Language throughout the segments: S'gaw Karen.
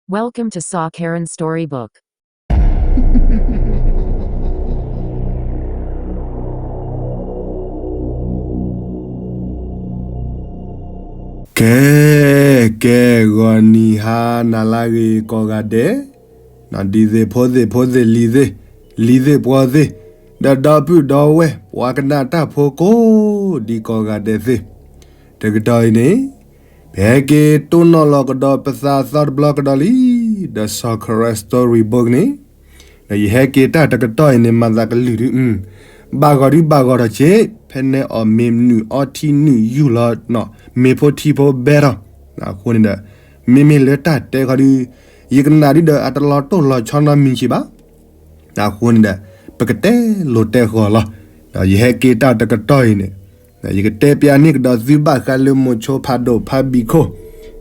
Welcome to Saw Karen Storybook. ကဲ ကဲ ဂီၤနံၤဟါနၤလၢအဂ့ၤကိးဂၤဒဲး, ဒ်သ့ၣ်ဖိသ့ၣ်ဖိသ့ၣ်လံၤသ့ၣ်, လံၤသ့ၣ်ပှၤသ့ၣ်, ဒီးဒီပုၢ်ဒီဝဲၢ် ပှၤကနၣ်တၢ်ဖိကိးဒံကိးဂၤဒဲးသ့ၣ်, တကတီၢ်အံၤန့ၣ် ပဟဲက့ၤတိၢ်နီၣ်လီၤကဒီးပသးသီတဘျီကဒီးလံ, ဒီးစီၤခရၢစတီရံၤဘိၣ်ကန့ၣ်, ဒီးယဟဲက့ၤတၢ်တကတီၢ်အံၤန့ၣ် မၤသးကလုၢ်ဒုး, ဘၣ်ဂီၤဒုးဘၣ်ဂီၤထီၣ်က့, ဖဲန့ၣ်အီၣ်မ့ၤနုာ်အီထံနုာ်ယူၢ်လီၤ, မ့ၤဖိထံဖိဘဲထီၣ်, အဃိန့ၣ်ဒီး, မ့မ့ၢ်လၢတၢ်တဲခီဒုး, ယကနၣ်ဒုးဒီးအတလီၤတိၢ်လီၤဆီနီတမံၤက့ဘၣ် အဃိန့ၣ်ဒီး, ပကတဲလိၤတဲဃီၤလီၤ. ဒီးယဟဲက့ၤတၢ်တကတီၢ်အံၤန့ၣ်, ယကတဲပျးန့ၢ်ကဒီးသုဘၣ်ဃးလၢမိၤဆိဖးဒိၣ်ဖးဘံၣ်ခိၣ်,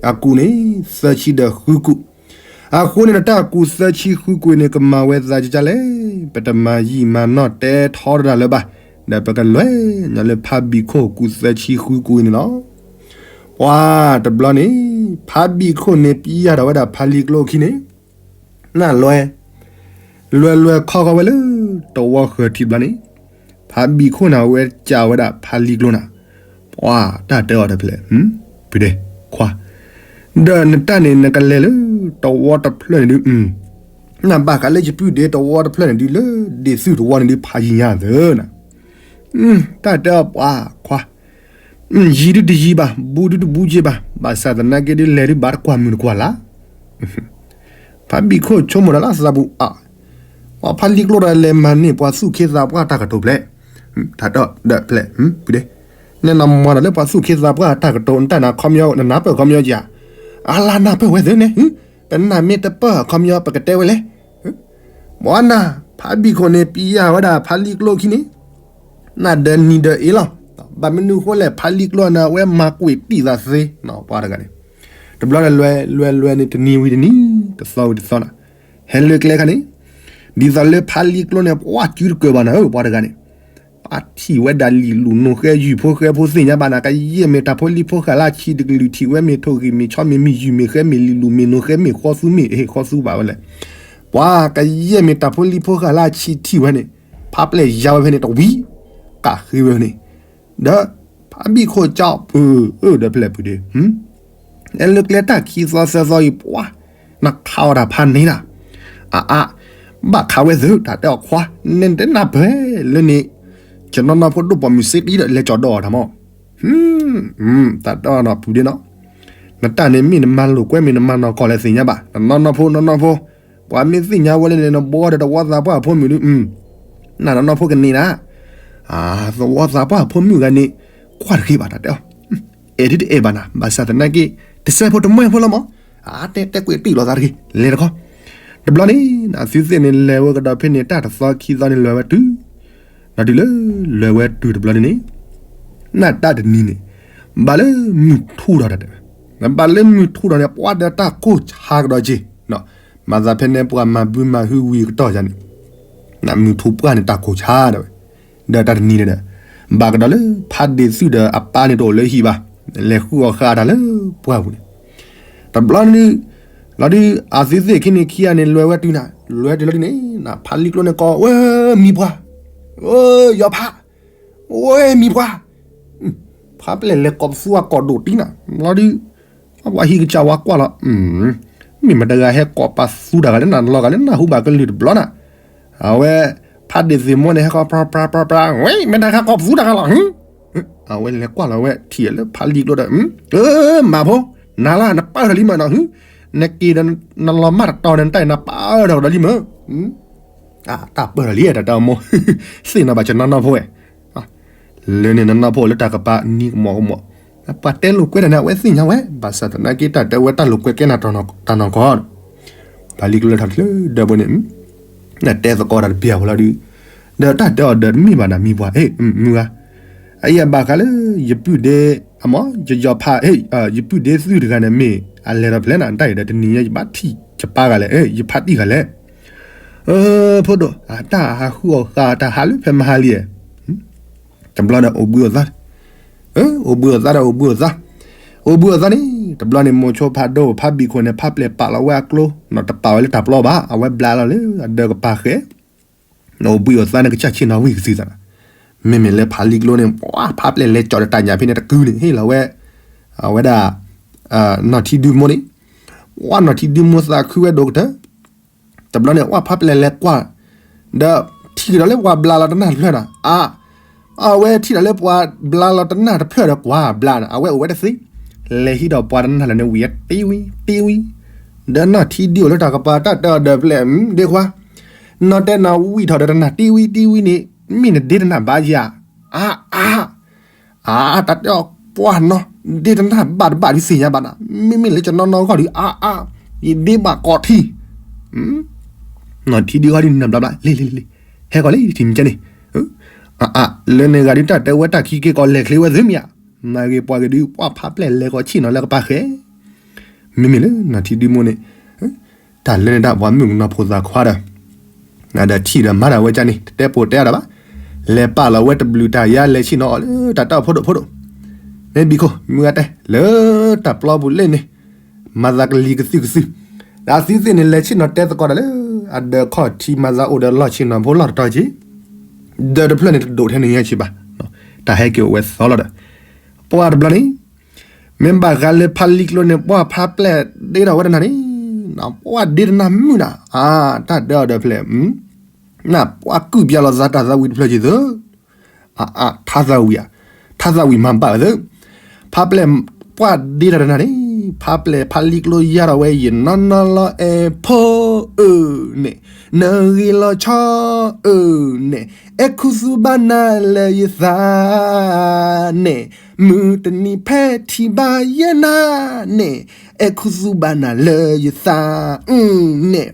အကူးန့ၣ်, သၢဆံဒီးဃုကူး, အဃိန့ၣ်ဒီးတၢ်ကူးသၢဆံဃုကူးအံၤန့ၣ် ကမၤဝဲသးကကလဲၣ်, ပတမၤယံာ်မၤနီၢ်တဲထီတဒၣ်လၢၤဘၣ်, ဒီးပကလဲၤညီလၢဖးဘံၣ်ခိၣ်ကူးသၢဆံဃုကူးအံၤန့ၣ်လီၤ. ပှၤတဘျီန့ၣ်, ဖးဘံၣ်ခိၣ်န့ၣ်ပျံၤယၤဒီးဝဲဒၣ်ဖးလံၤကျိခံန့ၣ် နလွဲ, လွဲလွဲခီဃီၤဝဲလၢ တဝီဃၢၤထံးတဘျီန့ၣ်, ဖးဘံၣ်ခိၣ်န့ၣ်ဝဲကးဝဲဒၣ်ဖးလံၤကျိန့ၣ်, ပှၤတၢ်တဲအီၤတဖျဲၣ်, ဖုဒဲး, ခွါ, ဒီးနတၢ်န့ၣ်နကလဲၤလၢ တဝီတဖျၢၣ်န့ၣ်ဒုး, နဘၣ်ဃးလၢယပုၢ်ဒ့တဝီတဖျၢၣ်န့ၣ်ဒုးလၢ ဒ့ၣ်သုၣ်တဝီန့ၣ်ဒုးဖးယံၤညါသၢနၤ, တၢ်တဲအီၤပှၤခွါ ယံၤဒုတယံၤဘၣ်, ဘူးဒုတဘူးက့ဘၣ်, ဘၣ်ဆၣ်သနာ်က့ဒုလဲၤဒုဘၣ်တကွၢ်မုၢ်တကွၢ်လါ, ဖးဘံၣ်ခိၣ်ဆိကမိၣ်ဒီးလၢသးပူၤအါ, ပှၤဖးလံၤကျိဒီးလဲၤမၤန့ၢ်ပှၤသူၣ်ခ့သးပှၢ်တၢ်ကတိၤဖျဲၣ်, တၢ်တဲအီၤဒီးဖျဲၣ်, ဖုဒဲး, နနမၤဒီးလၢပှၤသူၣ်ခ့သးပှၢ်တၢ်ကတိၤ နတၢ်နၤခီပညီ နနၢ်ပၢၢ်ခီပညီက့ဧါ, အါလါနၢ်ပၢၢ်ဝဲသ့န့ၣ်, ပနၢ်မ့ၢ်တပၢၢ်ခီပညီ ပကတဲဝဲလဲၣ် ပှၤနၤ, ဖးဘံၣ်ခိၣ်န့ၣ်ပျံၤယၤဝဲဒၣ်ဖးလံၤကျိခံန့ၣ်, နၢ်ဒီးနံၤဒီးအ့လီၤ, ဘၣ်မနုၤဃိလဲၣ် ဖးလံၤကျိန့ၣ် အဝဲမၤကွံာ်တံၢ်သးသ့, ပှၤတဂၤန့ၣ်, တဘျီန့ၣ်လွဲလွဲလွဲန့ၣ် တနံၤဝံၤတနံၤ, တသီဝံၤတသီနၤ, ဟဲလၢကျဲခါန့ၣ်, ဒ်သိးလၢဖးလံၤကျိန့ၣ် ပှၤစုတကၢၢ်ဘၣ်နၤဧၢ ပှၤတဂၤန့ၣ် ပှၤထံၣ်ဝဲဒၣ်လံာ်လူၤနိဃဲယုၢ်ဖိဃဲဖိသ့ၣ်ညါဘၣ်နၤ ကယဲၢ်မ့ၢ်တၢ်ဖိလံၤဖိဃာ်လၢဆံးတကလုာ် ထံၣ်ဝဲမ့ၢ်ထိၣ်ဂံၢ်မ့ၢ်ဆီမ့ၢ်မံၤယုၢ်မ့ၢ်ဃဲမ့ၢ်လံာ်လူၤမ့ၢ်နိဃဲမ့ၢ် ဃီသူမ့ၢ်အ့ၣ်ဃီသူဘၣ်ဝဲလဲၣ်, ပှၤကယဲၢ်မ့ၢ်တၢ်ဖိလံၤဖိဃာ်လၢဆံးထံၣ်ဝဲန့ၣ်, ဖးပျဲၢ်ယါဝဲဖဲန့ၣ်တဝံၤ, ကးဃ့ဝဲန့ၣ်, ဒီး ဖးဘံၣ်ခိၣ်ကၠီၣ်ပၢၢ် ဒီးဖဲလဲၣ်ဖုဒ့း အဲလၢကျဲတၢ်ခံသီသၢသီအံၤ ပှၤ နခးအီၣ်တၢ်ဖးန့ၣ်နၤ, အါအါ, ဘၣ်ခးဝဲသ့ တၢ်တဲအီၤခွါ, နတနၢ်ပၢၢ်လၢန့ၣ်, ယနီၢ်နီၢ်ဖိဒိၣ်ပိာ်မုၣ်စ့တံဒီးလဲၤကၠီၤဒီးအီၤတၢ်မီၢ်, တၢ်တဲအီၤနီၤဖုဒ့းနီၤ, နတၢ်န့ၣ်မ့ၢ်နမၤလိာ်ကွဲမ့ၢ်နမၤနီၢ်ကီၢ်လဲၣ် သ့ၣ်ညါဘၣ်, နနီၢ်နီၢ်ဖိနီၢ်နီၢ်ဖိ, ပှၤမ့ၢ်သ့ၣ်ညါဝဲလၢန့ၣ် နဘှီဒီးတဝီသးပှၢ်အဖိမုၣ်ဒုး, နနီၢ်နီၢ်ဖိကန့ၢ်နၤ သဝီသးပှၢ်အဖိမုၣ်ဂၤန့ၣ်, ကွၢ်တဂ့ၤဘၣ် တၢ်တဲအီၤ, အဲၣ်ဒုတအဲၣ်ဘၣ်နၤ ဘၣ်ဆၣ်သနာ်က့, တစဲးဖိတမှဲဖိလီၤမး, အါတဲတဲကွံာ်တံၢ်လိာ်သးတဂ့ၤ လဲၤတခီ, တဘျီန့ၣ် အသုသ့ၣ်န့ၣ် လဲၤဝဲကဒီးဖဲန့ၣ် တၢ်တသီခံသီန့ၣ်လဲၤဝဲတုၤ, ဒီးတုၤလၢလဲၤဝဲတုၤတဘျီန့ၣ်န့ၣ်, နတၢ်တနံၤန့ၣ်, ဘၣ်လၢမုၢ်ထူၣ်ဒီးတၢ်တဲ, ဘၣ်လၢမုၢ်ထူၣ်ဒီးန့ၣ် ပှၤဒီးတၢ်ကိၢ်ဆါကဒီးက့ၤ မၤသးဖဲန့ၣ်ပှၤမၤဘုမၤဟုဝံၤကတီၢ်ယါန့ၣ်, နမုၢ်ထူၣ်ပှၢ်န့ၣ်တၢ်ကိၢ်ဆါဒၣ်ဝဲ, ဒီးတၢ်တနံၤန့ၣ်ဒီး, ဘၣ်ကဒီးလၢဖးဒ့ၣ်သုၣ်ဒီးအပၢ်န့ၣ်တအိၣ်လၢဟံၣ်ဘၣ်, လဲၤဃုအီၣ်ဃာ်တၢ်လၢပှၢ်ပူၤန့ၣ်, တဘျီန့ၣ်, လီၤဒုး, အသုသ့ၣ်ခံန့ၣ်ခံဂၤန့ၣ် လဲၤဝဲတုၤနၤ, လဲၤတုၤလီၤဒုးန့ၣ် ဖးလံၤကျိန့ၣ်ကိးဝဲမံၤပှၢ်, ယီၤဖး ဝဲမံၤပှၢ်, ဖးပျဲၢ်လဲၤကိးပသူအကိာ်ဒိၣ်တံၢ်နၤ, လီၤဒုး, ပှၤဟံၣ်ကစၢ်ဝါကွၢ်လီၤ, မ့ၢ်မတၤတဂၤဟဲကိးပသူတဂၤလၢနၤ လီၤဂာ်လၢနၢ်ဟူဘၣ်ကလုၢ်တဘျီနၤ, အဝဲ, ဖးဒ့ၣ်သ့ၣ်မိၢ်န့ၣ် ဟဲဃီပြၢပြၢပြၢပြၢ, ဝဲမ့ၢ်တၢ်ဟဲကိးပသူတဂၤလီၤ, အဝဲလဲၤကွၢ်လီၤဝဲထံၣ်လၢဖးလံၤကျိဒီး, မၤဖိ, နၤလၢနပၢၢ်ထီၣ်လံမးနီၤ, နက့ၤဒီးနလီၤမၢ်တတီၤန့ၣ် နတၢ်အံၤနပၢၢ်ထီၣ်ကဒီးလံမး တၢ်ပၢၢ်ထီၣ်လံ တၢ်တၢ်မိၢ်, သ့ၣ်နီၣ်ဘၣ်ကနီၢ်နီၢ်ဖိဝဲ, လၢန့ၣ်နီၢ်နီၢ်ဖိလၢတၢ်ကပၤနံၤကမီၤကမီၤ, ပှၤတဲလိာ်ကွဲတၢ်န့ၣ် အဝဲသ့ၣ်ညါဝဲ ဘၣ်ဆၣ်သနာ်က့တၢ်တဲဝဲတၢ်လိာ်ကွဲကဲနၤတၢ်နီၢ်ကီၢ်, ဖးလံၤကျိလဲၤထီၣ်တချုးဒီးဘိန့ၣ် နတဲသကိးတၢ်တပျၢ်ဝဲလီၤဒုး, ဒီးတၢ်တဲအီၤဒီးတမ့ၢ်ဘၣ်နၤမံၤပှၢ်, မုၢ်ဂၤ, အယဘၣ်ဃးလၢ ယပုၢ်ဒ့, အမ့ၢ် ယယီၤဖး, ယပုၢ်ဒ့သုၣ်တဂၤန့ၣ်မ့ၢ် အလဲၤထီၣ်ဖဲလဲၣ်နၤ တၢ်အံၤဒီးတနံၤညါယဘၣ်ထံၣ်ယပၢ်ဂၤလဲၣ်, ယဖးတံၢ်ဂၤလဲၣ်, ဖိဒိၣ်, တၢ်ဟးဃုအီၣ်ဃာ်တၢ်ဟးလၢဖဲမဟါလံ, တဘျီဒီးအိၣ်ဘှံးအိၣ်သါ, အိၣ်ဘှံးအိၣ်သါဒီးအိၣ်ဘှံးအိၣ်သါ, အိၣ်ဘှံးအိၣ်သါန့ၣ် တဘျီန့ၣ် မိၤဆိဖးဒိၣ်ဖးဘံၣ်ခိၣ်န့ၣ် ဖးပျဲၢ်ပာ်လီၤဝဲအကျိ တပာ်ဝဲလၢတၢ်ပျီဘၣ် အဝဲဘျါလီၤလၢအဒၢးကပၤဃဲ အိၣ်ဘှံးအိၣ်သါန့ၣ်ကစၢ်ဆ့ၣ်နီၤဝံၢ်ကသံသးနီၤ, မ့မ့ၢ်လၢဖးလံကျိန့ၣ် ပှၤဖးပျဲၢ်လဲၤကၠီၣ်ဒီးတၢ်ညၣ်ဖဲန့ၣ်တကုန့ၣ် ဟ့ၣ်လီၤဝဲ အဝဲဒၣ် နီၢ်ထံဒုမိၢ်န့ၣ်, ပှၤနီၢ်ထံဒုမိၢ်သးခုဝဲဒိၣ်ကတၢၢ်, တဘျီန့ၣ် ပှၤဖးပျဲၢ်လဲၤကွၢ်, ဒီးထံၣ်ကဒီးလၢပှၤဘျါလီၤတနၢ်တဖျၢၣ်နီၤ, အါ အဝဲထံၣ်ဒီးလၢပှၤဘျါလီၤတနၢ်တဖျၢၣ်ဒီးကွၢ်ဘျါန့ၣ် အဝဲအိၣ်ဝဲတသ့, လဲၤဟံးဒီးပှၤတနၢ်လၢာ်န့ၣ်ဝံၤ တ့ဝံ တ့ဝံ, ဒီးနီၢ်ထံဒုအိၣ်လၢတၢ်ကပၤတၢ်တဲအီၤဒီးဖဲလဲၣ် ဒ့ခွါ, နီၢ်တဲနၤဝံၣ်ထီၣ်ဒီးတနၢ်တ့ဝံတ့ဝံန့ၣ် မ့ၢ်နဒ့တနၢ်ဘၣ်ယၤ, အါ အါ အါ တၢ်တဲအီၤပှၤနီၤ ဒ့တနၢ်ဘၣ်တဘၣ်ဒုးသ့ၣ်ညါဘၣ်နၤ, မ့မ့ၢ်လၢကနီၤနီၤဂီၢ်ဒုး အါ အါ ယဒ့ဘၣ်ကိးထံ, နီၢ်ထံဒုဂီၢ်ဒုးနၢ်ဘျါဘျါ လ့လ့လ့ ဟဲကီးလံ ထံၣ်မံၤကဲန့ၣ်, အါ အါ လၢန့ၣ်ဂၤဒုးတၢ်တဲဝဲတၢ်ခံက့ၤကီးလဲၤချ့ဝဲသ့မ့ၢ်ဧါ, မၤဂ့ၤပှၤဂ့ၤဒုး ပှၤဖးပျဲၢ်လဲၤကီးဆ့ၣ်နီၤလၢကပၤဃဲ မ့မ့ၢ်လၢနီၢ်ထံဒုမိၢ်န့ၣ်, တၢ်လၢန့ၣ်ဒၣ်ပှၤမုၣ်ကနီၤဖိသၣ်ခွါဒီး, ဒီးထံၣ်ဒီးမၤဒၣ်ဝဲကန့ၣ် တတဲပိာ်တဲအါဒၣ်ဘၣ်, လဲၤပာ်လီၤဝဲတဘျုးတၢ်ယါလဲၤဆ့ၣ်နီၤအီၤလၢတၢ်တၢ်အိၣ်ဖှိၣ်ဒိၣ်ဖှိၣ်ဒိၣ်, မ့ၢ်ဘံၣ်ခိၣ် မုၢ်ဂၤတဲ လၢတၢ်ပျီပူၤလၢန့ၣ်, မၤသးကလံၤကသုၣ်ကသုၣ်, ဒီးသုသ့ၣ်န့ၣ် လဲၤဆ့ၣ်နီၤတဲသကိးတၢ်လၢ အဒၢးခီၣ်ထံးမၤသးအိၣ်ဒီးလီၢ်ဆ့ၣ်နီၤဖိလီၢ်တတီၤက့ၤ ဒီးတဖျၢၣ်န့ၣ်တဒိၣ်ထဲန့ၣ်ညါဆံးဘၣ်, တၢ်ဟဲက့ၤအိၣ်ဝဲသီလီၤဒီး, ပှၤတဘျီန့ၣ်, မ့ၢ်ဘၣ်ဃးလၢဖးလံကျိန့ၣ် ပှၤဖးပျဲၢ်ဒ့ထီၣ်ဝဲတနၢ်န့ၣ်, ပှၤဒ့တနၢ်မုၢ်နၤ, အါ တၢ်ဒၢအီၤဒီးဖဲလဲၣ်, နပှၤကုၢ်ပျါလီၤသးတၢ်သးဝံၣ်တဖျၢၣ်က့ၤသၢ အါ အါ ထါသးဝံၣ်ဧါ, ထါသးဝံၣ်မၤဘၣ်သၢ, ဖးပျဲၢ်ပှၤဒ့တၢ်တနၢ်န့ၣ်, ဖးပျဲၢ်ဖးလံကျိယါထီၣ်ဝဲယနီၢ်နီၢ်လီၤအဲၣ်ဖိ အၢ န့ၣ်, နဂ့ၤလီၤဆီ အၢ န့ၣ်, အဲၣ်ခူသူၣ်ဘၣ်နၤလၢယသး န့ၣ်, မုၢ်တနံၤဖဲထံၣ်ဘၣ်ယဲနၤ န့ၣ်, အဲၣ်ခူသူၣ်ဘၣ်နၤလၢယသး အၢ န့ၣ်,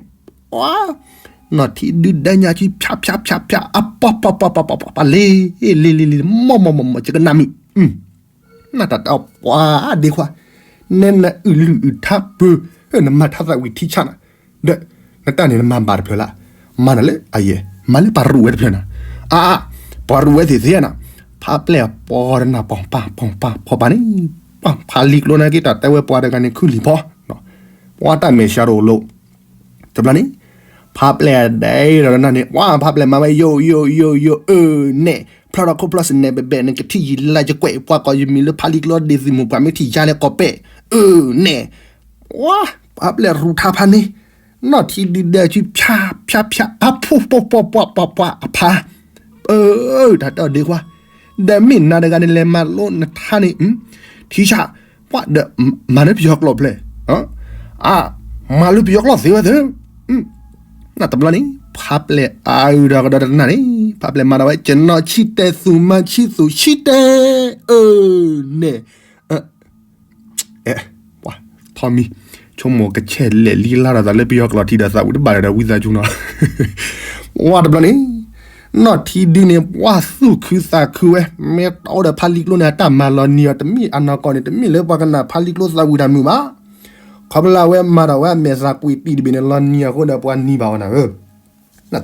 ပှၤ နီၢ်ထံဒုဒဲညါဆံဖၠးဖၠးဖၠးဖၠး အပှၤပှၤပှၤပှၤပှၤပှၤလ့ လ့လ့လ့ မီၢ်မီၢ်မီၢ်မီၢ် ယကနၣ်မံၤ နတၢ်တၢ်ပှၤဒ့ခွါ, နဲနအုၣ်လုၢ်အုၣ်ထါပၢၤ နမၤထါသးဝံၣ်ထံဆးနၤ, ဒီးနတၢ်န့ၣ်နမၤဘၣ်တဖျၢၣ်လၢ, မၤနၤလၢအယဲၢ် မၤလၢပှၤရူးဝဲတဖျၢၣ်နၤ, အါအါ, ပှၤရူးဝဲသ့ၣ်သ့ၣ်နၤ, ဖးပျဲၢ်အပီတနၢ်ပီၢ်ပၢ်ပီၢ်ပၢ်ဖီၣ်ပၢ်န့ၣ်, ပှၤဖးလံကျိန့ၣ်က့ၤတၢ်တဲဝဲပှၤတဂၤန့ၣ်ခုၣ်လံၤဖီ, ပှၤတၢ်မဲာ်ဆှးတအိၣ်လိာ် တဘျီန့ၣ်, ဖးပျဲၢ်ဒဲဒီးနၤန့ၣ် ပှၤဖးပျဲၢ်မၤဝဲယိယိယိယိ အၢ နဲၣ်, ဖျီထီၣ်ခိၣ်ဖျီၣ်စနဲၣ်ဘဲဘဲ နကထံၣ်ယံာ်လါယကွဲး ပှၤကီၢ်ယမံၤလၢဖးလံကျိဒ့သုးမုၢ်ပှၢ်မ့ၢ်ထံၣ်ယါလဲၣ်ကီးပဲၣ်, အၢ နဲၣ်, ပှၤဖးပျဲၢ်ရူးထါဖးန့ၣ်, နီၢ်ထံဒုဒဲစုဖၠးဖၠးဖၠး အါဖှီၣ်ပှၤပှၤပှၤပှၤပှၤအဖး အၢ တၢ်တဲအီၤဒ့ခွါ, ဒီးမ့ၢ်နၤတဂၤန့ၣ်လဲၤမၤလိနထါန့ၣ်, ထံဆး, ပှၤဒီးမၤလၢပယီၤကျိာ်ဖျဲၣ်, အါ, မၤလၢပယီၤကျိာ်သ့ဝဲသ့, နတဘျီန့ၣ် ဖးပျဲၢ်အါအုဒီးကဒီးတနၢ်န့ၣ် ဖးပျဲၢ်မၤဒၣ်ဝဲ ကျွန်တော်ချစ်တဲ့သူမှချစ်သူရှိတယ်, အၢ နဲၣ် အဲ ပှၤ ထီမံၤ ဆိကမိၣ်ကဆဲးလဲၣ်လံလါဒီးသးလၢပယီၤကျိာ် ထံဒီးသးဝံၣ်တဘၣ်ဒီးဝံသးစူၤနီၤ, ဝါတဘျီန့ၣ် နီၢ်ထံဒုန့ၣ် ပှၤသူၣ်ခုသးခုဝဲ မ့ၢ်တအိၣ်ဒီးဖးလံကျိန့ၣ် အတၢ်မၤလီၤနံၤအီၤ တမ့ၢ်အနီၢ်ကီၢ်န့ၣ် တမ့ၢ်လၢပှၤကနၣ်ဖးလံကျိသးဝံၣ်တၢ်မုာ်ဘၣ်, ခီဖျိလၢအဝဲမၤဒီးဝဲအမဲာ်သးကွံာ်တံၢ်တဘ့ၣ်န့ၣ် လီၤနံၤအဃိဒီးပှၤနံၤ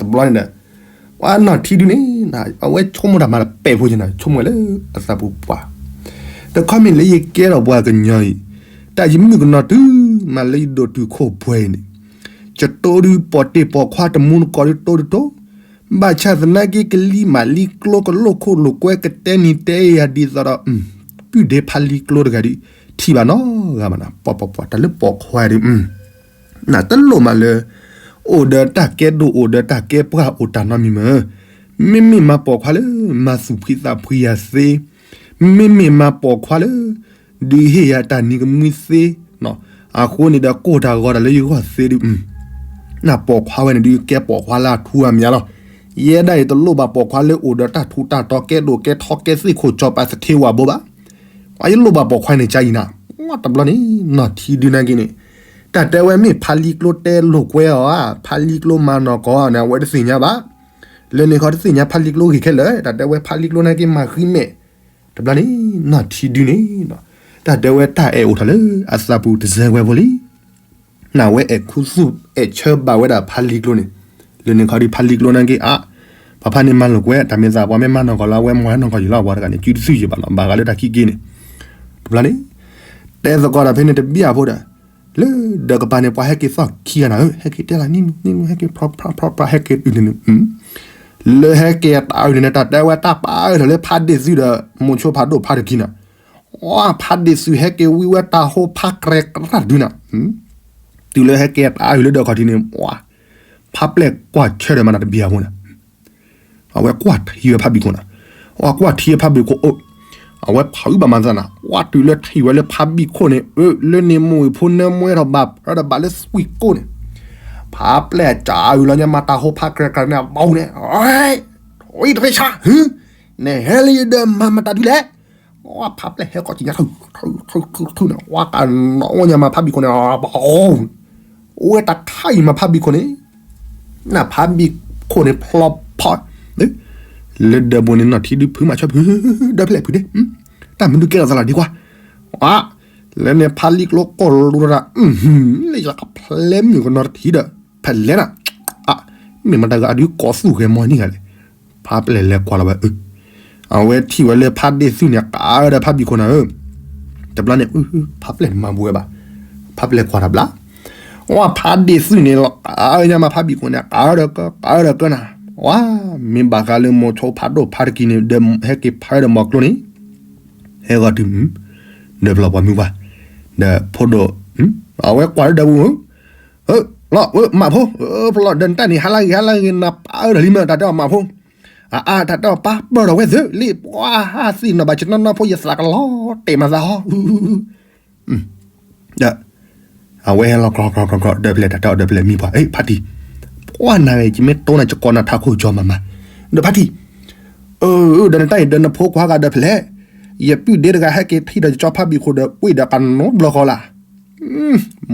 ဘၣ်ဝဲနၤဧၢ နတဘျီန့ၣ်ဒီး ပှၤနီၢ်ထံဒုန့ၣ် အဝဲဆိကမိၣ်တၢ်မၤတပဲာ်ဖိကနၤ ဆိကမိၣ်ဝဲလၢအသးပူၤပှၤ, တခီမ့ၢ်လၢယကဲထီၣ်ပှၤကညီအံၤ တၢ်ယမုၣ်ကနီၤတုၤမးလၢယဒိၣ်တုာ်ခိၣ်ပှဲၤအံၤန့ၣ် ယတိဒုးပိာ်တ့ၢ်ပိာ်ခွါတမူတကိးဒုးတိဒုးတိ ဘၣ်ဆၣ်သနာ်က့ကလံၤမးလံကျိကလိၣ်ခိၣ်လိၣ်ကွဲကတဲနံၤတဲယၤဒ်သိးဒီး ပုၢ်ဒ့ဖးလံကျိတဂၤဒုး ထံၣ်ဘၣ်နီဂၤမးနီၤ ပှၤပှၤပှၤတၢ်လၢပိာ်ခွါဒုး နတလိၣ်မးလၢ အိၣ်ဒီးတၢ်ကဲဒိၣ်အိၣ်ဒီးတၢ်ကဲပှၢ်အိၣ်တၢ်နီတမံၤမး, မ့မ့ၢ်မၤပိာ်ခွါလၢ မၤသူၣ်ဖှံသးဖှံယၤသ့, မ့မ့ၢ်မၤပိာ်ခွါလၢ ဒုးဟ့ၣ်ယၤတၢ်နံၤကမှံသ့, အဃိန့ၣ်ဒီးကိၢ်တၢ်ဂီၤတၢ်လၢယဂီၢ်သ့ဒုး, နပိာ်ခွါဝဲန့ၣ်ဒုးကဲပိာ်ခွါလၢအထူအမံၤလီၤ. ယဲဒၣ်အံၤတလိၣ်ဘၣ်ပိာ်ခွါလၢအိၣ်ဒီးတၢ်ထူးတၢ်တီၤကဲဒိၣ်ကဲထီကဲသ့ၣ်ခိၣ်ကၠီၤပၤသထ့ဝၣ်ဘိဘၣ် ပှၤယလိၣ်ဘၣ်ပိာ်ခွါန့ၣ်ကါအံၤနၤ, တဘျီန့ၣ် နီၢ်ထံဒုန့ၣ်က့န့ၣ်, တၢ်တဲဝဲမ့ၢ်ဖါလံကျိတဲလိာ်ကွဲအီၤဧါ, ဖါလံကျိမၤနီၢ်ကီၢ်န့ၣ် အဝဲတသ့ၣ်ညါဘၣ်. လၢန့ၣ်ခီတသ့ၣ်ညါဖါလံကျိဂ့ၤခဲလၢာ်, တၢ်တဲဝဲဖါလံကျိန့ၣ်က့မၤဃံမဲာ်, တဘျီန့ၣ် နီၢ်ထံဒုန့ၣ်, တၢ်တဲဝဲတၢ်အဲၣ်အိၣ်ထီၣ်လၢအသးပူၤတစဲးဝဲဖိလံ နဝဲအဲၣ်ခူသူၣ်အဲၣ်ဆၢဘၣ်ဝဲဒၣ်ဖါလံကျိန့ၣ်, လၢန့ၣ်ခီဒုးဖါလံကျိန့ၣ်က့အါ, ပှၤဖါန့ၣ်မၤလိာ်ကွဲ တၢ်မ့ၢ်သးပှၤမ့ၢ်မၤနီၢ်ကီၢ်လၢအဝဲမၤနီၢ်ကီၢ်ယံၤလီၤ ပှၤတဂၤန့ၣ် စုတစုယံၤဘၣ်လီၤ ဘၣ်ဃးလၢတၢ်ခံက့န့ၣ်, တဘျီန့ၣ်, တ တဲသကိးဒီးဖဲန့ၣ်တဘျီဖိဒီး, လၢဒီးကပၤန့ၣ် ပှၤဟဲက့ၤသီၣ်ခံဂၤနၤဧၢ, ဟဲက့ၤတဲလၢနံၤနံၤ ဟဲက့ၤဖျီဖျီဖျီဖျီ ဟဲက့ၤတုၤန့ၣ်, လၢဟဲက့ၤတၢ်အုးန့ၣ် တၢ်တဲဝဲတၢ်ပာ်အၢထီၣ်လၢဖးဒ့ၣ်သုဒီး မိၤဆိဖးဒိၣ်ဖးတကံနၤ, အဖးဒ့ၣ်သုဟဲက့ၤဝံဝဲတၢ်ဟိဖးကြဲကြးဒုနၤ, တုၤလၢဟဲက့ၤတၢ်အုးလၢဒီးခီၣ်ထံးန့ၣ်, ဖးပျဲၢ်ကွၢ်ဆၢဒီးမၤနၤတဘျီဖိန့ၣ် အဝဲကွၢ်ထံဝဲဖးဘံၣ်ခိၣ်နၤ, အဝဲကွၢ်ထံဝဲဖးဘံၣ်ခိၣ်အိၣ်, အဝဲဖးအုးဘၣ်မၤသးနၤ, ကွၢ်တုၤလၢထံၣ်ဝဲလၢဖးဘံၣ်ခိၣ်န့ၣ်, လၢန့ၣ်မိၢ်ဝံၤဖိနၢမွဲထီၣ်ဘၣ်ဖၢဒီးဘၣ်လၢသွံၣ်ကိၣ်န့ၣ်, ဖးပျဲၢ်စးအုးလီၤညါမၤတၢ်ဟိဖးကြဲကြးန့ၣ်အဘီန့ၣ်, ထံတရ့ဆါ, နဟဲလၢယဒၢးမၤမတၤဒုလဲၣ်, ဖးပျဲၢ်ဟဲကီၢ်ကံညါ ထုထုထုန့ၣ်, ဝါကနီၣ်အိၣ်ညါမၤဖးဘံၣ်ခိၣ်န့ၣ်, အိၣ်ဝဲတၢ်ခါအံၤမၤဖးဘံၣ်ခိၣ်န့ၣ်, နဖးဘံၣ်ခိၣ်န့ၣ်ဖျီဖီ, လၢဒၢးဘိန့ၣ်နီၢ်ထံဒုဖုမၤဆၢဖု, ဒၢးဖျဲၣ်ဖုဒ့, တၢ်မနုၤကဲထီၣ်သးလီၤဒံကွၢ်, လၢန့ၣ်ဖးလံာ်ကျိကိၢ်လိတၢ်, လၢယကဖျဲးမုၢ်ကနီၤတထံၣ်ဒီး, ဖဲလဲၣ်နၤ, မ့ၢ်မတၤဂၤအဒုးကိးသူၣ်ဂဲၤမီၤန့ၢ်ဂၤလဲၣ်, ဖးပျဲၢ်လဲၤကွၢ်လီၤဝဲအုး, အဝဲထံၣ်ဝဲလၢဖးဒ့ၣ်သုန့ၣ် ကးအၢဒီးဖးဘံၣ်ခိၣ်နၤဧၢ, တဘျီန့ၣ်, ဖးပျဲၢ်မၤဘှဲဘၣ်, ဖးပျဲၢ်ကွၢ်တဘျီ, ဝဲဖးဒ့ၣ်သုန့ၣ်လီၤ ကးအၢညါမၤဖးဘံၣ်ခိၣ်န့ၣ် ကးအၢဒီးကၢ ကးအၢဒီးကၢနၤ, ဝဲ, မ့ၢ်ဘၣ်ဃးလၢမိၤဆိဖးဒိၣ်ဖးတကံန့ၣ် ဒီးဟဲက့ၤဖးဒီးမီၤကျိန့ၣ်, ဟဲဂီၤတုၤ, ဒီးဖျီၣ်ပှၤမုၢ်ပှၢ်, ဒီးဖိဒိၣ်, အဝဲကွၢ်လၢဒီးပူၤ, လီၤဝဲမးဖိ, ဖျီၣ်ဒီးနတၢ်န့ၣ် ဟါလၢဂ့ၤ ဟါလၢဂ့ၤ နပာ်အၢဒီးလံမ့ၢ်တၢ်တဲအီၤမးဖိ, အအါ တၢ်တဲအီၤပာ်ပၢၢ်ဒီးဝဲသ့ၣ်လံ ပှၤဟးသံနီၢ်ဘၣ်ဆ့နီၢ်နီၢ်ဖိ ယသးကလီၤတဲာ်မၤသးဟီ, ဒီး အဝဲဟဲလီၤ ကြီကြီကြီကြီ ဒီးဖျဲၣ် တၢ်တဲအီၤဒီးဖျဲၣ်မံၤပှၢ် အ့ ဖါတံၢ်, ပှၤနၤဂ့ၤ ယမ့ၢ်တိၢ်နၤ ယကိးနၤထးခိၣ်ကၠီမၤမၤ, ဒီးဖါတံၢ်, အၢ ဒီးနတၢ်အံၤဒီးနဖိခွါဂၤဒီးဖျဲၣ်, ယပုၢ်ဒ့တဂၤဟဲက့ၤထံၣ်ဒီးယကၠီဖါဘံၣ်ခိၣ်ဒီး ပှ့ၤဒီးကနီဘျီဃီလၢ်,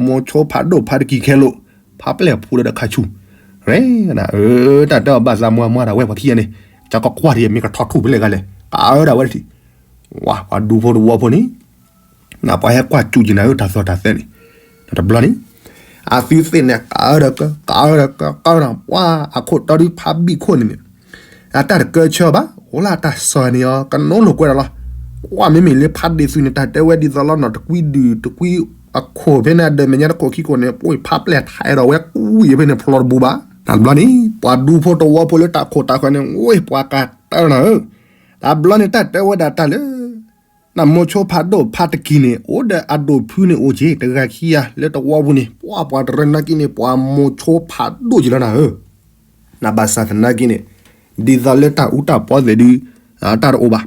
မိၤဆိဖးဒိၣ်ဖးတကံခဲလိာ်, ဖးပျဲၢ်ဖိဒီးခါဆူၣ်, ရဲနၤ အၢ တၢ်တဲအီၤဘၣ်သးမွၤမွၤဒီးဝဲပှၤခံဂၤန့ၣ်, ကၠီကကွၢ်တယဲမ့ၢ်ကထီၣ်ထူၣ်ဖဲလဲၣ်ဂၤလဲၣ်, ကးအၢဒၣ်ဝဲတထံၣ်, ဝဲ ပှၤဒူဖိတဝီဖိန့ၣ် နပှၤဟဲကွၢ်စူၣ်က့ၤနၤဧၢ တၢ်သီၣ်တၢ်သဲန့ၣ်, တဘျီန့ၣ်, အသုသ့ၣ်န့ၣ် ကးအၢဒီးကၢ ကးအၢဒီးကၢ ကၢနၤ ပှၤအခိၣ်တီဒုးဖးဘံၣ်ခိၣ်န့ၣ်န့ၣ်, အတၢ်တကၢဆၢဘၣ် အိၣ်လၢအတၢ်စီၤန့ၣ်အီၤ ကနိလိာ်ကွဲဒီးလီၤ, ပှၤမ့မ့ၢ်လၢဖးဒ့ၣ်သုန့ၣ် တၢ်တဲဝဲဒ်သိးလီၤနီၤ တကွံဒုၣ်တကွံအခိၣ်ဖဲန့ၣ် အဒၢးမဲာ်ညါတခိၣ်ခံခိၣ်န့ၣ် ပှၤဖးပျဲၢ်ထဲးဒီးဝဲကွံာ်ဖဲန့ၣ်ဖျီတဘိဘၣ်, တဘျီန့ၣ် ပှၤဒူဖိတဝီဖိလၢတၢ်ခိၣ်တၢ်ဃၢၤန့ၣ် ဝဲပှၤကးတၢ်နၤဧၢ, တဘျီန့ၣ် တၢ်တဲဝဲဒၣ်တၢ်လၢ နမိၤဆိဖးဒိၣ်ဖးတကံန့ၣ် အိၣ်ဒီးအဒိၣ်ဖုန့ၣ်အိၣ်က့ၤ တဂၤခံဂၤလၢတဝီပူၤန့ၣ် ပှၤပှၤတရၢနာ်က့န့ၣ် ပှၤမိၤဆိဖးဒိၣ်က့ၤလီၤနၤဧၢ, နဘၣ်ဆၣ်သနာ်က့န့ၣ် ဒ်သိးလၢတၢ်အူတၢ်ပီသ့ၣ်ဒုး တၢ်တအိၣ်ဘၣ်,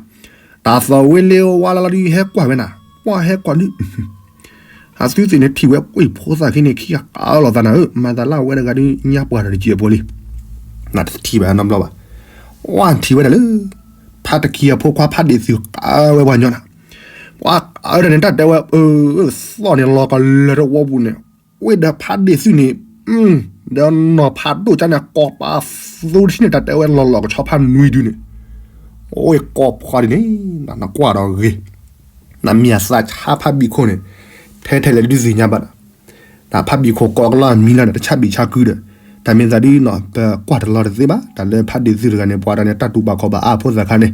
တၢ်သီၣ်ဝဲလ့ဝါလီၤလီၤဒုးဟဲကွၢ်ဝဲနၤ, ပှၤဟဲကွၢ်ဒုး အသုသ့ၣ်န့ၣ်ထံၣ်ဝဲကွံာ်ဖိသၣ်ခံန့ၣ် ခံဂၤကးလီၤသးနၤဧၢ, မၤသးလၢအဝဲတဂၤဒုး ညါပှၢ်ဒီးတစဲးဖိလံ, နတထံၣ်ဘၣ်နီတဘျီဘၣ်, ဝဲထံၣ်ဝဲဒၣ်လၢ ဖးတကံအဖိခွါဖးဒ့ၣ်သုကးဝဲပှၤညီနၤ, ပှၤကးဝဲဒၣ်န့ၣ် တၢ်တဲဝဲ အၢ သီၣ်န့ၣ်လီၤကလၢာ်တဝီပူၤန့ၣ်, ဝဲဒီးဖးဒ့ၣ်သုန့ၣ် ဒီးနီၢ်ဖးဒိၣ်ကါန့ၣ် ကိးပသူတထံၣ်န့ၣ် တၢ်တဲဝဲလီၤလီၤကဆီဖးနွံဒုန့ၣ်, အိၣ်ကိးဖီဒ်န့ၣ် နကွၢ်ဒီးဂ့ၤ, နမ့ၢ်အသးဆါဖးဘံၣ်ခိၣ်န့ၣ် ထဲထဲလဲၣ်ဒုးသ့ၣ်ညါဘၣ်ဒီး, တၢ်ဖးဘံၣ်ခိၣ်ကိးကလီၢ်မံလီၤန့ၣ် တဆၣ်ဘံၣ်ဆါကုဒီး, တၢ်မ့ၢ်သးဒုးနီၤ ပကွၢ်တလီၤတသ့ဘၣ် တၢ်လၢဖးဒ့ၣ်သုတဂၤန့ၣ် ပှၤတဂၤန့ၣ် တၢ်တူၢ်ဘၣ်ခီၣ်ဘၣ်အါဖိသၣ်ခါန့ၣ်,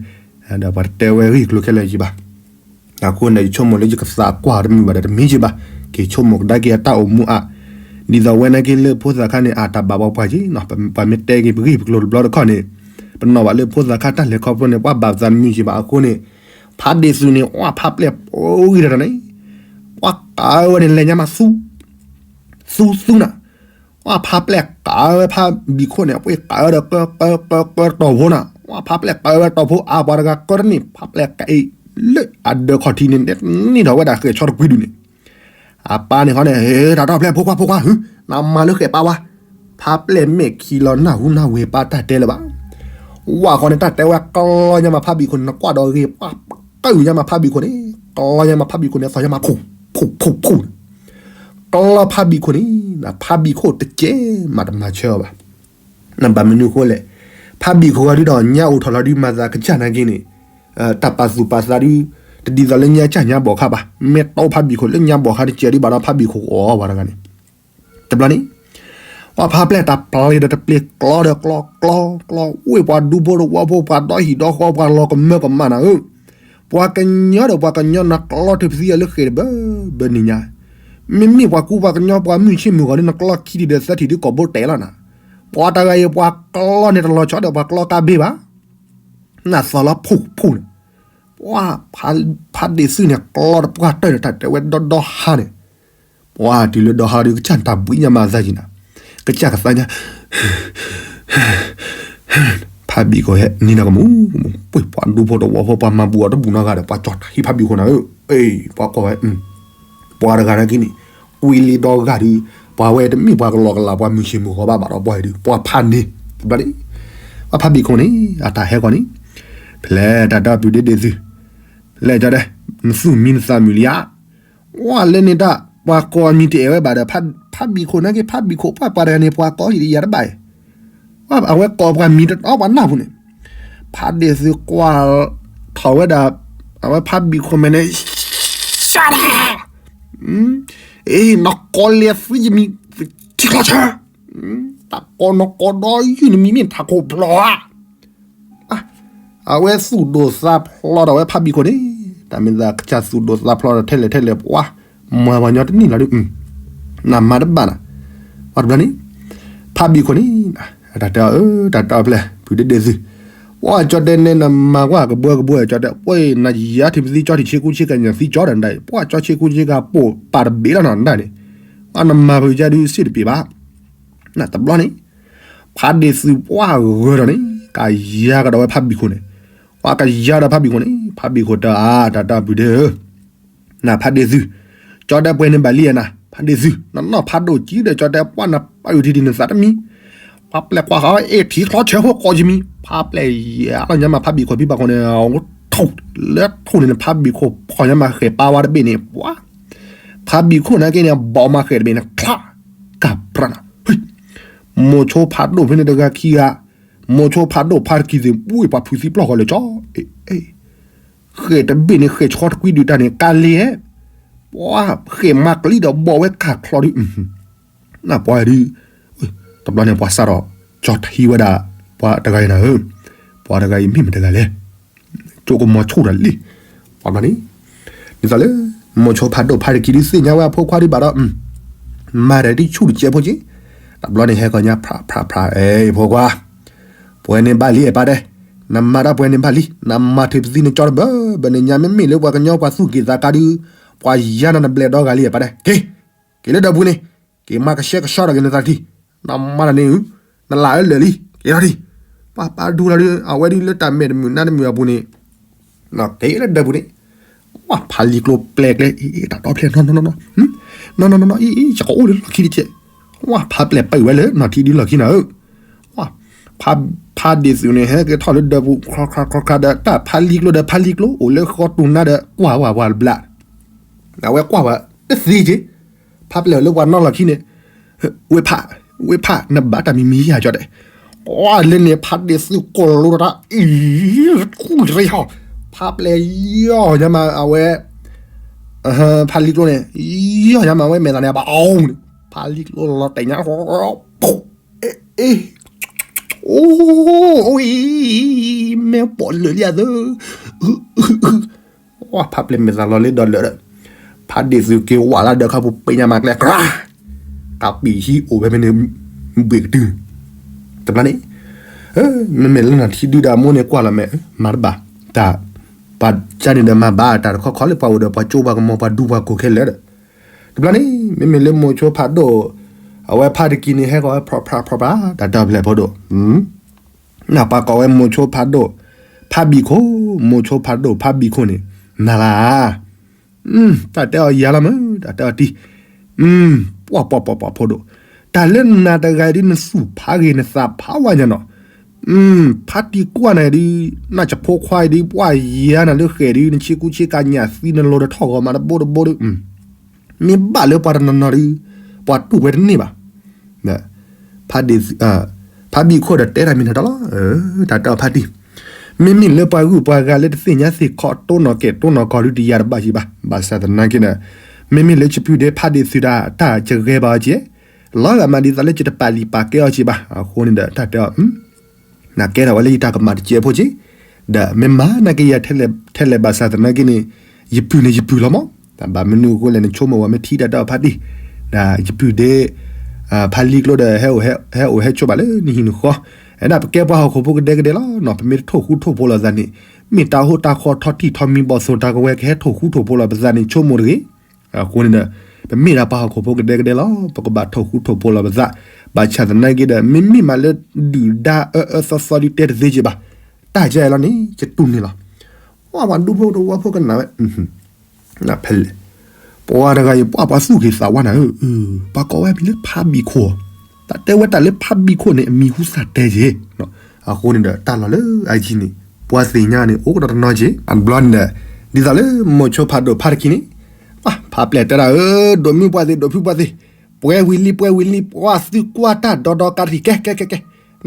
ဒီးပှၤတတဲဝဲဂ့ၢ်ကျိၤခဲလၢာ်ယံၤဘၣ် အဃိန့ၣ် ယဆိကမိၣ်လၢယကသးကွၢ်တမုာ်ဘၣ်ဒီးတမံၤက့ဘၣ်, က့ၤဆိကမိၣ်ကဒါက့ၤအတၢ်အိၣ်မူအါ, ဒ်သိးဝဲနာ်က့လၢဖိသၣ်ခါန့ၣ် အတၢ်ဘၣ်ဝဲပှၤက့နီၤ, ပှၤမ့ၢ်တဲက့ၤပဂ့ၢ်ပကျိၤတဘျီတခီၣ်န့ၣ်, ပနီၣ်ဘၣ်လၢဖိသၣ်ခါတၢ်လဲၤခီဖျိန့ၣ် ပှၤဘၣ်သးတမုာ်က့ဘၣ်အဃိန့ၣ်, ဖးဒ့ၣ်သုန့ၣ် ဝဲဖးပျဲၢ်ပိဂံၢ်တၢ်န့ၣ်, ပှၤကးဝဲန့ၣ်လဲၤညါမးသူ, သူသူနၤ ဝဲဖးပျဲၢ်ကးဝဲဖးဘံၣ်ခိၣ်န့ၣ် ပှၤကးဝဲဒီးကၢကၢကၢကၢတီၢ်ဖိနၤ, ဝဲဖးပျဲၢ်ကးဝဲတီၢ်ဖိ အါပှၤတဂၤကၢတန့ၢ် ဖးပျဲၢ်ကအံၤလၢအဒၢးခီၣ်ထံးန့ၣ် န့ၢ်ထီၣ်ဝဲဒၣ်ဃဲၤဆီတကွံဒုန့ၣ်, အပၢ်န့ၣ်ဃီန့ၣ် ဟဲတၢ်တီၢ်ဖျဲၣ်ဖိခွါဖိခွါ နမၤလၢဃဲၤပၢ်ဝါ, ဖးပျဲၢ်မဲာ်ခံလီၤနၢ်ဟူနၢ်ဝဲပၢ်တၢ်တဲလၢၤဘၣ်, ဝဲဃီန့ၣ် တၢ်တဲဝဲကလီညါမးဖးဘံၣ်ခိၣ်န့ၣ် နကွၢ်ဒီးဂ့ၤ ပှၤကၢယူၤညါမးဖးဘံၣ်ခိၣ်န့ၣ် ကလီညါမးဖးဘံၣ်ခိၣ်န့ၣ် သီၣ်ညါမးဖူၣ်ဖူၣ်ဖူၣ်ဖူၣ် ကလီဖးဘံၣ်ခိၣ်န့ၣ် ဖးဘံၣ်ခိၣ်တကဲမးတမၤဆၢအီၤဘၣ်, နဘၣ်မနုၤဃိလဲၣ်, ဖးဘံၣ်ခိၣ်ဂၤဒုဒီး ညါအိၣ်ထီၣ်လီၤဒုးမၤသးကစၢ်နာ်က့န့ၣ်, တၢ်ပာ်သူၣ်ပာ်သးဒု, တဒ်သိးလၢညါကၢ်ညါဘီၣ်ခါဘၣ်, မ့ၢ်တီဖးဘံၣ်ခိၣ်လၢညါဘီၣ်ခါတကဲဒုဘၣ်ဒီးဖးဘံၣ်ခိၣ်ကအီၣ်ဝဲတဂၤန့ၣ်, တဘျီန့ၣ်, ပှၤဖးပျဲၢ်တၢ်ပျ့ၤဒီးတပျ့ၤကျီဒီးကျီကျီကျီ ဝ့ၢ်ပှၤဒူဖိတဝီဖိ ပှၤဒီဟံၣ်ဒီဃီ ပှၤလီၤကမၢကမၣ်နၤဧၢ, ပှၤကညီဒီးပှၤကညီနကျီထၢဖသံအီၤလၢဃဲးတဘၢဘၢန့ၣ်ညါ, မ့မ့ၢ်ပှၤကူပှၤကညီပှၤမုၢ်ဆ့ၣ်မုၢ်ဂီၤဒီးနကျီခံထံၣ်ဒီးသၢထံၣ်ဒီးကိာ်ဘိတဲာ်လီၤနၤ, ပှၤတဂၤအံၤပှၤကျီန့ၣ်တလီၤဆီဒီးပှၤကျီကါဘ့ၣ်ဘၣ်, နသီၣ်လီၤဖှိၣ်ဖှိၣ်န့ၣ်, ပှၤဖးဒ့ၣ်သုန့ၣ်ကျီတပှၢ်တၢၢ်ဒီးတၢ်တဲဝဲဒီဒီဟါန့ၣ် ပှၤတုၤလၢဒီဟါဒီး ကစၢ်တၢ်ဘှံးညါမးသးကံနၤ, ကစၢ်ကသါညါ, ဖးဘံၣ်ခိၣ်ဟဲနံၤနၤကမူး, ပှၤဒူဖိတဝီဖိပှၤမၤဘူၣ်အီၤတဘူၣ်နီတဂၤဒီး ပှၤကၠီၣ်ထံဖးဘံၣ်ခိၣ်နၤဧၢ, ပှၤကိးဝဲ, ပှၤတဂၤနာ်က့န့ၣ်, ကွံလံဒီဂၤဒီး, ပှၤဝဲတမ့ၢ်ပှၤကလီကလးပှၤမုၢ်ဆ့ၣ်မုၢ်ဂီၤဘၣ်ဘၣ်ဒီးပှၤအံၤဒီး ပှၤဖးန့ၣ်, တဘျီန့ၣ်, ပှၤဖးဘံၣ်ခိၣ်န့ၣ် အတၢ်ဟဲကီးန့ၣ်, ဖဲလဲၣ်တၢ်တီပူၤဒ့ဒ့ၣ်သု, လဲၣ်ကၠီတဲ, နသူၣ်မံနသးမုာ်လံဧါ ဝဲလၢန့ၣ်တၢ် ပှၤကိးမံၤတအဲၣ်ဝဲဘၣ်ဒီး ဖးဘံၣ်ခိၣ်နာ်က့ ဖးဘံၣ်ခိၣ်ပှၢ်ပှၤတဂၤန့ၣ် ပှၤကိးယံာ်တယၤတဘၣ်အံၤ, အဝဲကိးပှၤမံၤတတီပှၤနၢ်ပူၤန့ၣ်, ဖးဒ့ၣ်သုကွၢ်ထီၣ်ဝဲဒၣ်, အဝဲဖးဘံၣ်ခိၣ်မဲာ်န့ၣ်, ရှါဒၣ်, အ့ နကိးလဲၤသံယမံၤ, ထံချီဆၢ, တၢ်ကိးနကိးဒီးယုၢ်နမံၤမ့ၢ်ထးခိၣ်ဖျီဧါ အဝဲသူၣ်ဒိၣ်သးဖျီဒီးဝဲဖးဘံၣ်ခိၣ်န့ၣ်, တၢ်မ့ၢ်သးကစၢ်သူၣ်ဒိၣ်သးဖျီဒီးထဲလဲၣ်ထဲလဲၣ်ပှၤ, မၤပှၤညီတန့ၢ်လီၤဒုး, နမၤတဘၣ်နၤ, ပှၤတဘျီန့ၣ်, ဖးဘံၣ်ခိၣ်န့ၣ်, တၢ်တဲအီၤ, တၢ်တဲအီၤဖဲလဲၣ် ဖုဒ့ဒ့ၣ်သု, ပှၤကၠီတဲနဲနမၤကွၢ်ကဘှၢကဘှၢကၠီတဲ, ပှၤနယါထံပသံကၠီထံဆ့ကူဆ့ကညၣ်သံကၠီဒီးနဒၣ်အံၤ ပှၤကၠီဆ့ကူဆ့ကပှၤပာ်တဘ့ၣ်လီၤနၤနဒၣ်န့ၣ်, ပှၤနမၤဖုးကၠီဒုးစ့ၣ်တပ့ၤဘၣ် နတဘျီန့ၣ်, ဖးဒ့ၣ်သုပှၢ်ဂၢၢ်ဒီးန့ၣ် ကယါကဒီးဝဲဖးဘံၣ်ခိၣ်န့ၣ်, ပှၤကယါဒီးဖးဘံၣ်ခိၣ်န့ၣ် ဖးဘံၣ်ခိၣ်တၢ်အါတၢ်တၢ်ပုၢ်ဒ့ဧၢ, နဖးဒ့ၣ်သု, ကၠီဒၢပှဲၤန့ၣ်ဘၣ်လံဧါနၤ ဖးဒ့ၣ်သု, နနီၢ်ဖးဒိၣ်ကံဒီးကၠီဒၢပှၢ်နပာ်အုၣ်ထံဒံးနသးတမံၤ, ဖးပျဲၢ်ကွၢ်ဃီအ့ၣ်ထံချီဆၢဖိကိးယမံၤ ဖးပျဲၢ်ယါလီၤညါမးဖးဘံၣ်ခိၣ်ဖံဘၣ်ခိၣ်န့ၣ်, ထိၣ်လၢထိၣ်န့ၣ် ဖးဘံၣ်ခိၣ်ဖီၣ်ညါမးဃဲၤပာ်ဝဲတဘ့ၣ်န့ၣ် ပှၤ ဖးဘံၣ်ခိၣ်နာ်က့န့ၣ် ဘီၣ်မးဃဲၤတဘ့ၣ်န့ၣ် ချါ, ကၢ်ပြၢ်နၤ, မိၤဆိဖးဒိၣ်ဖဲန့ၣ်တဂၤခံဂၤ, မိၤဆိဖးဒိၣ်ဖးတကံၢ်သ့ၣ် ပှ့ၢ်ပှၤဖုးသံပျီၢ်ဃီလၢကၠီ, ဃဲၤတဘ့ၣ်န့ၣ် ဃဲၤဆီတကွံဒုးတၢ်န့ၣ် ကါလ့ဧဲ, ပှၤဃဲၤမၤကျံဒီးဘီၣ်ဝဲကၢ်ချီဒုး, နပှၤဒုး, တဘျီန့ၣ်ပှၤစးထီၣ်, ကၠီထံဝဲဒၣ်, ပှၤတဂၤအံၤနၤဧၢ, ပှၤတဂၤအံၤမ့ၢ်မတၤတဂၤလဲၣ် ကၠိကမီၤဆိၣ်တၢ်လံ, ပှၤဘျီန့ၣ်, ဒ်သိးလၢ, မိၤဆိဖးဒိၣ်ဖးတကံၢ်ဒုးသ့ၣ်ညါဝဲအဖိခွါဒုးဘၣ်ဒီး, မၤဒီးဒ်ဆူၣ်တကဲးဖိက့, တဘျီန့ၣ်ဟဲကီးညါဖြးဖြးဖြး အဲၣ်ဖိခွါ, ပှဲၤန့ၣ်ဘၣ်လံအဲၣ်ပၢ်တဲ, နမၤတၢ်ပှဲၤန့ၣ်ဘၣ်လံ နမၤထံးပသံနကၠီတဘၢဘၢန့ၣ်ညါ မ့မ့ၢ်လၢပှၤကညီပှၤသူၣ်က့ၤသးကါဒုး, ပှၤယါနၤနဘျဲးဒီဂၤလံအဲၣ်ပၢ်တဲ, က့ၤ, က့ၤလၢဒၢးပူၤန့ၣ်, က့ၤမၤကဆှဲကဆှီထီၣ်က့ၤနသးတထံၣ်, နမၤတၢ်န့ၣ်, နလၢအလၢာ်လံ, က့ၤထီၣ်ထံၣ်, ပှၤပာ်ဒူလီၤဒုး အဝဲဒုးလၢတၢ်မဲာ်တမုာ်နါတမုာ်အပူၤန့ၣ်, က့ၤလၢဒၢးပူၤန့ၣ်, ဝဲဖးလံၤကျိပျဲၢ်ကျဲ, တၢ်တီဖျဲၣ်နီၢ်နီၢ်နီၢ်, နီၢ်နီၢ်နီၢ်နီၢ်အံၤ ယကအိၣ်လၢလီၢ်ခံတကဲး, ဝဲဖးပျဲၢ်ပာ်ဝဲလၢနီၢ်ထံဒုးလီၢ်ခံနၤဧၢ, ဝဲဖးဒ့ၣ်သုးန့ၣ် ဟဲက့ၤထီၣ်လၢဒၢးပူၤ ခီခါခီခါဒီး တၢ်ဖးလံၤကျိဒီးဖးလံၤကျိ အိၣ်လၢဃီတူၢ်နါဒီး ကွၢ်ဝဲဝဲတဘျီ, အဝဲကွၢ်ဝဲတသ့က့ၤ, ဖးပျဲၢ်အိၣ်လၢပှၤနီၢ်လီၢ်ခံန့ၣ်, ဝဲဖး, ဝဲဖး နဘၣ်တၢ်မံၤမံၤယါကၠီတဲ, ကွၢ်လၢန့ၣ်ဖးဒ့ၣ်သုးကိၢ်လိတၢ်, အံၤ, ခူၣ်ရ့ဟီ, ဖးပျဲၢ်ယီၢ်ညါမးအဝဲ ဖးလံၤကျိန့ၣ်, ယီၢ်ညါမးအဝဲမဲာ်သးန့ၣ် အဘၣ်အီၤန့ၣ်, ဖးလံၤကျိလီၤတဲာ်ညါ, အ့, အိၣ်, အံၤ, မ့ၢ်ပိာ်လၢာ်လံဧါသၢ, ဝဲဖးပျဲၢ်မဲာ်သးလီၤလံဒီးလၢာ်ဒီး, ဖးဒ့ၣ်သုးက့ၤဝးလၢဒၢးခါပူၤပ့ၤညါမးကျဲ, ကးပံာ်ဟံးအိၣ်ဖဲဖဲန့ၣ်, ဘှ့ၣ်ကတုၤ, တဘျီန့ၣ်, မ့မ့ၢ်လၢနထံဒုၣ်ဒါမိၢ်န့ၣ်ကွၢ်လီၤမဲာ်, မၤတဘၣ်, တၢ်, ပှၤကန့ၣ်ဒီးမၤဘၣ်တၢ်တခီခီလၢပှၤအိၣ်ဒီးပှၤကၠိပှၤကမီၤပှၤဒူပှၤကိၢ်ခဲလၢာ်ဒီး, တဘျီန့ၣ် မ့မ့ၢ်လၢမိၤဆိဖးဒိၣ်, အဝဲဖးတကံၢ်န့ၣ်ဟဲကီးဖးဖးဖးဖး တၢ်တၢ်ဖျဲၣ်ဖိဒိၣ်, နပှၤကိးဝဲမိၤဆိဖးဒိၣ်, ဖးဘံၣ်ခိၣ်, မိၤဆိဖးဒိၣ်ဖးဘံၣ်ခိၣ်န့ၣ်, နၤလၢ, တၢ်တဲအီၤယၤလီၤမး တၢ်တဲအီၤတံၢ်, ပှၤပှၤပှၤပှၤဖိဒိၣ်, တၢ်လၢနၤတဂၤအံၤဒုးနသူၣ်ဖးဂ့ၤနသးဖးဝါညါနီၤ, ဖးတံၢ်ကွၢ်နၤဒုး, နၢ်ကဖိခွါအံၤဒုး ပှၤယါနၤလၢဃဲၤဒုး နဆ့ကူဆ့ကညၣ်သံနလိၤဒီးထီၣ်ဂီၤမးတဘိတဘိဒုး, မ့ၢ်ဘၣ်လၢပှၤတနီၤနီၤဒုး, ပှၤတူၢ်ဝဲတန့ၢ်ဘၣ်. ဖးဒ့ၣ်, ဖးဘံၣ်ခိၣ်ဒီးတဲတၢ်မံၤနီၤတၢ်လီၤ, တၢ်တဲအီၤဖးတံၢ်, မ့မ့ၢ်လၢပှၤဂုၤပှၤဂၤလၢတသ့ၣ်ညါသ့ၣ်ခီတိၢ်နီၣ်ကဲၣ်တိၢ်နီၣ်ကီၢ်ဒုးတယၤတဘၣ်ယံၤဘၣ်, ဘၣ်ဆၣ်သနာ်က့ဒီး, မ့မ့ၢ်လၢယဖုဒဲဖးဒ့ၣ်သုးတၢ်တၢ်ယဂဲၤဘၣ်အီၤက့ၤ, လီၤဂာ်မးဒ်သိးလၢယတပာ်လံာ်ပာ်ကဲအီၤက့ၤဘၣ်, အဃိန့ၣ်ဒီးတၢ်တဲအီၤ နကဲထီၣ်ဝဲလၢယတၢ်ကမၣ်တစဲးဖိက့ၤ, ဒီးမ့ၢ်မၤနာ်က့ယၤထဲလဲၣ်ဘၣ်ဆၣ်သနာ်က့န့ၣ် ယပုၢ်န့ၣ်ယပုၢ်လီၤမး, ဘၣ်မနုၤအဃိလဲၣ် နဆိကမိၣ်ဝဲမ့ၢ်ထံၣ်တၢ်တၢ်ဖါတံၢ်, ဒီးယပုၢ်ဒ့ ဖါလံကျိဒီး ဟဲအိၣ်ဟဲဆိးဘၣ်လၢနဟံၣ်နဃီ, အဲဒၣ်ပကဲပှၤဟီၣ်ခိၣ်ဖိကဒဲကဒဲလီၤနီၤ, ပမ့ၢ်တထိၣ်ဃူထိၣ်ဖိးလိာ်သးန့ၣ် မ့ၢ်တၢ်အိၣ်တၢ်ခီထီထံၣ်ထီမံဘီၣ်သိၣ်တၢ်ကဝဲၤကဟဲထိၣ်ဃူထိၣ်ဖိးလိာ်ပသးန့ၣ် ဆိကမိၣ်တဂ့ၤ. အဃိန့ၣ်ဒီး ပမ့ၢ်ဒၣ်ပှၤဟီၣ်ခိၣ်ဖိကဒဲကဒဲလီၤ, ပကဘၣ်ထိၣ်ဃူထိၣ်ဖိးလိာ်ပသး, ဘၣ်ဆၣ်သနာ်က့ဒီး မ့မ့ၢ်မးလၢဒုၣ်ဒါအၢအၢသီသီဒုတဲတသ့က့ဘၣ်, တၢ်ကဲလီၤန့ၣ် ယတူၢ်န့ၢ်လီၤ. ပှၤဒူဖိတဝီဖိကနၣ်ဝဲ ဖဲလဲၣ်, ပှၤတဂၤအံၤ ပှၤပှၤသူၣ်က့ၤသးဝါနၤဧၢ, ပှၤကိးဝဲမံၤလၢဖါဘံၣ်ခိၣ်, တၢ်တဲဝဲတၢ်လၢဖါဘံၣ်ခိၣ်န့ၣ် အမံၤဟူသၣ်တဲက့ၤ, အဃိန့ၣ်ဒီး တၢ်လီၢ်လၢအယံၤန့ၣ် ပှၤသ့ၣ်ညါန့ၣ် အိၣ်ကဒီးတနီၤက့ၤ, အဘျီန့ၣ်ဒီး ဒ်သိးလၢမိၤဆိဖးဒိၣ်ဖါတကံန့ၣ် ဖါပျဲၢ်တဲဒၣ်ဧၢ, ဒိၣ်မုၢ်ပှၢ်သ့ၣ် ဒိၣ်ဖုပှၢ်သ့ၣ်, ပှဲၤဝံၤလံ ပှဲၤဝံၤလံ ပှၤသုကွၢ်တၢ်ဒီဒီကးတထံၣ် ကဲ ကဲ ကဲ ကဲ,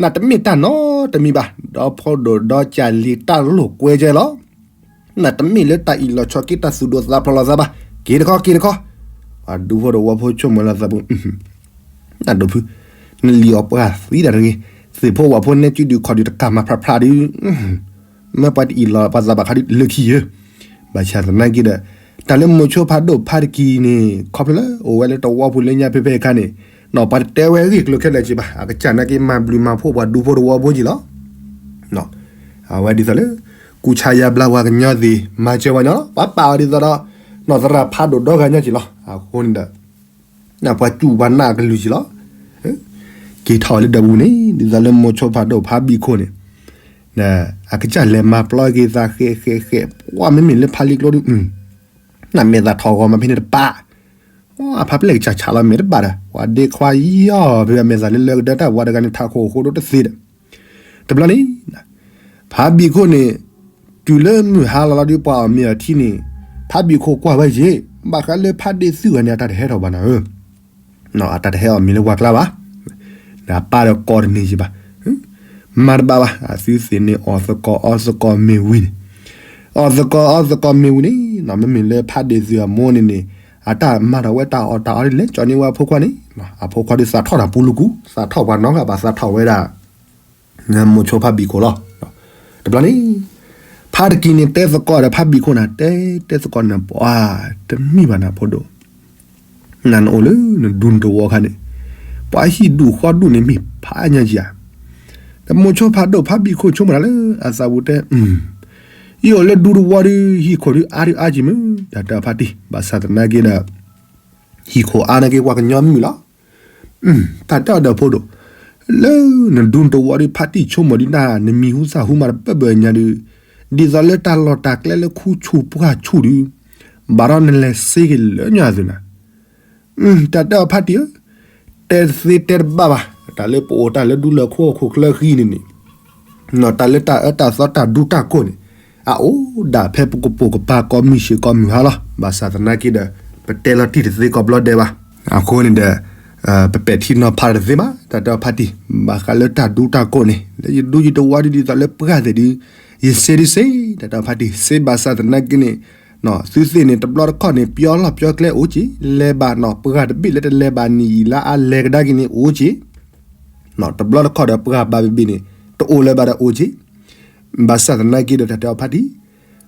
နတမ့ၢ်တၢ်နီတမံၤဘၣ်, ဒီဖိဒိၣ်ဒီကၢ်လံၤတၢ်လိာ်ကွဲကဲလီၤ. နတမ့ၢ်လၢတၢ်အံၣ်လီၤဆီက့ တၢ်သူၣ်ဒိၣ်သးဖျိးလိာ်သးဘၣ်, က့ၤတခီ က့ၤတခီ, ပှၤဒူဖိတဝီဖိဆိကမိၣ်လီၤသးပူၤ နဒိၣ်ဖု, နလံၤအီၤပှၢ်သံဒၣ်တဂ့ၤ, သ့ၣ်ဖိဝၣ်ဖိနဲကၠူဒုးခီၣ်ဒုးတကၢ်မၤဖျါဖျါဒုး, မ့ၢ်ပှၤတအံၣ်လီၤပှၤသးဘၣ်ခါဒုးလၢခံယၢ, ဘၣ်ဆၣ်သနာ်က့ဒီး တၢ်လၢမိၤဆိဖးဒိၣ်ဖါတကံန့ၣ် ခီဖျိလၢအိၣ်ဝဲလၢတဝီပူၤလၢညါဖဲဖဲအခါန့ၣ်, နီၢ်ပှၤတတဲဝဲအဂ့ၢ်ကျိၤခဲလၢာ်က့ဘၣ်, အကစၢ်နာ်က့မၤဘျုးမၤဖှိၣ်ပှၤဒူဖိတဝီဖိက့ၤလီၤ. အဝဲဒ်သိးလၢ ကူၣ်ဆါယါဘျါပှၤကညီသ့ၣ် မၤစၢၤပှၤညီလီၤ, ပှၤပာ်အီၤဒ်သိးဒီး နီၢ်သရၣ်ဖးဒိၣ်ဒီဂၤညီက့ၤလီၤ. အဃိန့ၣ်ဒီး ပှၤစူၢ်ပှၤနာ်အကလုၢ်က့ၤလီၤ. က့ၤထီၣ်ဝဲလၢဒၢးပူၤန့ၣ် ဒ်သိးလၢမိၤဆိဖးဒိၣ်ဖါဘံၣ်ခိၣ်န့ၣ် အကစၢ်လဲၤမၤပျီက့ၤသးဃဲးဃဲးဃဲး ပှၤမ့မ့ၢ်လၢဖးလံကျိဒုး နမဲာ်သၣ်ထီၣ်ဂီၤမးဖဲန့ၣ်တပာ်, အဖးပျဲၢ်ကစၢ်ဆးလီၤမဲာ်တဘၣ်ဒီး ပှၤဒ့ခွါယီၢ်ဖဲမဲာ်သၣ်လၢလၢကဒၢတၢ်ဝါတဂၤန့ၣ် ထးခိၣ်အဃိဒိတသ့ဒီး တဘျီန့ၣ် ဖးဘံၣ်ခိၣ်န့ၣ် တုၤလၢမုၢ်ဟါလီၤလီၤဒုးပှၤအီၣ်မ့ၤအီထံန့ၣ် ဖးဘံၣ်ခိၣ်ကွၢ်ဝဲက့ၤ ဘၣ်ဃးလၢဖးဒ့သုဂၤန့ၣ် အတၢ်တဟဲထီၣ်ဘၣ်နၤဧၢ, အတၢ်တဟဲအီၣ်မ့ၤလၢပှၤကျါဘၣ်, နပၢ်ဒီးကိးတန့ၢ်က့ၤဘၣ်, မၤတဘၣ်ဘၣ် အသုသ့ၣ်န့ၣ် အီၣ်သကိးအီသကိးမ့ၤဝံၤန့ၣ်, အီၣ်သကိးအီသကိးမ့ၤဝံၤန့ၣ် မ့မ့ၢ်လၢဖးဒ့သုအမိၢ်န့ၣ်န့ၣ် အတၢ်မၤထီၣ်ဝဲတၢ်အီၣ်တၢ်အီဒ်လဲၣ် ကၠီန့ၢ်ဝဲအဖိခွါန့ၣ်, အဖိခွါဒုးသးထီၣ်တၢ်ပူၤလူၤကူ, သးထီၣ်ပှၤနီတဂၤဘၣ် သးထီၣ်ဝဲဒၣ် မိၤဆိဖးဘံၣ်ခိၣ်လီၤ. တဘျီန့ၣ် ဖါတကံန့ၣ် တဲသကိးဒီးဖးဘံၣ်ခိၣ်နၤ တဲ တဲသကိးနၤ ပှၤတမ့ၢ်ဘၣ်နၤဖိဒိၣ်, နၤနအိၣ်လၢနဒူနတဝီခါန့ၣ် ပှၤဟံၣ်ဒူၣ်ဃီဒူၣ်န့ၣ်မ့ၢ်ဖးညါက့ၤဧါ, ဒီးမိၤဆိဖးဒိၣ်ဖးဘံၣ်ခိၣ်ဆိကမိၣ်တၢ်လၢအသးပူၤတဲ ယအိၣ်လၢဒူတဝီဒီး ဟံၣ်ခိၣ်ဒုးအါဒုးအါက့ၤမုၢ် တၢ်တဲအီၤဖါတံၢ် ဘၣ်ဆၣ်သနာ်က့ဒီး ဟံၣ်ခိၣ်အါနာ်က့ပှၤကညီမုၢ်လီၤ. တၢ်တဲအီၤဒီးဖိဒိၣ်, လၢနဒူတဝီဒီး ဖါတံၢ်ဆိကမိၣ်ဒုးနၤ နမံၤဟူသၣ်ဟူမးတဘၢဘၢညါဒုး, ဒ်သိးလၢတၢ်လီၢ်တၢ်ကျဲလၢခူဆူၣ်ပှၢ်ဆူၣ်ဒုး, ဘၣ်ဒီးနလဲၤစ့က့ၤလၢညါသုနၤ တၢ်တဲအီၤဖါတံၢ်ဧၢ, တဲတသ့တဲတဘၣ်ဘၣ်, တၢ်လၢပအိၣ်တၢ်လၢဒူလၢၢ်ခိခိၣ်ချၢဃံန့ၣ်န့ၣ်, တၢ်လၢတၢ်အၢတၢ်သီတၢ်ဒူတၢ်ကိၢ်န့ၣ်, အအိၣ်ဒၣ်ဖဲပကပိာ်ကပၤကိးမုၢ်ဆ့ၣ်ကိးမုၢ်ဟါလီၤ. ဘၣ်ဆၣ်သနာ်က့ဒီး ပတဲလီၤတံၢ်တသ့ကိးဘျီဒဲးဘၣ်. အဃိန့ၣ်ဒီး ပပဲာ်ထံနီၤဖးတသ့ဘၣ်, တၢ်တဲအီၤဖါတံၢ်, ဘၣ်ဃးလၢတၢ်ဒူတၢ်ကိၢ်န့ၣ် လၢယဒူယတဝီဒုးဒ်သိးလၢပှၢ်သ့ၣ်ဒုး, ယစ့ဒုးစ့, တၢ်တဲအီၤဖါတံၢ်, စ့ဘၣ်ဆၣ်သနာ်က့န့ၣ် သုသ့ၣ်န့ၣ် တဘျီတခီၣ်န့ၣ် ပျီလီၢ်ပျီကျဲအိၣ်က့ၤ, လဲၤဘၣ်နီၢ်ပှၢ်တဘ့ၣ်လၢတလဲၤဘၣ်နံၣ်အံၤလါအါလဲၤကဒါက့ၤန့ၣ်အိၣ်က့ၤ, တဘျီတခီၣ်ဒီးပှၢ်ဘၣ်ဘ့ၣ်ဘ့ၣ်န့ၣ် တအိၣ်လၢၤဘၣ်ဒီးအိၣ်က့ၤ, ဘၣ်ဆၣ်သနာ်က့ဒီးတၢ်တဲအီၤဖါတံၢ်,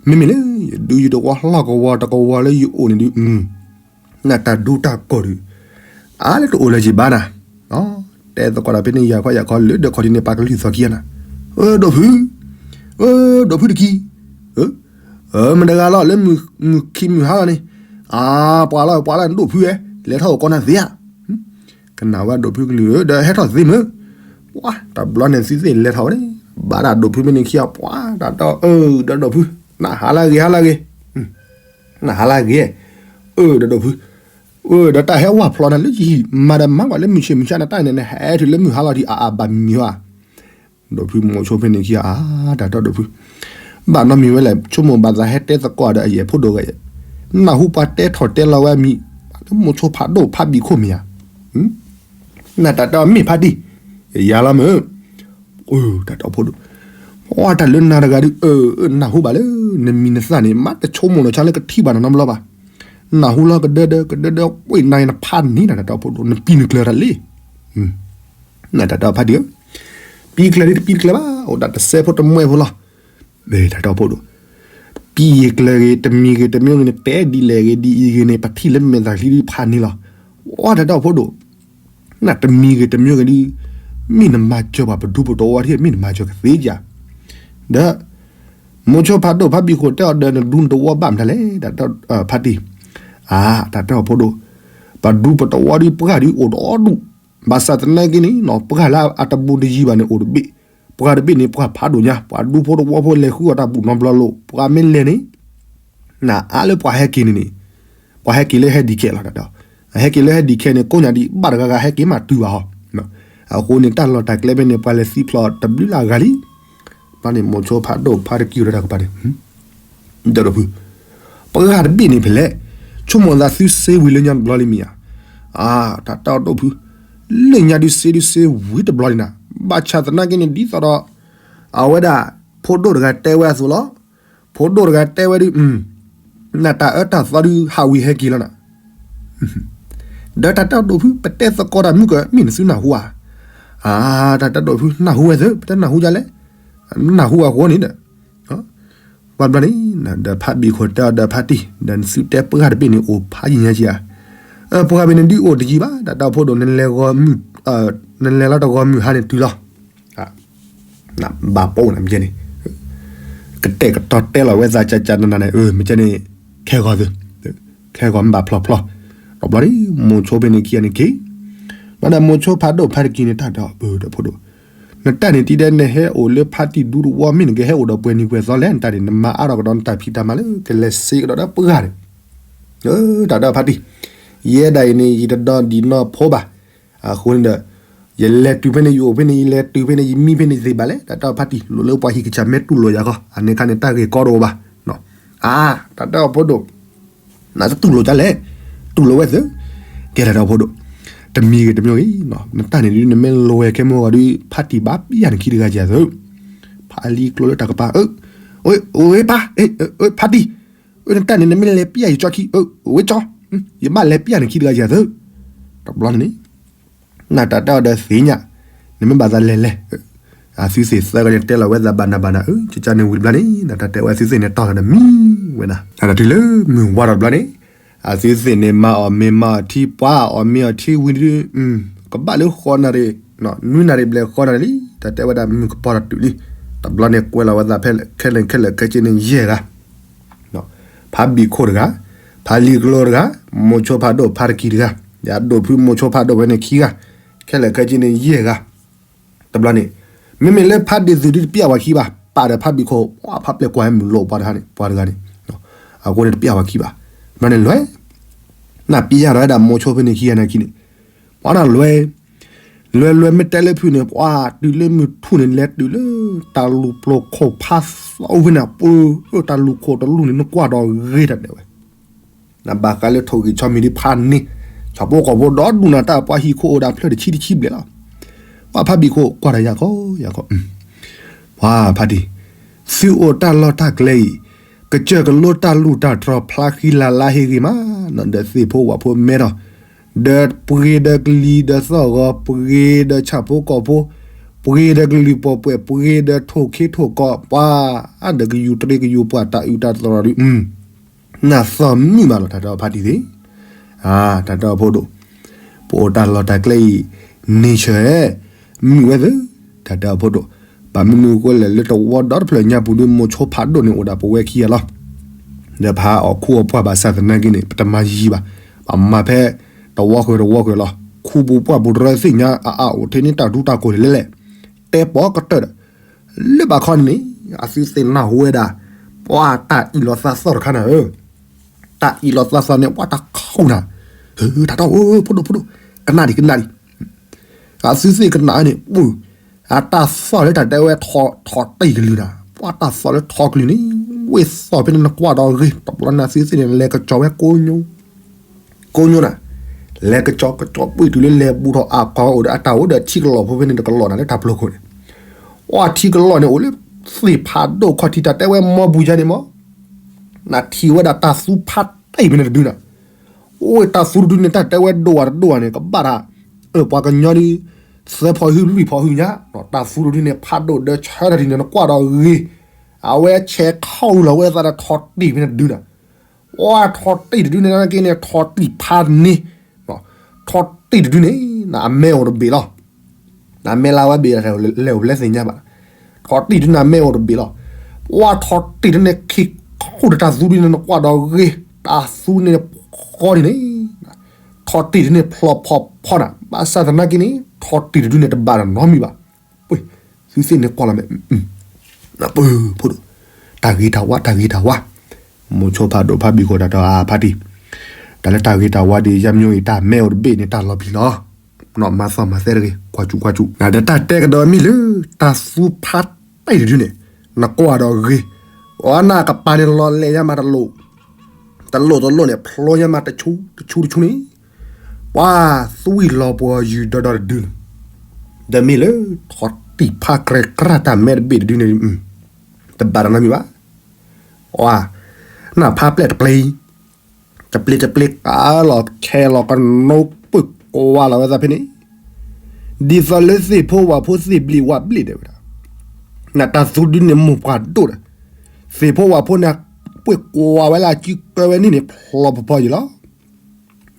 မ့မ့ၢ်လၢ ယဒူယတဝီလီၢ်ကဝီၤတကဝီၤလၢယအိၣ်န့ၣ်ဒုး နတၢ်ဒူတၢ်ကိၢ်ဒုး အါလၢတအိၣ်လၢၤက့ၤဘၣ်နၤ, တဲသကိးဒီးဖဲန့ၣ် ယၤခီယၤခီလၢဒၢးခီဒ်န့ၣ် ပှၤကလုၢ်သီခံဂၤနၤ, အၢ ဒိၣ်ဖု, အၢ ဒိၣ်ဖုတကံ, အၢ မတဂၤလီၤ လၢမုၢ်ခံမုၢ်ဟါလီၤန့ၣ်, အါ ပှၤလီၤ ပှၤလီၤ နဒိၣ်ဖုဧဲ, လဲၤထီၣ်အိၣ်ကိးနၤသ့ဧါ, ကနၣ်ဝဲဒိၣ်ဖုကလုၢ် ဒီးဟဲထီၣ်သ့မုၢ်, ပှၤတဘျီန့ၣ်သုသ့ၣ်လဲၤထီၣ်ဝဲန့ၣ်, ဘၣ်ဒၣ်ဒိၣ်ဖုမ့ၢ်န့ၣ်ခံဂၤ ပှၤတၢ်ဒီး အၢ ဒီးဒိၣ်ဖု, နဟါလၢအဂ့ၤ ဟါလၢအဂ့ၤ နဟါလၢအဂ့ၤ, အၢ ဒီးဒိၣ်ဖု, အၢ ဒီးတၢ်ဟဲဝၢ်ဖျိးနၤလၢယဟံၣ် မၤဒီးမၤကွၢ်လၢမုၢ်ဆ့ၣ်မုၢ်ဆါနတၢ်န့ၣ် နဟဲတုၤလၢမုၢ်ဟါလီၤဒံး အါအါဘၣ်မံၤဟါ, ဒိၣ်ဖုမိၤဆိဖဲန့ၣ်ခံဂၤ အါ တၢ်ဒီးဒိၣ်ဖု, ဘၣ်နီတမံၤဝဲလဲၣ် ဆိကမိၣ်ဘၣ်သးဟဲတဲသကိးဒီးအယဲၢ်ဖိဒိၣ်ဂၤ, နၢ်ဟူပှၤတဲထီၣ်တဲလီၤဝဲအမံၤ, လၢမိၤဆိဖးဒိၣ်ဖးဘံၣ်ခိၣ်မ့ၢ်ဧါ နတၢ်တဲအီၤမ့ၢ်ဖါတံၢ်, ယၤလီၤမုၢ်, တၢ်တဲအီၤဖိဒိၣ်, ပှၤတၢ်လၢနၤတဂၤဒုး အၢ နၢ်ဟူဘၣ်လၢ နမံၤနသၣ်န့ၣ် မ့ၢ်တဆိကမိၣ်လီၤဆါလၢကထံၣ်ဘၣ်နၤနီတဘျီဘၣ်, နၢ်ဟူလီၤကဒၢဒၢ ကဒၢဒၢ ဝ့ၢ်နၤနဖးန့ၢ်နတၢ်တဲအီၤဖိဒိၣ် နပံၤနကျၢၤတၢ်လံ, နတၢ်တဲအီၤဖါတံၢ်ဧၢ, ပံၤကျၢၤဒ်တပံၤတကျၢၤဘၣ် အိၣ်ဒၣ်တစဲးဖိတမှဲဖိလီၤ, တၢ်တီၢ်ဖိဒိၣ်, ပံယံၤကျၢၤဂ့ၤ တမံၤဂ့ၤတမံၤဂ့ၤန့ၣ် တဲဒ်လဲၣ်ဂ့ၤဒ်အံၤဂ့ၤန့ၣ် ပထံၣ်လၢမဲာ်သၣ်ချံဒ်ဖးန့ၣ်လီၤ. အိ တၢ်တီၢ်ဖိဒိၣ်, နတမံၤဂ့ၤတမံၤဂ့ၤဒ်, မ့ၢ်နမၤစၢၤပှၤပဒူပတဝီထံၣ် မ့ၢ်နမၤစၢၤကသ့ဧါ. ဒီး မိၤဆိဖးဒိၣ်ဖးဘံၣ်ခိၣ်တဲအီၤဒီး နဒူနတဝီဘၣ်မတၤလဲၣ် တၢ်တီၢ်ဖးတံၢ်, အါ တၢ်တီၢ်ဖိဒိၣ်, ပဒူပတဝီဒ်ပှၢ်ဒ်အိၣ်ဒီဒူၣ်, ဘၣ်ဆၣ်သနာ်က့န့ၣ် ပှၢ်လၢအတဘူးတယံၤဘၣ်န့ၣ်အိၣ်တဘ့ၣ်, ပှၢ်တဘ့ၣ်န့ၣ် ပှၢ်ဖးဒိၣ်ညါ ပှၤဒူဖိတဝီဖိလဲၤဃုအီၣ်တၢ်ဘူးနီတဘျီလိာ် ပှၤမ့ၢ်လဲၤန့ၣ် နအါလၢပှၤဟဲက့ၤန့ၣ်န့ၣ်, ပှၤဟဲက့ၤလၢဟဲဒံးခဲလီၤတၢ်, ဟဲက့ၤလၢဟဲဒံးခဲန့ၣ် ကိးညါဒ်ဘၣ်တဂၤဂၤဟဲက့ၤမးတုၤဘၣ်ဟီ, အဃိန့ၣ် တၢ်လီၢ်တၢ်ကျဲဖဲန့ၣ် ပှၤလဲၤသံဖျိးတဘျုးလၢအဂၤလံ. ဘျီန့ၣ် မိၤဆိဖးဒိၣ်ဖးတကံၢ်ဝဲဒၣ်တကပၤန့ၣ် ဒီးဒိၣ်ဖု, ပှၢ်တဘ့ၣ်န့ၣ်ဖဲလဲၣ်, ဆိကမိၣ်သးသုစ့ဝံၤလၢညါတဘျီလံမ့ၢ်ဧါ. အါ တၢ်တီၢ်ဒိၣ်ဖု, လၢညါဒုးစ့ဒုးစ့ဝံၤတဘျီလံနၤ, ဘၣ်ဆၣ်သနာ်က့န့ၣ် ဒ်သိးဒီး အဝဲဒၣ် ဖိဒိၣ်တဂၤတဲဝဲအသိးလီၤ. ဖိဒိၣ်တဂၤတဲဝဲဒုး နတၢ်အၢတၢ်သီဒုးဟးဝံၤဟဲက့ၤလီၤနၤ. ဒီးတၢ်တီၢ်ဒိၣ်ဖု ပတဲသကိးတၢ်မုၢ်ကၢ မ့ၢ်နသုနၢ်ဟူဧါ. အါ တၢ်တီၢ်ဒိၣ်ဖု နၢ်ဟူဝဲသ့ ပတဲနၢ်ဟူဒ်လဲၣ်, နၢ်ဟူအဃိန့ၣ်ဒီး ဘၣ်ဘျီန့ၣ် ဒီးဖးဘံၣ်ခိၣ်တဲအီၤဒီးဖးတံၢ် ဒီးနသုတဲပှၢ်တဘ့ၣ်န့ၣ်အိၣ်ဖးယံၤညါက့ဧါ. ပှၢ်ဘ့ၣ်န့ၣ်ဒုးအိၣ်တယံၤဘၣ် တၢ်တီၢ်ဖိဒိၣ် နလဲၤလီၤတဂီၤမုၢ်ဟါန့ၣ်တုၤလီၤ. ဘၣ်ပိာ်နၤမ့ၢ်န့ၣ် ကတဲာ်ကတီၤတဲလီၤဝဲသးကၢ်ကၢ်နးနးန့ၣ် မ့ၢ်ကဲန့ၣ် ခဲဂီၤသု, ခဲဂီၤမ့ၢ်ဘၣ်ဖျီဖျီ, ဒီးဘျီန့ၣ် မိၤဆိဖဲန့ၣ်ခံဂၤန့ၣ်က့ၤ, ဘျီဒီးမိၤဆိဖးဒိၣ်ဖးတကံၢ်န့ၣ် တၢ်ဒီးပၢၢ်ဒီးဖိဒိၣ်, နတၢ်န့ၣ်တံၤဒဲး နဟဲအိၣ်လၢဖါတံၢ်ဒူတဝီ မ့ၢ်နကဟဲအိၣ်ဒီးပှဲၤနံၤပှဲၤသီလဲၣ် နတၢ်န့ၣ် နမၤအါထီၣ်ကဒီးနတၢ်ဖံးတၢ်မၤလၢကလဲၤစ့ကဒီးဒီးပှၢ်န့ၣ်, တၢ်ဒီးဖါတံၢ်, ယဲဒၣ်အံၤန့ၣ် ယတဒီးဒံးနီၢ်ဖိဘၣ်, အဃိန့ၣ်ဒီး ယလဲၤတုၤဖဲန့ၣ် ယအိၣ်ဖဲန့ၣ် ယလဲၤတုၤဖဲန့ၣ် ယမံဖဲန့ၣ်သ့ဘၣ်လဲၣ် တၢ်တီၢ်ဖါတံၢ် လိၣ်လၢပှၤဟံၣ်ကစၢ်မ့ၢ်တူၢ်လိာ်ယၤခီ အန့ၣ်ခါန့ၣ် တၢ်ဂ့ၢ်ကီတအိၣ်ဘၣ်, အါ တၢ်တီၢ်ဖိဒိၣ်, နတတူၢ်လိာ်ဒ်လဲၣ်, တူၢ်လိာ်ဝဲသ့, ကဲတၢ်တီၢ်ဖိဒိၣ်, တမံၤဂ့ၤတမံၤဂ့ၤ, နတၢ်န့ၣ်ဒုး နမ့ၢ်လဲၤဝဲခဲမုၢ်ဂီၤဒုး ဖါတံၢ်ဘၣ်ပျၢ်နခံတဂၤယၤသ့, ဖးလံကျိလၢတၢ်ကပၤ, ဝ့ပၢ်, ဖါတံၢ် နတၢ်န့ၣ် နမ့ၢ်လဲၤပျၢ်ယကၠီခံ, ဝ့ကၠီ, ယဘၣ်လဲၤပျၢ်နခံတဂၤယၤသ့, တဘျီန့ၣ် နတၢ်တဲအီၤဒီးသ့ၣ်ညါ, နမ့ၢ်ဘၣ်သးလဲၤလဲၤ, အသုသ့ၣ်သၢဂၤန့ၣ် တဲလီၤဝဲသးဘၣ်နၤဘၣ်နၤ, ကကန့ၣ်ဝံၤတဘျီန့ၣ် နတၢ်တဲဝဲအသုသ့ၣ်န့ၣ် တီၢ်ကဒီးမံဝဲနၤ, တၢ်တုၤလၢမုၢ်ဝါထီၣ်တဘျီန့ၣ်, အသုသ့ၣ်န့ၣ် မၤအီၣ်မ့ၤမၤအီၣ်ထံ ပှၤအီၣ်မ့ၤအီၣ်ထံဝံၤဒုး, ကဘၣ်လၢဃိးနၣ်ရံၣ်, နွံနၣ်ရံၣ်ဘျဲၣ်ဃိးနၣ်ရံၣ်လံ, တၢ်တဲဝဲဒၣ်မုၢ်ကပီၤထီၣ်တုၤလံ, တဘျီန့ၣ်ကွဲးလီၤဝဲသးဖဲလဲၣ်ခဲလၢာ်ခဲဆ့န့ၣ်ယဲၢ်ဂၤ ဖးဘံၣ်ခိၣ်တဂၤ, ဖးလံၤကျိတဂၤ, မိၤဆိဖးဒိၣ်ဖးတကံၢ်တဂၤ, ယဒိၣ်ဖုမိၤဆိဖးဒိၣ်ဝဲန့ၣ်ခံဂၤ, ခဲလၢာ်ခဲဆ့န့ၣ်ယဲၢ်ဂၤ, တဘျီန့ၣ်, မ့မ့ၢ်လၢဖးဒံၣ်သုးဒုတပျၢ်ဝဲခံဘၣ်, ပာ်ဒီးဖးဘံၣ်ခိၣ် ပှၤဖးပျဲၢ်ကွၢ်ဟဲမုၢ်လိာ်ပှၤတခါန့ၣ် ပှၤတဂၤန့ၣ်, အဃိန့ၣ်တပျၢ်ဝဲခံဘၣ်, တဘျီန့ၣ်လွဲၢ်, နပျၢ်ဒီးဝဲဒၣ်မိၤဆိဖဲန့ၣ်ခံဂၤန့ၣ်ခံန့ၣ်, ပှၤနလွဲၢ် လွဲၢ်လွဲၢ်မ့ၢ်တဲလၢဖုန့ၣ် ပှၤတုၤလၢမုၢ်ထူၣ်န့ၣ် လဲၤတုၤလၢ တၢ်လူၢ်ပျိာ်ခိၣ်ဖးသီဝဲန့ၣ် ပၢၢ် တၢ်လူၢ်ခိၣ်တလူၢ်န့ၣ် နကွၢ်ဒီးဂ့ၤတၢ်ဒဲးဝဲ, နဘၣ်ဃးလၢထိၣ်ဂံၢ်ဆီမံၤဒ်ဖးန့ၣ်, ဆၣ်ဖိကီၢ်ဖိဒီဒူၣ်နၤ တၢ်ပှၤဟံၣ်ခိၣ်အိၣ်ဒၣ်ဖျၢၣ်တဆံတဆံဘျဲၣ်လီၤ, ပှၤဖးဘံၣ်ခိၣ်ကွၢ်ဒီးယၤခီယၤခီ, ပှၤဖးတံၢ်, သုအိၣ်တၢ်လီၢ်တၢ်ကျဲအံၤ, ကစၢၢ်ကလိတၢ်လူၢ်တၢ်တြီၤ ဖျါဃံလၤလါဟ့ဂ့ၤမး, ဒီးသ့ၣ်ဖိဝၣ်ဖိမဲထီၣ် ဒီးပှ့ၤဒီးကလံၤဒီးသီၣ်ဂီၤ ပှ့ၤဒီးဆၣ်ဖိကီၢ်ဖိ, ပှ့ၤဒီးကလုာ်ပှီၢ်ပှဲၤ ပှ့ၤဒီးထိၣ်ခ့ထိၣ်ကီး ပှၤဒီးကယူၤတရံးကယူၤပှၢ်တၢ်အုးတၢ်သီၣ်ဒုး, နၢ်သီၣ်မုာ်မးလီၤ တၢ်တဲအီၤဖးတံၢ်သ့ၣ်, တၢ်တဲအီၤဖိဒိၣ်, ပအိၣ်တၢ်လီၢ်တၢ်ကျဲအံၤ nature မုာ်ဝဲသ့ၣ်, တၢ်တဲအီၤဖိဒိၣ်, ဘၣ်မနုၤအဃိလဲၣ်လၢတဝီဒီတဖျၢၣ်ညါပူၤဒုး မိၤဆိဖးဒိၣ်န့ၣ်အိၣ်ဒၣ်ပဝဲခံဂၤလီၤ ဒီးပဟးအီၣ်ခူအီၣ်ပှၢ်ဘၣ်ဆၣ်သနာ်က့န့ၣ် ပတမၤယံၤဘၣ်, ပမၤဖဲတဝီဃၢၤတဝီဃၢၤလီၤ. ခူပူၤပှၢ်ပူၤတရၢသ့ၣ်ညါအအအိၣ်ထဲန့ၣ် တၢ်ဒူတၢ်ကိၢ်န့ၣ်လဲၣ်လဲၣ်, တဲပိာ်ကတၢၢ်ဒီး, လၢဘၣ်ခီန့ၣ်န့ၣ် အသုသ့ၣ်နၢ်ဟူဝဲဒၣ် ပှၤတၢ်အံးလီၤသးသီၣ်တခါနၤဧၢ, တၢ်အံးလီၤသးသီၣ်န့ၣ် ပှၤတၢ်ခူၣ်နၤ, တၢ်တဲအီၤ ဖိဒိၣ်ဖိဒိၣ်, ကနၣ်ဒံးကနၣ်ဒံး အသုသ့ၣ်ကနၣ်န့ၣ် ပှၤ အတၢ်သီၣ်လၢတၢ်တဲဝဲထီၣ်တံၢ်ကလုၢ်နၤ, ပှၤတၢ်သီၣ်လၢထီၣ်ကလုၢ်န့ၣ်, ဝ့ၢ်သီၣ်ဖဲန့ၣ်နကွၢ်ဒီးဂ့ၤ, တဘျီန့ၣ်အသုသ့ၣ်န့ၣ် လဲၤကစီၤဝဲကိညိ, ကိညိနၤ, လဲၤကစီၤကစီၤပှ့ၤတုၤလၢလဲၤဘူးထီၣ်အကီၢ်အိၣ်ဒီး အတၢ်အိၣ်ဒီးထံကလီၢ်ဖိဖဲန့ၣ် တကလီၢ်နၤလၢတၢ်ပျိခိၣ်န့ၣ်, ပှၤထံကလီၢ်န့ၣ်အိၣ်လၢ သ့ၣ်ဖးဒိၣ်ခီၣ်ထံး တၢ်တဲဝဲမီဘူယါန့ၣ်မး နထံၣ်ဝဲဒၣ်တၢ်သူဖးတံၢ်ဖဲန့ၣ်တဒုနၤ, အိၣ်တၢ်သူတဒုန့ၣ် တၢ်တဲဝဲဒိၣ်ဝဲတဒိၣ်ဝဲန့ၣ် ကဘၣ်တၢ်, ပှၤကညီဒ် သၢဖီၣ်ဟုလွံၢ်ဖီၣ်ဟုညါ, တၢ်သူတဒုန့ၣ် ဖးဒိၣ်ဒီးဆၢတၢ်ဒ်န့ၣ် နကွၢ်ဒီးဂ့ၤ, အဝဲဆဲးခီၣ်အူလီၤဝဲသးဒီးထိၣ်တံၢ်ဖဲန့ၣ်တဒုနီၤ. ပှၤထိၣ်တံၢ်တဒုန့ၣ်နာ်က့န့ၣ် ထိၣ်တံၢ်ဖးန့ၣ်, ထိၣ်တံၢ်တဒုန့ၣ် အမဲအိၣ်တဘ့ၣ်လီၤ. အမဲလၢဝဲဘ့ၣ်လဲၤအိၣ်ဖဲလဲၣ်သ့ၣ်ညါဘၣ်. ထိၣ်တံၢ်တဒုန့ၣ် အမဲအိၣ်တဘ့ၣ်လီၤ. ပှၤထိၣ်တံၢ်တဒုန့ၣ် ခံခူၣ်ဒီးတၢ်သူဒုန့ၣ် နကွၢ်ဒီးဂ့ၤ, တၢ်သူန့ၣ်ဃီဒ်န့ၣ် ထိၣ်တံၢ်တဒုန့ၣ် ဖျီၣ်ဖီၣ်ဖီနၤ, ဘၣ်ဆၣ်သနာ်က့န့ၣ် ထိၣ်တံၢ်တဒုန့ၣ် တဘၣ်နီတမံၤဘၣ်. ပှ့ၤ, သုသ့ၣ်န့ၣ်ကွၢ်လီၤမ့ၢ်, ပှ့ၤ, ဖိဒိၣ်, တၢ်ဂ့ၤတၢ်ဝါ တၢ်ဂ့ၤတၢ်ဝါ, မိၤဆိဖးဒိၣ်ဖးဘံၣ်ခိၣ်တၢ်ဒီးအဖါတံၢ်, တၢ်လၢတၢ်ဂ့ၤတၢ်ဝါဒ်ယါမျိၤအံၤ တၢ်မဲအိၣ်တဘ့ၣ်န့ၣ် တၢ်လီၤပျံၤလီၤ, နီၢ်မၤသီမၤသဲတဂ့ၤ, ကွၢ်စူၣ်ကွၢ်စူၣ်, နဒီးတၢ်တဲကဒီးမ့ၢ်လၢ တၢ်သူဖးတံၢ်တဒုန့ၣ်, နကွၢ်ဒီးဂ့ၤ, အီနၢ်ကပၤန့ၣ်လီၤလဲၤယါမးတလိၣ် တလိၣ်တလိၣ်န့ၣ် ဖျိယါမးတဆူတဆူတဆူန့ၣ်, ပှၤသွံၣ်လီၤပှီၤယုၢ်ဒီဒီတဒုန့ၣ်, ဒီးမ့ၢ်လၢ ထိၣ်တံၢ်ဖးကြဲကြၢ်တၢ်မဲတဘ့ၣ်တဒုန့ၣ်, တဘၣ်တၢ်နီတမံၤဘၣ်. အနၢ်ဖးပျဲၢ်တပျ့ၤ, တပျ့ၤတပျ့ၤကလီၤခဲလီၤကနိပှ့ၤကွၢ်လီၤဝဲသးဖဲန့ၣ်, ဒ်သိးလၢသ့ၣ်ဖိဝၣ်ဖိသ့ၣ်ဘျ့ၣ်ဝၣ်ဘျ့ၣ်ဒဲးဝဲဒၣ်, နတၢ်သူဒုန့ၣ်မိၢ်ပှၢ်ဒိၣ်ဒီး, သ့ၣ်ဖိဝၣ်ဖိန့ၣ် ပှ့ၤကွၢ်ဝဲလၢအစုကၢဝဲန့ၣ်န့ၣ် ဖျီၣ်ဖီၣ်ဖီယံၤလီၤ.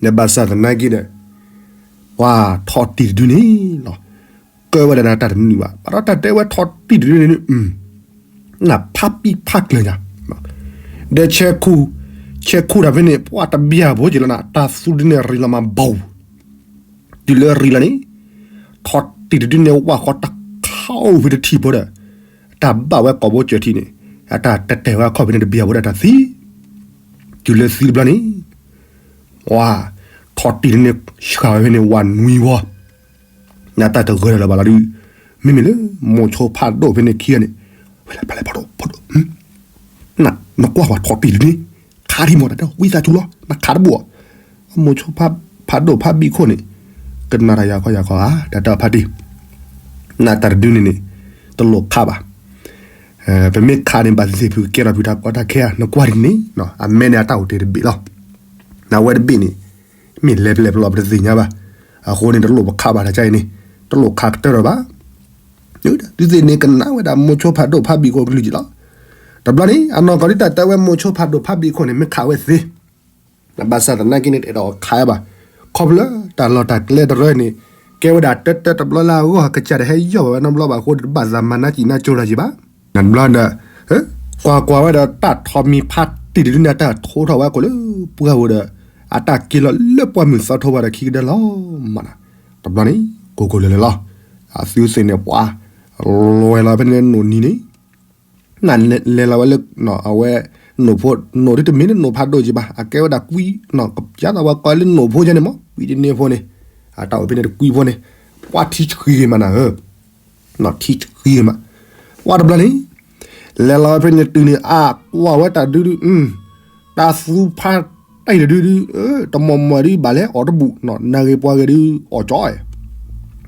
နဘၣ်ဆၣ်သနာ်က့ဒီး, ပှၤထိၣ်တံၢ်တဒုန့ၣ်လီၤ, ကၢဝဲဒၣ်နတၢ်တနုာ်ဘၣ်, ဘၣ်ဒီးတၢ်တဲဝဲထိၣ်တံၢ်တဒုန့ၣ်, နဖးပံဖးကျၢၤညါ, ဒီးဆဲးခူၣ်, ဆဲးခူၣ်တၢ်ဖဲန့ၣ် ပှၤတဘျၢဖိက့ၤလီၤနၤ, တၢ်သူဒုန့ၣ်ရံးလီၤမးဘၣ်, တုၤလၢရံးလီၤန့ၣ်, ထိၣ်တံၢ်တဒုန့ၣ် ဝၣ်ဃီတခီဖဲတထံၣ်ဖိဒီး, အတၢ်ဘၣ်ဝဲကိာ်ဘိစၢၤထံးန့ၣ်, အတၢ်တတဲာ်ဝဲအခီၣ်ဖဲန့ၣ်တဘျၢဖိဒီးတၢ်သံ, တုၤလၢသံတဘျီန့ၣ်, ထိၣ်တံၢ်တဒုန့ၣ် ဆှၢဝဲဖဲန့ၣ်ဝၣ်နွံဝီ နတၢ်တဂၢၢ်လၢၤဘၣ်လီၤဒုး, မ့မ့ၢ်လၢ မိၤဆိဖးဒိၣ်ဖဲန့ၣ်ခံဂၤန့ၣ်, ဝဲလၢဖဲလဲၣ်ဖးဒိၣ်ဖးဒိၣ်, နကွၢ်ဝဲထိၣ်တံၢ်တဒုန့ၣ်, ခးထံမီၤတၢ်တဝံသးစူၤလီၤ နခးတဘၣ်, မိၤဆိဖးဒိၣ်ဖးဘံၣ်ခိၣ်န့ၣ်, ကနၣ်တၢ်ယၤခီယၤခီဧါ တၢ်တၢ်ဖးတံၢ်, နတၢ်တဒုန့ၣ်န့ၣ်, တလိၣ်ခးဘၣ်, ပမ့ၢ်ခးန့ၣ် ဘၣ်သ့ၣ်သ့ၣ်ဖုကကဲထီၣ်ဖုတၢ်ကီတၢ်ခဲဧါ နကွၢ်ဒ်န့ၣ်, အမဲန့ၣ်အတၢ်အိၣ်တ့ၢ်တဘ့ၣ်လီၤ, နဝဲတဘ့ၣ်န့ၣ်, မ့ၢ်လဲၤပလဲၤပလီၢ်ပတသ့ၣ်ညါဘၣ်, အဃိန့ၣ်တလိၣ်ပခးဘၣ်တၢ်ကါအံၤန့ၣ်, တလိၣ်ခးကတၢၢ်ဒီးဘၣ်, သုသ့ၣ်န့ၣ် ကနၣ်ဝဲဒၣ်မိၤဆိဖးဒိၣ်ဖးဘံၣ်ခိၣ်ကလုၢ်ကံလီၤ, တဘျီန့ၣ် အနီၢ်ကီၢ်ဒ်တၢ်တဲဝဲမိၤဆိဖးဒိၣ်ဖးဘံၣ်ခိၣ်န့ၣ် မ့ၢ်ခးဝဲသ့, ဘၣ်ဆၣ်သနာ်က့န့ၣ် တအဲၣ်ဒိးခးဘၣ်, ခီဖျိလၢတၢ်လီၢ်တၢ်ကျဲတရၢန့ၣ်, ကဲဝဲဒၣ်တၢတၢတဘျီလၢအဂီၢ် ကစၢ်တဟဲယီၢ်ဘၣ်ဝဲနီတဘျီဘၣ်အဃိ တဘၣ်သးမၤနးစံးနးကၠိတၢ်ယံၤဘၣ်, နတဘျီဒီး, ကွၢ်ကွၢ်ဝဲဒီးတၢ်ထိးမံၤဖးတံၢ်တဒုန့ၣ် အတၢ်ထိထီၣ်ဝဲကိာ်လၢပှၢ်ပူၤဒီး, အတၢ်က့ၤလီၤလၢပှၢ်မုၢ်သီထီၣ်ဝဲဒီးခံကဒၢလီၤမး, တဘျီန့ၣ် ကိၢ်ကိၢ်လၢာ်လၢာ်လီၤ, အသုသ့ၣ်န့ၣ်ပှၤ, လဲၤလီၤဖဲန့ၣ်နိၣ်နံၤန့ၣ် နလဲၤလီၤဝဲလၢ, အဝဲ, နိၣ်ဖိ, နိၣ်ဒ်တမ့ၢ်လၢနိၣ်ဖးဒိၣ်ကံဘၣ် အကဲဝဲဒၣ်ကွံ, ကယါသးဝဲကိးလၢနိၣ်ဖိယဲန့ၣ်မး ကွံတန့ၢ်ဖိန့ၣ်, အတၢ်အိၣ်ဖဲန့ၣ်တကွံဖိန့ၣ်, ပှၤထံဆှံဂ့ၤမးနၤဧၢ, ထံဆှံဂ့ၤမး, ပှၤတဘျီန့ၣ်, လဲၤလီၤဝဲဖဲန့ၣ်တုၤန့ၣ် အကွၢ်ဝဲတၢ်ဒုဒု, တၢ်သူဖးတံၢ်တဒုဒု, တမီၢ်မီၢ်ဒုဘၣ်လဲၤအီၣ်တဘူၣ်, နၤဂ့ၤပှၤဂ့ၤဒုအီၣ်ကၠီ, တ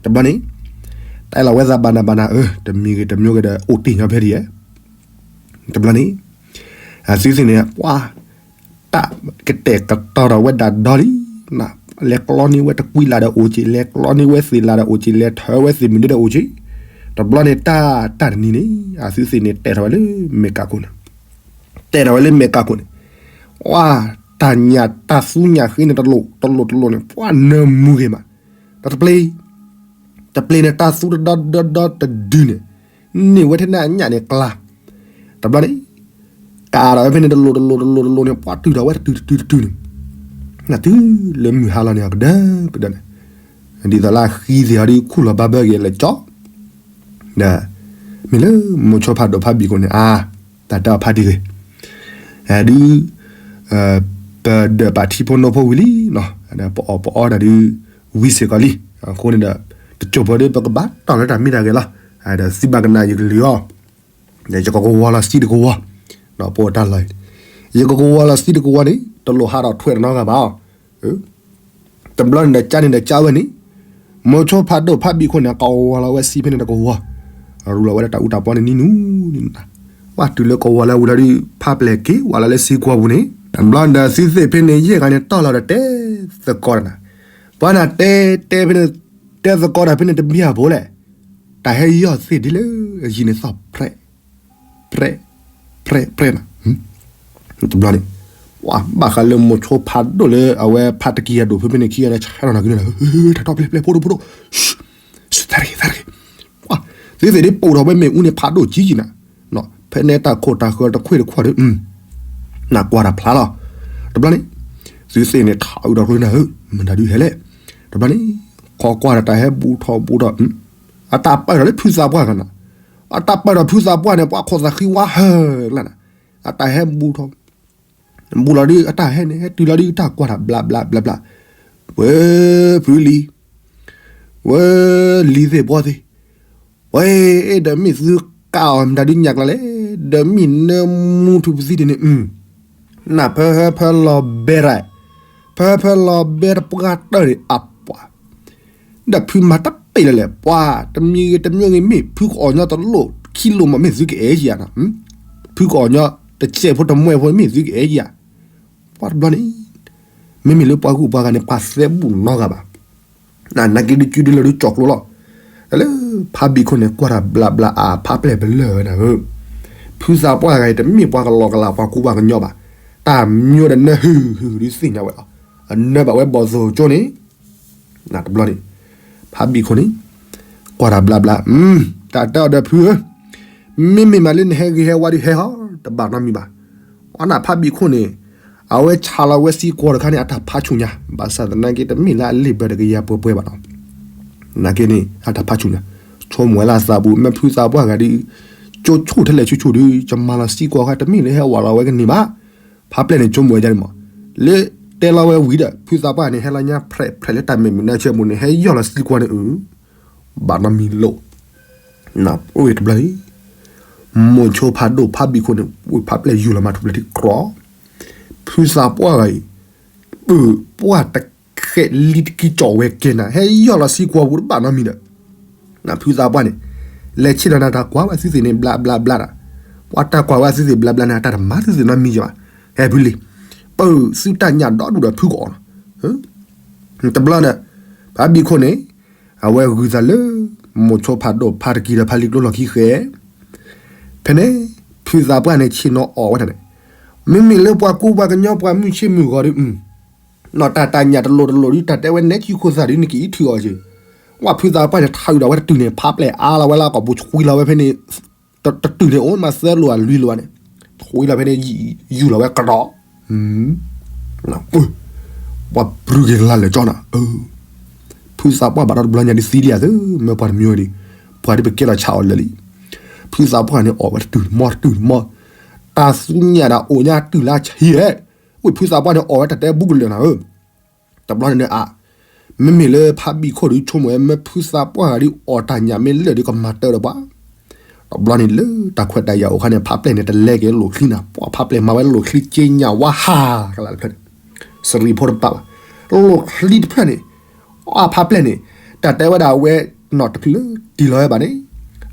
ဘျီန့ၣ်, တၢ်လီၤဝဲသးဘၣ်နၤဘၣ်နၤဧၢ တမံၤဂ့ၤတမံၤဂ့ၤဒီးအိၣ်တ့ၢ်ညီဖဲဒ်ယဲ တဘျီန့ၣ်, အသုသ့ၣ်န့ၣ် ပှၤ, တၢ်ကတဲာ်ကတီၤဒီးဝဲဒၣ်ဒီလံ, လဲၤကျီန့ၢ်ဝဲတကွံလၢ်ဒီးအိၣ်က့ၤ လဲၤကျီန့ၢ်ဝဲသ့ၣ်လၢ်ဒီးအိၣ်က့ၤ လဲၤထၢဝဲသ့ၣ်မုၢ်ဒုဒီးအိၣ်က့ၤ, တဘျီန့ၣ်တၢ်တၢ်တနံၤန့ၣ် အသုသ့ၣ်န့ၣ်တဲထီၣ်ဝဲလၢမဲာ်ကးခိၣ်န့ၣ်, တဲထီၣ်ဝဲလၢမဲာ်ကးခိၣ်န့ၣ်, ပှၤတၢ်ညၣ်တၢ်သူညၣ်ဃ့န့ၣ်တလိၣ်တလိၣ်တလိၣ်န့ၣ် ပှၤနၢမူဂ့ၤမး, ဒီးတပျ့ၤ တပျ့ၤန့ၣ် တၢ်သူတဒီဒီဒီတဒုန့ၣ်, န့ၢ်ဝဲထဲန့ၣ်အညၣ်န့ၣ်ကျါ, တဘျီန့ၣ်, ကးဒီးဝဲဖဲန့ၣ်တလိၣ်တလိၣ်တလိၣ်တလိၣ်န့ၣ် ပှၤတုၤထီၣ်ဝဲတတုၤတတုၤတတုၤန့ၣ်, နတုၤလၢမုၢ်ဟါလီၤန့ၣ် အကဒၢကဒၢန့ၣ်, ဒ်သိးလၢအဃံသ့ၣ်ဟီဒုခူၣ်လီၤဘၣ်ဘၢက့ၤလဲၤကၠီ ဒီး, မ့ၢ်လၢမိၤဆိဖးဒိၣ်ဖးဘံၣ်ခိၣ်န့ၣ် အါ, တၢ်တဲအီၤဖးတံၢ်ဂ့ၤ, ဒုး, ပဒၢးပာ်ထံဖိနီဖိဝံၤလံ, ပအီၣ်ပအီတၢ်ဒုး, ဝံၤစ့ၢ်ကီးလံ, အဃိန့ၣ်ဒီး, တစိၢ်ဖိဒီးပကဘၣ်တီၢ်လၢတၢ်မ့ၢ်တၢ်ဂဲၤလီၤ, ဒီးသုဘၣ်ကနၣ်ယကလုၢ်အီၤ, ဒီးယကကဝီၤလီၤစံတကဝီၤ, ပအိၣ်တၢ်လီၢ်, ယကကဝီၤလီၤစံတကဝီၤန့ၣ် တလိၣ်ဟးထီၣ်ထွဲတနီၤဂၤဘၣ်အီၤ တဘျီန့ၣ်ဒီးကၠါန့ၣ်ဒီးကၠါဝဲန့ၣ်, မိၤဆိဖးဒိၣ်ဖးဘံၣ်ခိၣ်န့ၣ် ကဝီၤလီၤဝဲစံဖဲန့ၣ်တကဝီၤ, ရူလီၤဝဲဒၣ်တၢ်အူတၢ်ပီန့ၣ်နံၤနူၤနံၤနူၤ, ပှၤတုၤလၢကဝီၤလၢဝံၤလီၤဒုး ဖးပျဲၢ်က့ၤဝဲလီၤလၢစံကွီၢ်ပူၤန့ၣ်, တဘျီန့ၣ်ဒီးသုသ့ၣ်ဖဲန့ၣ် ယဲၢ်ဂၤန့ၣ်တီၢ်လီၤဒီးတဲသကိးတၢ်နၤ, ပှၤနၤတဲတဲဖဲန့ၣ်, တဲသကိးတၢ်ဖဲန့ၣ်တဘျီဘိလဲၣ်, တၢ်ဟဲယီၢ်သ့ၣ်ဒ်လၢအယံၤန့ၣ်သီၣ်ပြဲး, ပြဲး ပြဲၣ်ပြဲၣ်နၤ, တဘျီန့ၣ် ဘၣ်ဃးလၢမိၤဆိဖးဒိၣ်လၢအဝဲဖးတကံၢ်အဒိၣ်ဖုဖဲန့ၣ်ခံဂၤန့ၣ် ဆဲးထီၣ်နၤကန့ၣ်လီၤ, ထးထီၣ်ပျဲၢ်ပျဲၢ် ဖိဒိၣ်ဖိဒိၣ်, သးတဂ့ၤသးတဂ့ၤ, သုသ့ၣ်ဒ်ပိာ်ထီၣ်ဝဲမ့ၣ်အူန့ၣ်ဖးဒိၣ်ကံကံနၤ, ဖဲန့ၣ်တၢ်ခိၣ်တၢ်ဃၢတခွ့ၣ်တခွါဒီး နကွၢ်တၢ်ဖျါလီၤ, တဘျီန့ၣ် သုသ့ၣ်န့ၣ်ထးအုးဒီးကျိနၤဧၢ, မတၤဒုဟဲလဲၣ်, တဘျီန့ၣ် ခိးကွၢ်ဒီးတၢ်ဟဲဘူးထီၣ်ဘူးထီၣ်, အတၢ်ပာ်ထီၣ်လၢဖုသးပှၢ်ဂၤနၤ, အတၢ်ပာ်ထီၣ်ဖုသးပှၢ်န့ၣ် ပှၤခိးသးဃံဝါဟၢလၢနၤ, အတၢ်ဟဲဘူးထီၣ် ဘူးလီၤဒုးအတၢ်ဟဲန့ၣ် ဟဲတုၤလီၤဒုးတၢ်ကွၢ်တၢ်ဘျးဘျးဘျးဘျး, ဝဲဖုလံၤ, ဝဲလံၤသ့ၣ်ဘီသ့ၣ်, ဝဲ ဒီးမ့ၢ်သုကးအီၤမတၤဒုညၣ်ကျါလဲၣ်, ဒီးမ့ၢ်နၢမူထူပသံတန့ၣ်, နၢ်ဖၢဟၢဖၢလီၤဘဲရၤ, ဖၢဟၢဖၢလီၤဘဲတပှၢ်တၢၢ်န့ၣ်အပှၤ ဒီးဖုမၤတပ့ၢ်လၢၤလဲၣ်, ပှၤတမံၤဂ့ၤတမံၤဂ့ၤမ့ၢ်ဖုကအီၣ်ညီတလိၣ်ခံလိၣ်မး မ့ၢ်သုကအဲၣ်ယၤနၤ, ဖုကအီၣ်ညီတစဲးဖိတမှဲဖိ မ့ၢ်သုကအဲၣ်ယၤ, ပှၤတဘျီန့ၣ် မ့မ့ၢ်လၢပှၤဂုၤပှၤဂၤန့ၣ် ပှၤသဲဘူးနီတဂၤဘၣ်, နာ်က့ဒုးကုဒုလၢဒုးကၠီၤကျိလီၤ, လၢဖးဘံၣ်ခိၣ်န့ၣ် ကွၢ်တၢ်ဘျးဘျးအဖးပျဲၢ်ပလၢၢ်ဝဲဒၣ်ဧၢ, ဖုသးပှၢ်ဂၤအံၤ တမ့ၢ်ပှၤကလီကလးပှၤကူပှၤကညီဘၣ်, တၢ်မၠိဒီးနၢဟုၣ်ဟုၣ်ဒုးသ့ၣ်ညါဝဲလီၤ, အနၢဘၣ်ဝဲဘီၣ်သိၣ်ကၠိန့ၣ် တဘျီန့ၣ် ဖးဘံၣ်ခိၣ်န့ၣ် ကွၢ်တၢ်ဘျးဘျး, တၢ်တဲအီၤဒီးဖုဧၢ, မ့မ့ၢ်မးလၢနဟဲဂ့ၤဟဲဝါဒုးဟဲဟီ တဘၣ်နီတမံၤဘၣ်, အီနၢ်ဖးဘံၣ်ခိၣ်န့ၣ် အဝဲဆးလီၤဝဲစံကွီၤတခါန့ၣ် အတၢ်ဖးဆူၣ်ညါ, ဘၣ်ဆၣ်သနာ်က့တမ့ၢ်လၢအလ့ၣ်ဘၢတကယၤပှဲၤပှဲၤဘၣ်နီၤ, နာ်က့န့ၣ် အတၢ်ဖးဆူၣ်ညါ, ဆိကမိၣ်ဝဲလၢအသးပူၤ မ့ၢ်ဖုသးပှၢ်ဂၤဒုး ကၠိဆိၣ်ထဲလဲၣ်ဆူၣ်ဆူၣ်ဒုး ယမၤလီၤစံကွီၤခါတမ့ၢ်လၢဟဲဝးလီၤဝဲကန့ၢ်ဘၣ်, ဖးပျဲၢ်န့ၣ် ဆိကမိၣ်ဝဲဒ်န့ၣ်မး, လၢတဲလီၤဝဲဝံၤဒီး ဖုသးပှၢ်န့ၣ် ဟဲလီၤညါဖြဲးဖြဲးလၢတၢ်မဲာ်မုာ်နၢဆၢပူၤန့ၣ် ဟဲယီၢ်လီၤစံကွီၤန့ၣ်အု ဘၣ်နီတမံၤလိာ်, နအိၣ်တဘျီအံၤ, မိၤဆိဖးဒိၣ်ဖးဘံၣ်ခိၣ်န့ၣ် ဝံၤဖးပျဲၢ်ယူၢ်လီၤမၤထူၣ်ဖျဲးထံကြီ, ဖုသးပှၢ်ဂၤအံၤ ပၢၢ်ပှၢ်တခဲလံတကံကၠီၣ်ဝဲကဲနၤ ဟဲယီၢ်လီၤစံကွီၤပူၤတဘၣ်နီတမံၤဒီး ဖုသးပှၢ်န့ၣ် လဲၤဆ့ၣ်နီၤနၤတၢ်ကွၢ်ဝဲသုသ့ၣ်န့ၣ် ဘျးဘျးဘျးဒီး, ပှၤတၢ်ကွၢ်ဝဲသုသ့ၣ်ဘျးဘျးန့ၣ် အတၢ်တမၤသုသ့ၣ်နီတမံၤယဘၣ်, ဟဲဖုလံၤ, ပၢၢ်သုတၢ်ညၣ်ဒီဒူၣ်ဒီးဖုကအီၣ်လီၤ, တဘျီန့ၣ် ဖးဘံၣ်ခိၣ်န့ၣ် အဝဲဂုၤသးလၢ မိၤဆိဖးဒိၣ်ဖးတကံဒီးဖးလံၤကျိလီၢ်ခံဃဲ ဖဲန့ၣ် ဖုသးပှၢ်န့ၣ် ဆ့ၣ်နီၤအီၣ်ဝဲဒၣ်န့ၣ်, မ့မ့ၢ်လၢပှၤကူပှၤကညီပှၤမုၢ်ဆ့ၣ်မုၢ်ဂီၤဒုး, နီၢ်တၢ်တၢ်ညၣ်တလိၤတလိၤဒုး တၢ်တဲဝဲနဲကံခိၣ်သၣ်ဒုး နကအံးထုးအီၤက့ၤ, ဝဲဖုသးပှၢ်န့ၣ် ထးအုးဒီးဝဲတတုၤန့ၣ် ဖးပျဲၢ်အါလီၤဝဲလၢအကိာ်ပူၤ ဆွံလီၤဝဲဖဲန့ၣ်, တတုၤန့ၣ် အိၣ်မးသၢလိာ်အလွံၢ်လိာ်န့ၣ်, ဆွံလီၤဖဲန့ၣ် ယူၢ်လီၤဝဲကဒီး ပှၤပြူက့ၤလါလဲာ်ကၠီနၤ, ဖုသးပှၢ်ဘၣ်ဒီးတဘျီညါဒ်သံဒံးဧါသၢ, မ့ၢ်ပှၤတမံၤဝဲဒံး, ပှၤဒ်ပကဲထီၣ်ဆးအီၤလၢာ်လံ, ဖုသးပှၢ်န့ၣ်အီၣ်ဝဲတတုၤတမီတတုၤတမီ, တၢ်သူညၣ်ဒၣ်အိၣ်ညါတုၤလၢဆံးဧဲ, ဝံၤဖုသးပှၢ်န့ၣ်အီၣ်ဝဲတၢ်တဲဘူးကလၢာ်နၤဧၢ တဘျီန့ၣ်န့ၣ်အါ, မ့မ့ၢ်လၢဖးဘံၣ်ခိၣ်ဒုးဆိကမိၣ်ဝဲ မ့ၢ်ဖုသးပှၢ်ဂၤဒုးအီၣ်တၢ်ညၣ်မ့ၢ်လၢာ်ဒုးကမၤတၢ်ဒီးပှၤ, တဘျီန့ၣ်လၢတၢ်ခွဲးတၢ်ယာ်အိၣ်ခါန့ၣ် ဖးပျဲၢ်န့ၣ် တလဲက့ၤလိာ်ချံနၤ, ပှၤဖးပျဲၢ်မၤဝဲလိာ်ချံက့ညၣ်ဝါဟးကလၢာ်တဖျၢၣ်န့ၣ်, စရံဖိတပာ်ဘၣ်, လိာ်ချံတဖျၢၣ်န့ၣ်, အဖးပျဲၢ်န့ၣ်, တၢ်တဲဝဲဒၣ်အဝဲ နီၢ်တချုးတ့ၢ်လီၤဝဲဘၣ်န့ၣ်,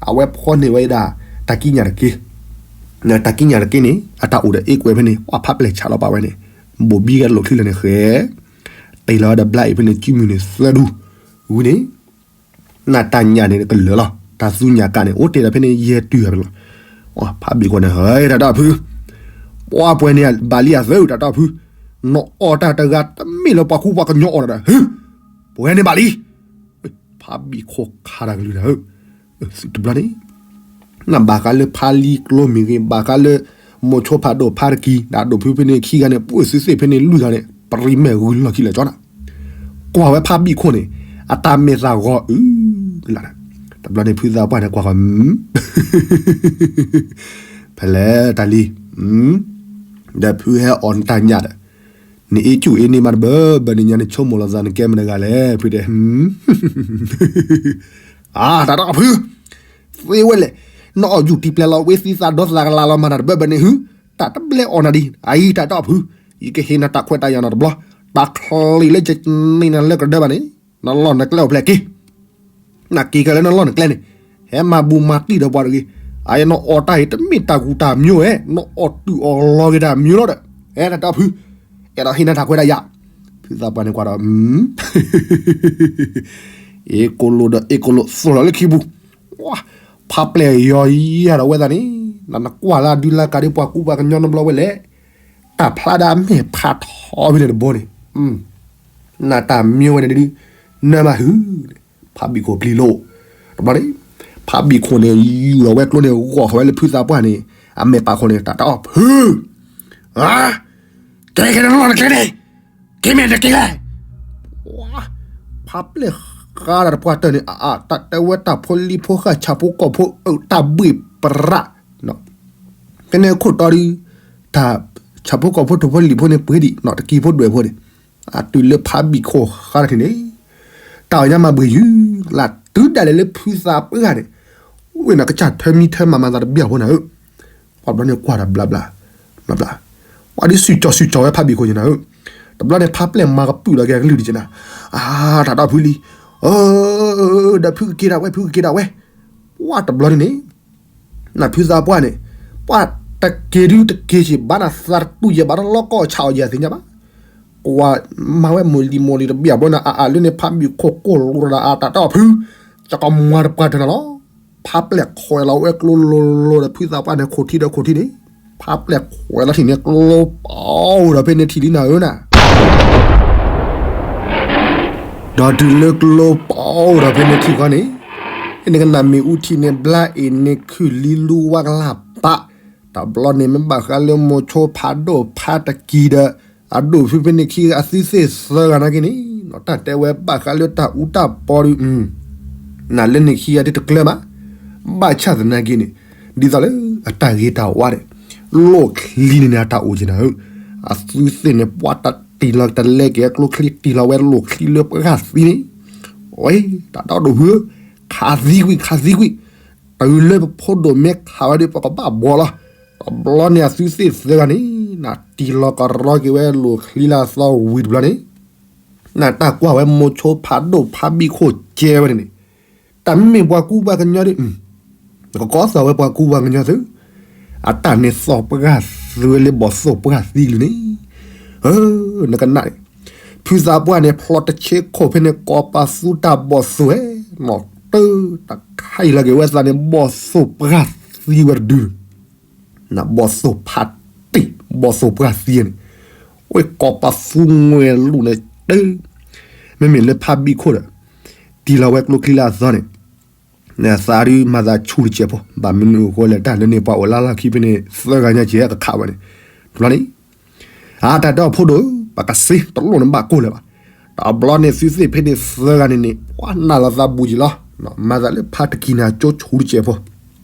အဝဲဖီန့ၢ်ဝဲဒၣ် တၢ်ကံးညာ်တက့ၢ် တၢ်ကံးညာ်တက့ၢ်န့ၣ် အတၢ်အိၣ်ဒီးအ့ကွဲးဖဲန့ၣ် ပှၤဖးပျဲၢ်ဆးလီၤပာ်ဝဲန့ၣ်, ဘိၣ်ဘံကဲလိာ်ချံလၢာ်န့ၣ်ဃဲ, တ့ၢ်လီၤဝဲဒီးဘျါအံၤဖဲန့ၣ် ကုမုၢ်န့ၣ်သၢဒူ, ဝံၤန့ၣ်, နတၢ်ညၣ်န့ၣ်ကလၢာ်လီၤ, တၢ်သူညၣ်ကးန့ၣ် အိၣ်တ့ၢ်ဒီးဖဲန့ၣ်ယဲၢ်တုၤဖဲလီၤ, ဖးဘံၣ်ခိၣ်န့ၣ် ဟဲတၢ်တီၢ်ဖု, ပှၤပှဲၤန့ၣ်ဘၣ်လံအသၢတၢ်တီၢ်ဖု, နအီၣ်တၢ်တဂၤတမ့ၢ်လၢပှၤကူပှၤကညီအီၣ်တၢ်ဒီး, ပှဲၤန့ၣ်ဘၣ်လံ ဖးဘံၣ်ခိၣ်ခးတၢ်ကလုၢ်ဒီး, သုတဘျီန့ၣ်, နဘၣ်ဃးလၢဖးလံၤကျိမ့ၢ်ဂ့ၤ ဘၣ်ဃးလၢ မိၤဆိဖးဒိၣ်ဖးတကံ ဒီးဒိၣ်ဖုဖဲန့ၣ်ခံဂၤန့ၣ် ပှၤသုသ့ၣ်ဖဲန့ၣ်လွံၢ်ဂၤန့ၣ် ပရံးမဲာ်ဂုၤလီၢ်ခံလၢာ်ကၠီနၤ, ကွၢ်ဝဲဖးဘံၣ်ခိၣ်န့ၣ် အတၢ်မဲာ်သၣ်ဂီၤအုလၢ်, တဘျီန့ၣ်ဖုသးပှၢ်န့ၣ်ကွၢ်ဃီ ဖဲလဲၣ်တၢ်လံၤ, ဒီးဖုဟဲအီၣ်နတၢ်ညၣ်ဒီး, နအ့ၣ်ကူၣ်အ့ၣ်န့ၢ်မးတဘၢဘၢန့ၣ်ညါန့ၣ် ဆိကမိၣ်လီၤသးနကဲမတဂၤလဲၣ် ဖုတဲ, အါ တၢ်တီၢ်ဖု, သ့ဝဲလဲၣ်, နအီၣ်ယူၢ်တံၢ်ပျဲလီၤဝဲသံသးဒီသးကလၤလီၤမၤတၢ်တဘၢဘၢန့ၣ်ဟု, တၢ်တဘျဲအီၣ်နၤဒံး အအံၤတၢ်တီၢ်ဖု, ယကဟ့ၣ်နၤတၢ်ခွဲးတၢ်ယာ်နီတဘျီ, တၢ်ချံးလၢယန့ၢ်နၤလၢကဒၢဘၣ်န့ၣ်, နလီၢ်နကျဲအိၣ်ဖျဲၣ်က့ၤ နက့ၤကဲလၢနလီၢ်နကျဲန့ၣ်, ဟဲမၤဘူးမၤတံၢ်ဒီးပှၤတဂ့ၤ, အအံၤနအီၣ်တၢ်အံၤတမ့ၢ်တၢ်ကူၣ်တၢ်မျိၤဧဲ, နအီၣ်တုၤအီၣ်လီၤက့ၤတၢ်မျိၤလီၤဒီး, အဲ တၢ်တီၢ်ဖု, အဲၣ်ဒိးဟ့ၣ်နၤတၢ်ခွဲးတၢ်ယာ်, ဖုသးပှၢ်န့ၣ်ကွၢ်ဒီး, အ့ၣ်ကိၣ်လိာ်ဒီးအ့ၣ်ကိၣ်လိာ်သိၣ်လီၤလၢခံပူၤ, ဖးပျဲၢ်ယီၤယၤဒီးဝဲသးန့ၣ် နကွၢ်လၢအဒုလၢကါဒ်ပှၤကူပှၤကညီနီတဘျီဝဲလဲၣ်, တၢ်ဖျါဒၣ်အမဲာ်ဖးထီဖဲန့ၣ်တဘိန့ၣ်, နတၢ်မ့ၢ်ဝဲန့ၣ်ဒုး နၢမၤဟု, ဖးဘံၣ်ခိၣ်ပျံၤလိာ်, တဘျီန့ၣ် ဖးဘံၣ်ခိၣ်န့ၣ် ယူၢ်လီၤဝဲကျိန့ၣ် ဂီၢ်ဃီၤဝဲလၢဖုသးပှၢ်န့ၣ် အမဲာ်ပာ်ခိၣ်န့ၣ် တၢ်တအီၣ်ဖု ကဲကဲနလီၢ်နကျဲန့ၣ်, က့ၤမ့ၢ်တက့ၤလဲၣ်, ဖးပျဲၢ်ဃါတၢ်တပှၢ်တၢၢ်န့ၣ် အတၢ်တဲဝဲတၢ်ဖိလံၤဖိဃာ်ဆၣ်ဖိကီၢ်ဖိအတၢ်ဘှ့ၣ်ပြး, ဖဲန့ၣ်ခိၣ်တီဒုး တၢ်ဆၣ်ဖိကီၢ်ဖိထိၣ်ဖိလံၤဖိန့ၣ်ပှ့ၤဒံး တကံၢ်ဖိဒွဲၣ်ဖိန့ၣ်, အတုၤလၢဖးဘံၣ်ခိၣ်ဃါတထံၣ်န့ၣ် တၢ်အညါမၤဘှ့ၣ်ယုၢ်လၢတုၤဒၣ်လဲာ်လၢဖုသးပှၢ်န့ၣ်, ဝဲန့ၣ်ကစၢ်ထၢမံထၢမၤမၤသးတဘၣ်ဖိနၤဧၢ, ပှၤတဘျီန့ၣ်ကွၢ်တၢ်ဘျးဘျး, ဘျးဘျး, ပှၤဒုးစုၣ်ကၠီၣ်စုၣ်ကၠီၣ်ဝဲဖးဘံၣ်ခိၣ်န့ၣ်နၤဧၢ, တဘျီန့ၣ်ဖးပျဲၢ်မၤကပုာ်လီၤက့ၤအကလုၢ်ဒံးက့ၤနၤ, အါ တၢ်ဒီဖုလံ, ဒီးဖုကက့ၤဒၣ်ဝဲ ဖုကက့ၤဒၣ်ဝဲ, ပှၤတဘျီန့ၣ်န့ၣ် နဖုသးပှၢ်န့ၣ် ပှၤတက့ၤဒုတက့ၤက့ၤဘၣ်နၤ သးတတူၢ်ယဲၢ်ဘၣ်တလီၢ်ကီၢ်ဆးအီၤယဲၢ်သ့ၣ်ညါဘၣ်, ကွၢ်မၤဝဲမိၢ်လံၤမိၢ်လံၤတဘၣ်ဘီနၤ အအါလၢန့ၣ် ဖးဘံၣ်ခိၣ်ကိၢ်လိာ်ဒီးအတၢ်တီၢ်ဖု, ကကမွၤတပှၢ်တၢၢ်နၤလီၤ, ဖးပျဲၢ်ခွဲးလီၤဝဲကျိလိၤလိၤဒီးဖုသးပှၢ်န့ၣ် ခိၣ်ထံဒီးခိၣ်ထံန့ၣ်, ဖးပျဲၢ်ခွဲးလီၤထံၣ်န့ၣ် ကျိပအိၣ်ဒီးဖဲန့ၣ်ထံၣ်လံနၤဧၢနၤ ဒီးတုၤလၢကျိပအိၣ်ဒီးဖဲန့ၣ်ထံၣ်ဃီန့ၣ်, ဖဲန့ၣ်ကနၣ်မ့ၣ်အူထံၣ်န့ၣ်ဘျါအ့ၣ်န့ၣ်ခုၣ်လံလူဝါကလၢ်ပာ်, တဘျီန့ၣ်မ့ၢ်ဘၣ်ဃးလၢမိၤဆိဖးဒိၣ်ဖးတကံဒီး အဒိၣ်ဖုဖဲန့ၣ်ခံဂၤအသုသ့ၣ်သၢဂၤနာ်က့န့ၣ်, တၢ်တဲဝဲဘၣ်ဃးလၢတၢ်အူတၢ်ပီဒီး နလၢန့ၣ်ခံဂၤဒ်တကျၢၤဘၣ်, ဘၣ်ဆၣ်သနာ်က့န့ၣ်, ဒ်သိးလၢအတၢ်ဂ့ၤတၢ်ဝါန့ၣ်, လိၣ်ချံန့ၣ်န့ၣ် အတၢ်အိၣ်က့နၤဧၢ, အသုသ့ၣ်န့ၣ် ပှၤတၢ်တံၢ်လီၤတလဲက့ၤအကျိချံ တံၢ်လီၤဝဲလိၣ်ချံလၢပှၤဂၤသံန့ၣ်, ဝဲ တၢ်ဒီဒိၣ်ဖုဧၢ, ခးသံကွံာ် ခးသံကွံာ်, တုၤလၢပဖိဒိၣ်မ့ၢ်ခးဝဲဒီး ပကဘၣ်ဘှီလီၤ, တဘျီန့ၣ်အသုသ့ၣ်သၢဂၤန့ၣ်, နတံၢ်လီၤကရီက့ၤဝဲလိၣ်ချံလၢအသီဝံၤတဘျီန့ၣ် နတၢ်ကွၢ်ဝဲမိၤဆိဖးဒိၣ်ဖးဘံၣ်ခိၣ်ကဲဝဲန့ၣ်န့ၣ်, တၢ်မ့ၢ်ပှၤကူပှၤကညီဒီး, ကကီသီၣ်ဝဲပှၤကူပှၤကညီသု, အတၢ်န့ၣ်သီၣ်ပှၢ်သံဝဲလၢဘီၣ်သိၣ်ပှၢ်သံကလုာ်န့ၣ်, နကနၣ်န့ၣ်, ဖုသးပှၢ်န့ၣ် ဖျိတဆ့ခိၣ်ဖဲန့ၣ် ကိးပသူတၢ်ဘီၣ်သိၣ်ဝဲ, နီၢ်တၢ်တခါအံၤလီၤက့ၤဝဲသးန့ၣ် ဘီၣ်သိၣ်ပှၢ်သံဝဲတဒု နဘီၣ်သိၣ်ဖးတံၢ် ဘီၣ်သိၣ်ပှၢ်သံန့ၣ်, ဝဲကိးပသူငွဲလူၤန့ၣ်တၢ်, မ့မ့ၢ်လၢဖးဘံၣ်ခိၣ်ဒီး, တံၢ်လီၤဝဲကျိချံလၢအသီန့ၣ်, နသးဒုးမၤသးဆူၣ်တစဲးဖိ, ဘၣ်မနုၤအဃိလဲၣ် တၢ်လၢန့ၣ်ပှၤအိၣ်လၢလီၢ်ခံဖဲန့ၣ် သၢဂၤညါကဲကခးဝဲန့ၣ်, တဘျီန့ၣ် အတၢ်ဒီဖိဒိၣ် ပကစ့တလိၣ်နဘၣ်ကိၢ်လၢၤဘၣ်, တဘျီန့ၣ်သုသ့ၣ်ဖဲန့ၣ်သၢဂၤန့ၣ်န့ၣ် ပှၤနၢ်လီၤသးဘူးက့ၤလီၤ, မၤသးလၢဖးတကံန့ၣ်အကၠိဆူၣ်တစဲးဖိ,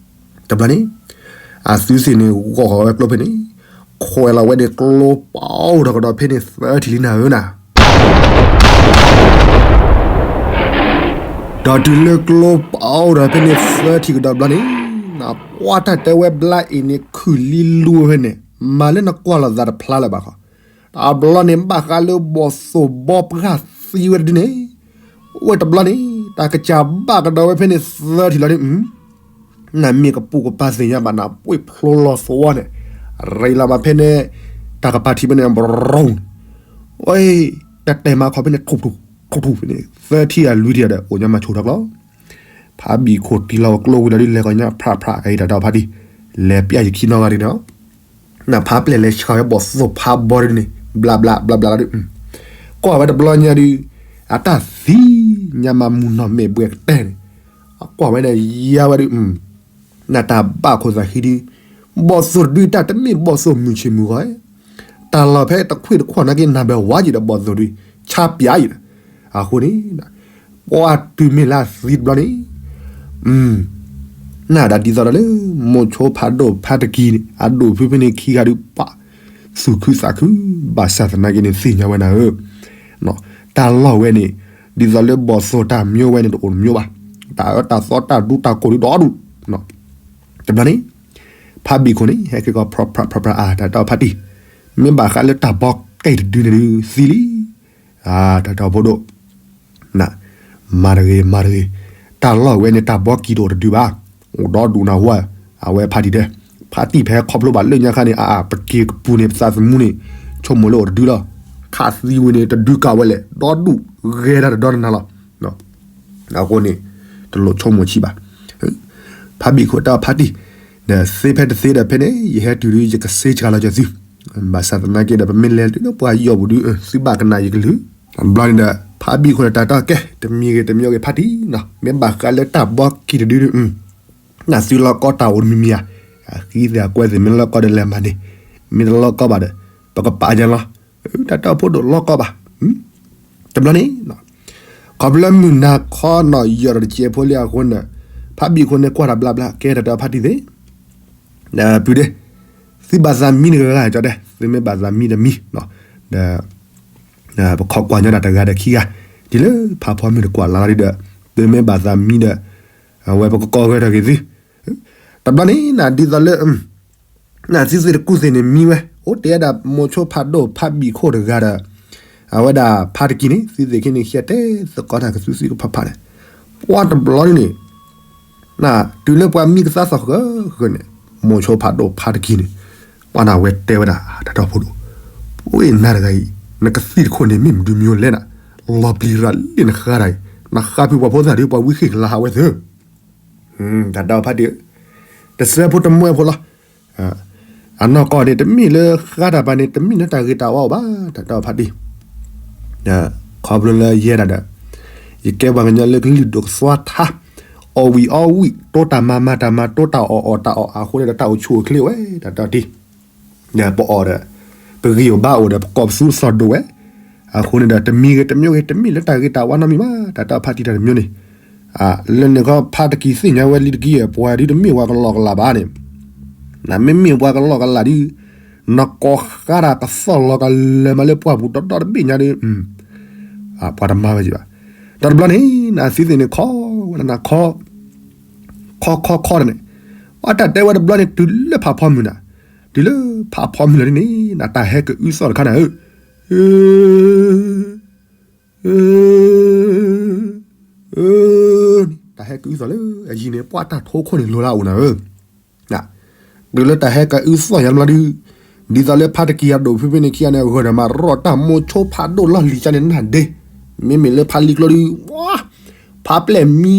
တဘျီန့ၣ်, အသုသ့ၣ်န့ၣ်ဂီၢ်ဃီၤဝဲကျိဖဲန့ၣ်, ခွဲးလီၤဝဲန့ၣ်ကျိပအိၣ်ဒီးကဒီးဖဲန့ၣ်သၢထံၣ်လံနၤဧၢနၤ ဒီးတုၤလၢကျိပအိၣ်ဒီးဖဲန့ၣ်သၢထံၣ်ကဒီးဘျီန့ၣ်, နကွၢ်တၢ်တဲဝဲဘျါအ့ၣ်န့ၣ်ခုၣ်လံလူဝဲန့ၣ်, မၤလၢနကွၢ်လီၤသးတဖျါလၢၤဘၣ်ဃီ, တဘျီန့ၣ်ဘၣ်ဃးလၢဘီၣ်သိၣ်ဘီပှၢ်သံဝဲတဒုန့ၣ်, ဝဲတဘျီန့ၣ် တၢ်ကစၢ်ဘၣ်ကဒီးဝဲဖဲန့ၣ်သၢထံၣ်လီၤန့ၣ် နမ့ၢ်ကပူၤကပၤသ့ၣ်ညါဘၣ်နၤ ပှ့ၢ်ဖျိလီၤသဝီန့ၣ်, ရ့လီၤမးဖဲန့ၣ်, တၢ်ကပၤထံးဖဲန့ၣ် ဘရီ, ဝဲ, တၢ်တဲမၤခီဖဲန့ၣ် ထူၣ်ထူၣ်ထူၣ်ထူၣ်ဖဲန့ၣ် သၢထံၣ်အလွံၢ်ထံၣ်ဒီး အိၣ်ညါမၤဆိၣ်ထီၣ်ကျီ, ဖးဘံၣ်ခိၣ်တံၢ်လီၤဝဲကျိဝံၤဒီးဒုးလဲၤကီၢ်ညါဖျးဖျး ကဟ့ၣ်တၢ်ဒီးဖးတံၢ်, လဲၤပျၢ်ယခံနီၢ်ဂၤဒ်န့ၣ်လီၤ, နဖးပျဲၢ်လဲၤဆှၢဝဲဘီၣ်သိၣ်ဖးဘီဒ်န့ၣ် ဘျးဘျးဘျးဘျးလီၤဒုး ကွၢ်ဝဲတဘျီညါဒုး, အတၢ်သံညါမးမုၢ်နီၢ်မဲာ်ဘှဲးကတဲန့ၣ်, အကွၢ်ဝဲဒီးယါဝဲဒုး, နတၢ်ဘၣ်ခိၣ်သးဃံဒုး, ဘီၣ်သိၣ်တဒုတၢ်တမ့ၢ်ဘီၣ်သိၣ်မုၢ်ဆ့ၣ်မုၢ်ဂီၤ, တၢ်လီၢ်ဖဲတခွံၣ်တခွါနာ်က့နၢ်ဘၣ်ဝါယံၤဒီးဘီၣ်သိၣ်ဒုး, ဆါပၠးယံၤဒီး, အဃိန့ၣ် ပှၤတုၤမ့ၢ်လၢအသံတဘျီန့ၣ်, နဒၣ်ဒ်သိးဒီးလၢ မိၤဆိဖးဒိၣ်ဖးတကံန့ၣ် အဒိၣ်ဖုဖဲန့ၣ်ခံဂၤဒုးပာ်, သူၣ်ခုသးခု, ဘၣ်ဆၣ်သနာ်က့န့ၣ်သ့ၣ်ညါဝဲနၤဧၢ, တၢ်လီၢ်ဝဲန့ၣ်, ဒ်သိးလၢဘီၣ်သိၣ်တၢ်မျိၤဝဲန့ၣ်တအိၣ်တမျိၤဘၣ်, တၢ်အၢတၢ်သီတၢ်ဒူတၢ်ကိၢ်ဒုးဒီဒူၣ်, တဘျီန့ၣ်, ဖးဘံၣ်ခိၣ်န့ၣ် ဟဲက့ၤကီး ဖြးဖြးဖြးဖြး အါ တၢ်တီဖးတံၢ်, မ့ၢ်ဘၣ်ဃးလၢတၢ်ဘီကဲတဒုန့ၣ်ဒုးသံလံ, အါ တၢ်တီဖိဒိၣ်, န, မၤတဂ့ၤ မၤတဂ့ၤ, တၢ်လီၢ်ဝဲန့ၣ် တၢ်ဘီကံတအိၣ်တဒုဘၣ်, အိၣ်ဒီဒူၣ်နၢ်ဟူဧါ, အဝဲဖးတံၢ်တဲ, ဖးတံၢ်ဖဲခီဖျိဘၣ်လၢညါခါန့ၣ် အါ ပက့ၤကပူၤန့ၣ် ပသးသမူန့ၣ်, ဆိကမိၣ်လၢအိၣ်တဒုလီၤ, ခးသံဝံၤန့ၣ် တဒုကးဝဲလဲၣ်, ဒီဒူၣ်ဂဲၤတၢ်တဒီတနၤလီၤ အဃိန့ၣ်, တလိၣ်ဆိကမိၣ်ဆံးဘၣ်, ဖးဘံၣ်ခိၣ်တဲအီၤဖးတံၢ်, ဒီးသ့ဖဲတသ့ဒီးဖဲန့ၣ် ယဟဲတုၤဒုး ယကစ့စှၤလီၤကၢၤသု, ဘၣ်ဆၣ်သနာ်က့ဒီး ပမ့ၢ်လဲၤတုၤလၢပှၤယီၢ်ပူၤဒုး သုဘၣ်ကနၣ်ယကလုၢ်, တဘျီန့ၣ်ဒီး ဖးဘံၣ်ခိၣ်ဒီးတၢ်တီၢ်ကဲ တမံၤဂ့ၤတမံၤဂ့ၤ ဖါတံၢ်နီၤ မ့ၢ်ဘၣ်ဃးလၢတၢ်ဘီကံၢ်တဒုဒုး နသုလီၢ်ကီၢ်တၢ်အိၣ်တမံၤမံၤဧါ, အဃံသ့ၣ်အကွဲသ့ၣ် မ့ၢ်လီၢ်ကီၢ်ဒီးလဲၤမၤန့ၣ်, မ့ၢ်တလီၢ်ကီၢ်ဘၣ်ဒီး ပကပာ်ယၤလီၤ, တၢ်တီၢ်ဖိဒိၣ်လီၢ်ကီၢ်ဘၣ်, တဘျီန့ၣ် ခီဖျိမုၢ်နၤခီနီၤ ယီၢ်ဒီးတစဲးဖိလံအဃိန့ၣ်, ဖးဘံၣ်ခိၣ်န့ၣ်ကွၢ်တၢ်ဘျါဘျါ ကဲတၢ်တီၢ်ဖါတံၢ်သ့ၣ်, ဒီးပုၢ်ဒ့, သုဘၣ်သးမံတဂၤဂၤကၠီဒဲး သုမ့ၢ်ဘၣ်သးမံဒီးမံ, ဒီး ပခိးကွၢ်ညီဒၣ်တဂၤဒီးခံဂၤ, ဒ်လၢဖးဖီမုၢ်တကွၢ်လၢ်လီၤဒုဒီး, သုမ့ၢ်ဘၣ်သးမံဒီး, အဝဲပကကိးဂဲၤထီၣ်က့ၤသု, တဘျီန့ၣ်နၤဒ်သိးလၢ နသုသ့ၣ်တကူၣ်သ့ၣ်န့ၣ်မံဝဲ, အိၣ်တဲဒၣ်မိၤဆိဖးဒိၣ်ဖးဘံၣ်ခိၣ်တဂၤဒီး, အဝဲဒၣ်ဖါတကံၢ်န့ၣ် သုသ့ၣ်ခံန့ၣ် ဟဲတဲသကိးတၢ်ကသုသုကဖးဖးန့ၣ်, ပှၤတဘျီန့ၣ်န့ၣ်, တုၤလၢပှၤမံကသါသီၣ်ဃၢဃၢန့ၣ်, မိၤဆိဖးဒိၣ်ဖါတကံၢ်န့ၣ်, ပှၤနၤဝဲတဲဝဲဒၣ် တၢ်တီၢ်ဖိဒိၣ်, ပဝဲနၤတဂၤအံၤ, နကသံၣ်တခိၣ်န့ၣ်မ့ၢ်မနုၤမံၤလဲၣ်နၤ, လီၤပျံၤရၤလံနဃါတၢ်အံၤ, နဃါဖုပှၤဖိသၣ်ဒုးပှၤဝံဃ့ၢ်ကလၤဟးဝဲသ့ တၢ်တီၢ်ဖါတံၢ်, တစဲးဖိတမှဲဖိလီၤ, အနီၢ်ကီၢ်န့ၣ် တမ့ၢ်လၢဃါတၢ်ဘၣ်န့ၣ် တမ့ၢ်လၢတၢ်ဂ့ၤတၢ်ဝါအိၣ်ဘၣ် တၢ်တီၢ်ဖါတံၢ်, ခီဖျိလၢယဲဒၣ်ဒီး, ယကဲပှၤကညီလၢကလုၢ်ဒိၣ်ကသွါထါ, အီၣ်ဝံၣ်အီဝံၣ် တိတၢ်မၤမၤတၢ်မၤ တိတၢ်အီၣ်အီၣ်တၢ်အီၣ်အဃိန့ၣ်ဒီး တၢ်အိၣ်ဆူၣ်အိၣ်ချ့ဝဲ တၢ်တီၢ်တံၢ် ဒီးပအီၣ်ဒီး, ပဂံၢ်အိၣ်ဘါအိၣ်ဒီး ပကိးပသူတသီၣ်ဒိၣ်ဝဲ, အဃိန့ၣ်ဒီး တမံၤဂ့ၤတမံၤဂ့ၤ တမ့ၢ်လၢတၢ်ဂ့ၤတၢ်ဝါနီတမံၤဘၣ် တၢ်တီၢ်ဖါတံၢ်တၢ်တမံၤန့ၣ်, လၢန့ၣ်ခီဖါတကံၢ်သ့ၣ်ညါဝဲလံတက့ၢ် ပှၤဒုတမ့ၢ်ပှၤကလီကလီဘၣ်န့ၣ်, နမ့မ့ၢ်ပှၤကလီကလီဒု, နကိးဃါတၢ်ကသီၣ်လီၤကလၢၤမးလၢပှၢ်ပူၤဒီဒီတဘ့ၣ်ညါဒု, ပှၤတမၤဝဲကဘၣ်, ဒီးတဘျီန့ၣ် နသုသ့ၣ်န့ၣ်ခီ, ဝဲနၤခီ ခီခီခီန့ၣ်, ပှၤတၢ်တဲဝဲတဘျီန့ၣ် တုၤလၢဖးဖီမုၢ်နၤ, တုၤလၢဖးဖီမုၢ်လီၤဒ်န့ၣ် နတၢ်ဟဲကအုသီၣ်တခါနၤဧၢ, တၢ်ဟဲကအုသီၣ်လၢအယံၤန့ၣ် ပှၤတၢ်ထိခိၣ်န့ၣ်လိၤလၢအအိၣ်နၤဧၢ, တုၤလၢတၢ်ဟဲကအုသီၣ်ယၤတဘျီဒု, ဒ်သိးလၢဖါတကံၢ်အဒိၣ်ဖုဖဲန့ၣ်ခံဂၤန့ၣ် ဂၢၢ်ဒီးမၤရီၣ်တၢ်မိၤဆိဖးဒိၣ်လီၢ်လံၤကန့ၣ်နၤဒ့, မ့မ့ၢ်လၢဖါလံၤကျိဒု, ဖးပျဲၢ်မံ,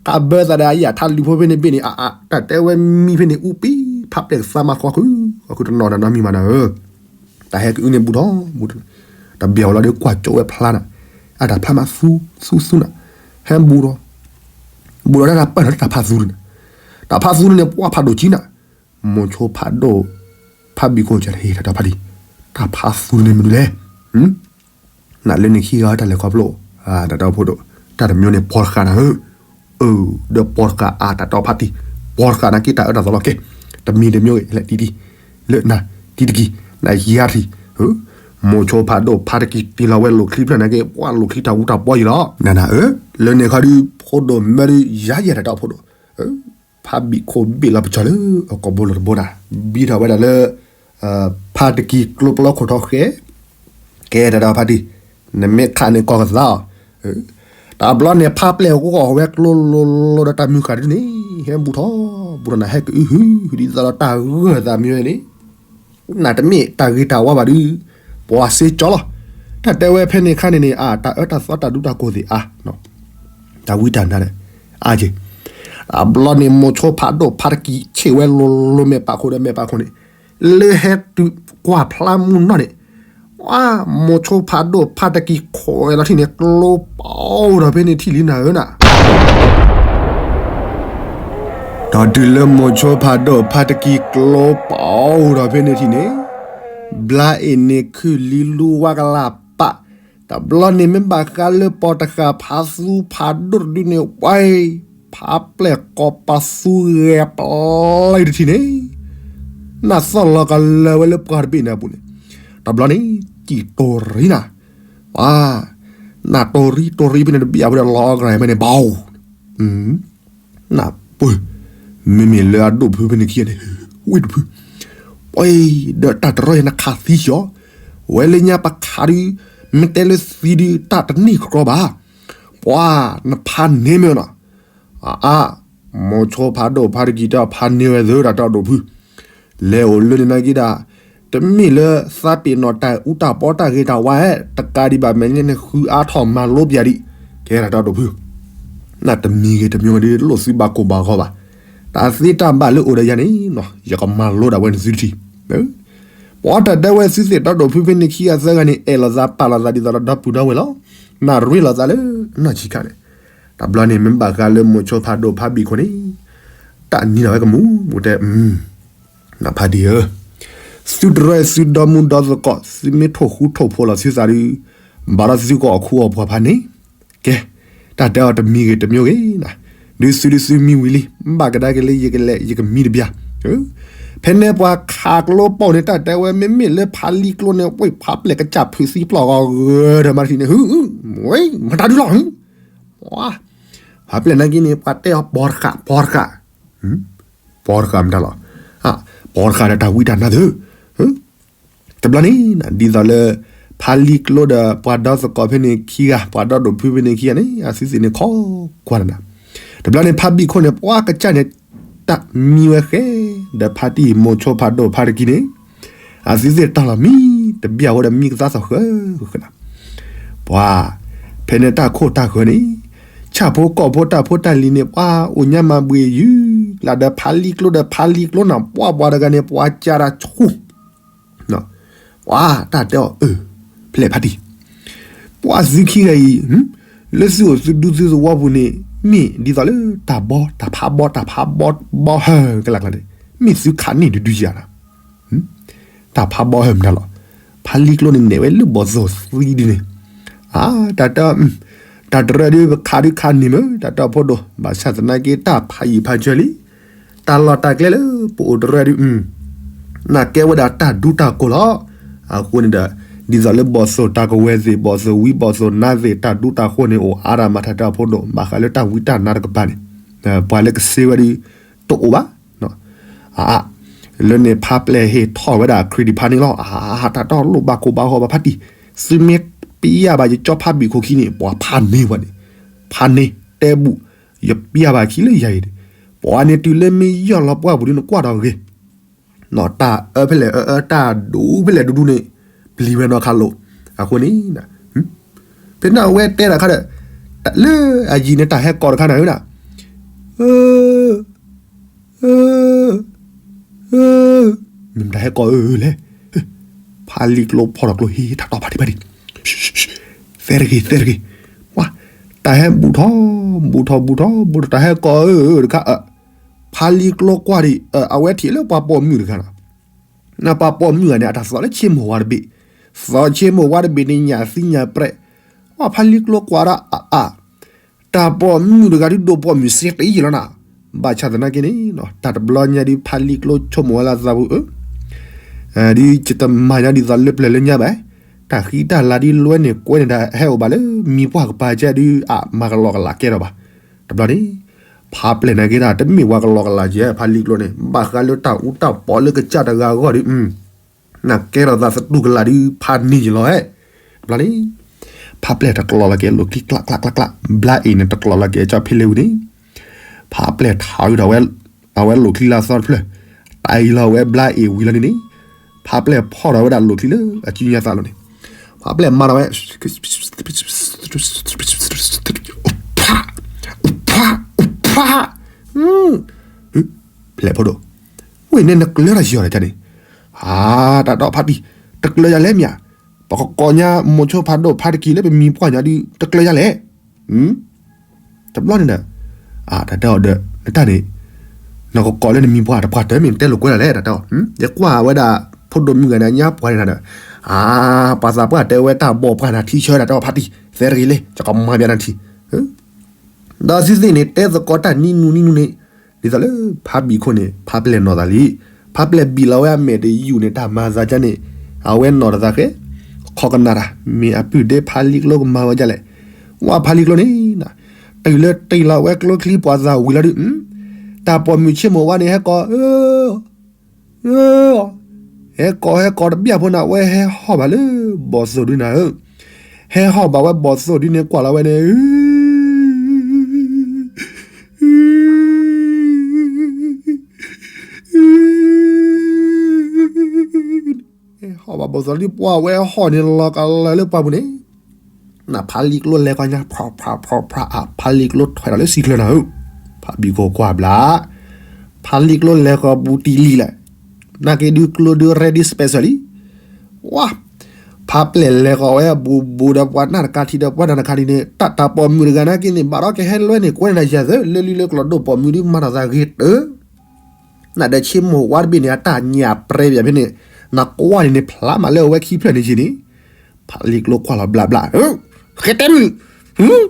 ကးဘၢသးဒီးအယၣ်ထါလံၤဖိဖဲန့ၣ်ဘ့ၣ်န့ၣ် အအါ တၢ်တဲဝဲမံဖဲန့ၣ်အူပံ, ဖးပျဲၢ်ကသါမးဃီခု, ဃီခုတနီၤတၢ်နီတမံၤမးနၤဧၢ, တၢ်ဟဲကအုန့ၣ်ဘူးထီၣ်ဘူးထီၣ်, တဘၣ်ဝဲလီၤဒီးကွၢ်ကၠိဝဲဖျါနၤ, အတၢ်ဖျါမးသူ, သူသူနၤ, ဟဲဘူးထီၣ်, ဘူးထီၣ်တၢ်ပၢၢ်ထီၣ်တၢ်ဖးသူန့ၣ်, တၢ်ဖးသူန့ၣ် ပှၤဖးဒိၣ်ကံနၤ, မိၤဆိဖးဒိၣ်, ဖးဘံၣ်ခိၣ်ကလဲၤတၢ်တီၢ်ဖါတံၢ်, တၢ်ဖးသူန့ၣ်မနုၤလဲၣ် နလၢန့ၣ်ခံဂၤတၢ်လဲၤခီဖျိ, တၢ်တီၢ်ဖိဒိၣ်, တၢ်တမံၤန့ၣ် ပီတဃာ်နၤဧၢ, အၢ, ဒီးပီတဃာ်အါတၢ်တီၢ်ဖါတံၢ်, ပီတဃာ်နၤက့တၢ်အၢတၢ်သီလီၤက့, တမံၤတမံၤဂ့ၤ လဲၤတံၢ်တံၢ်, လၢနၤ, တံၢ်တကံၢ်, နယါထံၣ်, မိၤဆိဖးဒိၣ်ဖါတကံၢ်တ့ၢ်လီၤဝဲလိာ်ချံဖျၢၣ်နၤက့ ပှၤလိာ်ချံတၢ်ဝူတၢ်ပီယံၤလီၤ, နနၤဧၢ, လၢန့ၣ်ခီဒုး ဖိဒိၣ်မၢဒုး ယါယဲၢ်တၢ်တီၢ်ဖိဒိၣ် ဖးဘံၣ်ခိၣ်ဘ့ၣ်လီၤပစီၤလၢအကိာ်ဘိလီၤတဘိနၤ, ဘံထီၣ်ဝဲဒၣ်လၢ ဖါတကံၢ်ကျိပျီခိၣ်ထီဃဲ, ကဲတၢ်တီၢ်ဖါတံၢ်, နမ့ၢ်ခးန့ၣ်ကီၢ်ကသါအီၤ, တဘျီန့ၣ် ဖးပျဲၢ်ဂီၢ်ဝဲကျိလိၤလိၤဒီးတၢ်မုၢ်ဃာ်ဒ်န့ၣ်, ဟဲဘူးထီၣ်, ဘူးထီၣ်နၤ ဟဲကအုဟု, ဒ်သိးဒီးတၢ်ဂၢၢ်သးမံဝဲန့ၣ် နတမ့ၢ်တၢ်ဂ့ၤတၢ်ဝါဘၣ်ဒုး, ပှၤစ့ကၠီလီၤ, တၢ်တဲဝဲဖဲန့ၣ်ခါန့ၣ်န့ၣ် အါ တၢ်အၢတၢ်သီတၢ်ဒူတၢ်ကိၢ်သ့ၣ်အါ, တၢ်ဝံတၢ်နါဒီး, အါက့ၤ, တဘျီန့ၣ် မိၤဆိဖးဒိၣ်ဖါတကံၢ်ဆ့ၣ်ဝဲလိၤလိၤမဲာ်ပာ်ခိၣ်ဒီးမဲာ်ပာ်ခိၣ်န့ၣ်, လၢဟဲတုၤကွၢ်ဖျါမုၢ်နီၢ်န့ၣ်, ဝါ, မိၤဆိဖးဒိၣ်ဖါတကံၢ်ခိးဝဲလီၤထံၣ်န့ၣ် ကျိပီထီၣ်ဖဲန့ၣ်ထံၣ်လံနၤဧၢနၤ ဒီးတုၤလၢမိၤဆိဖးဒိၣ်ဖါတကံၢ်ကျိပီထီၣ်ဖဲန့ၣ်ထံၣ်န့ၣ်, ဘျါအ့ၣ်န့ၣ်ခုၣ်လံလူဝါကလၢ်ပာ်, တဘျီန့ၣ်မ့ၢ်ဘၣ်ဃးလၢပီတဃာ်ဖးသူဖးဒိၣ်တဒုန့ၣ်ဝဲ, ဖးပျဲၢ်ကိးပသူဂဲၤပျဲၢ်တထံၣ်န့ၣ်, နၢ်သီၣ်လီၤကလၢၤဝဲလၢပှၢ်တဘ့ၣ်န့ၣ်အပူၤန့ၣ်, တဘျီန့ၣ် စံၣ်တိၢ်ရံနၤ, ဝါ, နၢ်တိၢ်ရံတိၢ်ရံဖဲန့ၣ်တဘ့ၣ်အပူၤဒီးလီၤအီကရၢၢ်ဖဲန့ၣ်ဘၣ် နၢ်ပၢၢ်, မ့မ့ၢ်လၢအဒိၣ်ဖုဖဲန့ၣ်ခံဂၤန့ၣ်, ဝံၣ်တဖု, ပှၤ, ဒီးတၢ်တရီယၤနခးသံကီး, ဝဲလၢညါပခးဒုး, မ့ၢ်တဲလၢသံဒုးတၢ်တန့ၢ်ကီးဘၣ်, ပှၤ, နဖးန့ၢ်မ့ၢ်နီၤ, အါ, မိၤဆိဖးဒိၣ်ဖါတကံၢ်တၢ်ဖးန့ၢ်ဝဲသ့တၢ်တီၢ်ဒိၣ်ဖု လဲၤအိၣ်လၢန့ၣ်နာ်က့ဒၣ်, တမ့ၢ်လၢသးပ့ၤနီၣ်တၢ်အူတၢ်ပီတၢ်ဂ့ၤတၢ်ဝါဧါ, တကးဒံးဘၣ်မဲာ်ညါန့ၣ်ဃုအါထီၣ်မၤလိပျၢ်ဒံး, ကဲတၢ်တီၢ်ဒိၣ်ဖု, နတမံၤဂ့ၤတမံၤဝဲဒ်လိၣ်သုဘၣ်ကိၢ်ဘၣ်ဂီၤဘၣ်, တၢ်သ့တၢ်ဘၣ်လၢအိၣ်ဒီးယၤန့ၣ် ယကမၤလိဒၣ်ဝဲန့ၣ်သုတထံၣ်. ပှၤတၢ်တဲဝဲသုသ့ၣ်တီဒိၣ်ဖုဖဲန့ၣ်ခံဂၤသၢဂၤန့ၣ် အဲၣ်လိာ်သးပာ်လိာ်သးဒ်သိးဒီးဒီပုၢ်ဒီဝဲၢ်လီၤ. နၣ်ရ့လိာ်သးလၢနီၢ်ဆံးခါန့ၣ်, တဘျီန့ၣ်မ့ၢ်ဘၣ်ဃးလၢမိၤဆိဖးဒိၣ်ဖးဘံၣ်ခိၣ်န့ၣ် တၢ်နံၤလီၤဝဲကမူၣ်တဲ နဖးတံၢ်ဧၢ, သုတရၢသုဒီမူဒီသကိး သုမ့ၢ်ထိၣ်ဃူထိၣ်ဖိးလီၤသုသးဒီး ဘၣ်ဒီးသုကအိၣ်ခူအိၣ်ပှၤဖးန့ၣ်, ကဲ, တၢ်တဲအီၤတမံၤဂ့ၤတမံၤဂ့ၤ, ဒုးသုဒုးသုမံဝံၤလံ, ဘၣ်ကဒါက့ၤလၢယကလဲၤယကမံတဘျီ, ဖဲန့ၣ်ပှၤခးကျိပိာ်န့ၣ် တၢ်တဲဝဲမ့မ့ၢ်လၢဖးလံကျိန့ၣ် ဝဲဖးပျဲၢ်ကစၢ်ဖုးသံပျီၢ်ဂီၤဂၢၢ်ဒီးမၤတထံၣ်န့ၣ် ဟု, ဝဲ, မတၤဒုလီၤ, ဖးပျဲၢ်နာ်က့န့ၣ် ပှၤတဲအီၤပိာ်တဃာ်ပိာ်တဃာ် ပိာ်တဃာ်မတၤလီၤ, ပိာ်တဃာ်ဒီးတၢ်ဝံတၢ်နါသု, တဘျီန့ၣ် ဒ်သိးလၢ ဖးလံကျိဒီးပှၤဒီသကိးဖဲန့ၣ်ခံဂၤ ပှၤဒီဒိၣ်ဖုဖဲန့ၣ်ခံဂၤန့ၣ် အသုသ့ၣ်န့ၣ်ခိးကွၢ်နၤ, တဘျီန့ၣ် ဖးဘံၣ်ခိၣ်န့ၣ် ပှၤကစၢ်န့ၣ် တၢ်မံဝဲဃဲ ဒီးဖးတံၢ်မိၤဆိဖးဒိၣ်ဖးတကံန့ၣ် အသုသ့ၣ်တၢ်လီၤမံ တဘျီဝဲဒီးမံကသါသီၣ်ဃၢဃၢနၤ, ပှၤ ဖဲန့ၣ်တၢ်ခိၣ်တၢ်ဃၢၤန့ၣ် ဆၣ်ဖိကီၢ်ဖိတၢ်ဖိတၢ်လံၤန့ၣ် ပှၤအိၣ်ညါမၤဘှံးယုၤကျါဒီးဖးလံကျိဒီးဖးလံကျိနၤ ပှၤပှၤတဂၤန့ၣ် ပှၤကၢ်တၢ်ဆူ ပှၤတၢ်တဲအီၤအၢ ဖဲလဲၣ်ဖးတံၢ်, ပှၤသုခံဂၤအံၤ လၢသုအိၣ်သုဒူသုသဝီပူၤန့ၣ် မ့ၢ်ဒ်သိးလၢတၢ်ဘီ တၢ်ဖးဘီ တၢ်ဖးဘီဘီဟၢကလၢ်ကျါန့ၣ် မ့ၢ်သုခးန့ၢ်ဒုဒုယၤလီၤ, တၢ်ဖးဘီဟၢမတၤလီၤ, ဖးလံကျိန့ၣ်နဲၣ်ဝဲလၢဘီၣ်သိၣ်သံဒုန့ၣ်, တၢ်တဲ တၢ်တရၢဒုပခးဒုခးန့ၢ်မ့ၢ် တၢ်တဲအီၤဖိဒိၣ် ဘၣ်ဆၣ်သနာ်က့တၢ်ဖးယံာ်ဖးစၢၤလံ တၢ်လီၢ်တၢ်ကျဲလၢပအိၣ်တရၢဒု နကဲဝဲဒၣ်တၢ်ဒူတၢ်ကိၢ်လီၤ. အဃိန့ၣ်ဒီး ဒ်သိးလၢဘီၣ်သိၣ်တၢ်ကဝဲၤသ့ၣ် ဘီၣ်သိၣ်ဝံဘီၣ်သိၣ်နါသ့ၣ် တၢ်ဒူတၢ်ဃိန့ၣ် အိၣ်အါဒၣ်မး တၢ်တဲအီၤဖိဒိၣ် ဘၣ်ဃးလၢတၢ်ဝံတၢ်နါတကပၤန့ၣ် ပှၤလၢကစ့ဝဲဒု တအိၣ်ဘၣ်. လၢန့ၣ်ဖးပျဲၢ်ဟ့ၣ်ထီၣ်ဝဲဒၣ်ခရံာ်ဒံးဖးန့ၣ်လီၤ. အတၢ်တီလိၣ်ဘၣ်ကိၢ်ဘၣ်ဂီၤဘၣ်ဖးတံၢ်, သုမ့ၢ်ပျၢ်ဘၣ်ယကၠီဖးဘံၣ်ခိၣ်ခံန့ၣ် ပှၤဖးန့ၢ်ဝဲန့ၣ်, ဖးန့ၢ်တဲဘူၣ်, ယပျၢ်ဘၣ်ခံလၢယၤအံၤန့ၣ်, ပှၤန့ၣ်တုၤလၢမ့ၢ်ယီၢ်လီၤပှၢ်ပူၤဒုးနကွၢ်ဒီးဂ့ၤ တၢ်အၢဖဲလဲၣ်အၢအၢ တၢ်ဒူဖဲလဲၣ်ဒူဒူန့ၣ် ပျံၤဝဲနီၢ်ခါလိာ်. အဃိန့ၣ် ဖဲန့ၣ်အဝဲတဲတၢ်ခါဒီး လၢအယံၤန့ၣ် တၢ်ဟဲကိးတခါန့ၣ်ဝဲဒၣ် မ့ၢ်မတၤဟဲကိးအၢလဲၣ်. ဖးလံကျိဖီၣ်ထီၣ်ကျိဟံး တၢ်တီဖးတံၢ်ဖးတံၢ်, သဲတဂ့ၤ သဲတဂ့ၤ, တၢ်ဟဲဘူးထီၣ် ဘူးထီၣ်ဘူးထီၣ်ဘူးထီၣ် တၢ်ဟဲကိးအၢတခါ ဖးလံကျိကွၢ်ဒံး အဝဲထံၣ်လၢပှၤပိာ်မုၣ်တဂၤလီၤ. ပှၤပိာ်မုၣ်ဂၤန့ၣ် အတၢ်သီၣ်လၢဆ့မိၢ်ဝါတဘ့ၣ်, သီၣ်ဆ့မိၢ်ဝါတဘ့ၣ်န့ၣ် ညၣ်သံညၣ်ပြဲး, ပှၤဖးလံကျိကွၢ်ဒီးအါအါ တၢ်ပိာ်မုၣ်တဂၤဒုးဒိးပိာ်မုၣ်စ့တအံၤလီၤနၤ. ဘၣ်ဆၣ်သနာ်က့န့ၣ် တၢ်တဘျီညါဒုးဖးလံကျိဆိကမိၣ်ဝဲလၢသးပူၤ အၢ ဒုးယတမၤညါဒ်သိးလၢပျၢၤလၢညါဘၣ်. တၢ်ဃံတၢ်လၤဒုးလွဲန့ၣ်ကွဲန့ၣ်ဒီး ဟဲအိၣ်ဘၣ်လၢမံၤပှၢ်ကပၤကဲဒုး အမၤကလီကလးကဲထီၣ်ဘၣ်. တဘျီန့ၣ် ဖးပျဲၢ်နာ်က့ဒီး တမ့ၢ်ပှၤကလီကလးကဲ ဖးလံကျိန့ၣ် ဘၣ်ဃးလၢတၢ်အူတၢ်ပီလၢကစၢ်တဂၤအဂီၢ်ဒုး နကဲထီၣ်သးသတူၢ်ကလာ်ဒုး ဖးန့ၢ်ယလီၤဟဲ. တဘျီန့ၣ် ဖးပျဲၢ်တကျိးလီၤက့ၤလိာ်ခံကျးကျးကျးကျး, ဘျါအ့ၣ်န့ၣ်တကျိးလီၤက့ၤကၠီဖဲလဲၣ်ဝံၤန့ၣ်, ဖးပျဲၢ်ထးဝဲဒီး အဝဲလိာ်ချံလၢအသီတဖျၢၣ်, တၢ်အံၤလီၤဝဲဘျါအ့ၣ်ဝံၤလီၤန့ၣ်န့ၣ်, ဖးပျဲၢ်ဖီၣ်ထီၣ်ဝဲဒၣ်လိာ်ချံလၢအစုညါသးလီၤန့ၣ်, ဖးပျဲၢ်မၤထီၣ်ဝဲ ဖး, ဖး, ဖး, ဖျဲၣ်ဖိဒိၣ်, ဝဲန့ၣ်နကျၢၤတၢ်ယီၤဒီးန့ၣ်, အါ, တၢ်ဒီးဖးတံၢ်, တကျၢၤယၤလဲၣ်မ့ၢ်ဧါ, ပကကိးညါမိၤဆိဖးဒိၣ်ဖးတကံၤလၢပမံၤပှၢ်ညါဒုး တကျၢၤယၤလဲၣ်. တဘျီန့ၣ်ဒီး, တၢ်တဲအီၤဒီး နတၢ်န့ၣ်, နကကိးလၢနမံၤပှၢ်တပှၢ်တၢၢ်မ့ၢ်နတဲလိာ်ကွဲဒၣ်လဲၣ် တၢ်တဲအီၤ, ယကွၢ်ဝဲဒၣ် ဖိဒိၣ်မုၣ်ဂၤန့ၣ် ညါပှၢ်န့ၣ်ဒီး, အါ, ပှၤသးပှၢ်တဲဝဲတၢ်ဘီၣ်ပှၢ်နၤထံဆၢ တၢ်တဲအီၤဖးတံၢ်, သဲတဂ့ၤလဲၣ် ယကမၤဘၣ်နၤထံ, ဒီးသုသ့ၣ်န့ၣ် တဲသကိးတၢ်နံၤနူနံၤနူန့ၣ်, ဒ်သိးလၢဖးဘံၣ်ခိၣ်န့ၣ် ဖးပျဲၢ်နီၢ်သးလံ, ဖးပျဲၢ်ဘံၣ်လီၤဝဲအမဲာ်တယူၢ်န့ၣ် တၢ်မၤသးကန့ၣ်, အဝဲနီၢ်တသးဃဲ, ခိးကနၣ်တၢ် မ့ၢ်အပုၢ်ဒ့ဖးလံကျိကမၤဝဲဒ်လဲၣ်, ဝဲဖးလံကျိန့ၣ်, တုၤလၢတ့ၢ်လီၤဝဲကျိချံပှၤသးဝံၤလီၤဒုး, တၢ်ပိာ်မုၣ်ဆ့မိၢ်ဝါန့ၣ် ဟဲကိး ဟဲကိးဟဲကိးတဘျီဖိန့ၣ် အဝဲဟဲဟီၣ်ဘၣ်လၢဘီၣ်သိၣ်ဒုန့ၣ်ဧၢ, ဟဲဟီၣ်ဘၣ်ဝဲဘီၣ်သိၣ်ဒုန့ၣ် ကွၢ်လီၤဝဲန့ၣ်, ဟဲဟီၣ်ဘၣ်ဘီၣ်သိၣ်ဒု ပှၤဝဲဟီၣ်န့ၣ်လီၤကလၢာ်လၢပှၢ်ပူၤန့ၣ်, နဖးလံကျိလဲၤကွၢ်ညါ ဖးဖးဖးဖး ဖးလံကျိထွဲဒီးလၢစံၣ်ချၢနၤဧၢ, ဖးဘံၣ်ခိၣ်ကွၢ်ဘျါ, ဖါလံၤကျိလဲၤဃီၤဘူးတံၢ်လံလဲၣ်, နာ်က့ဒုးကျိဒုး ready special လံ. ဝါ, ဖါပျဲၢ်လဲၤဃီၤဝဲဘူးဘူးဒီးပှၤနၢ်တခါထံဒီးပှၤနၢ်တခါထံန့ၣ် တၢ်တၢ်ပိာ်မုၣ်တဂၤနာ်က့န့ၣ် ဘၣ်ဒီးကဟဲလွဲန့ၣ် ကွဲးနၤယၤသၢ လၢလံလၢကျိဒိၣ်ပိာ်မုၣ်ဒုးမၤထီၣ်သးဂ့ၤတၢၢ် နဒီးဆ့မိၢ်ဝါတဘ့ၣ်န့ၣ် အတၢ်ညၣ်ပြဲပၠးဖဲန့ၣ် နကွၢ်န့ၣ်န့ၣ် ဖျါမးလၢအဝဲခံဖျၢၣ်န့ၣ်က့န့ၣ်, ဖါလံၤကျိကွၢ်လီၤဘျးဘျး, ဃဲတဲမုၢ်,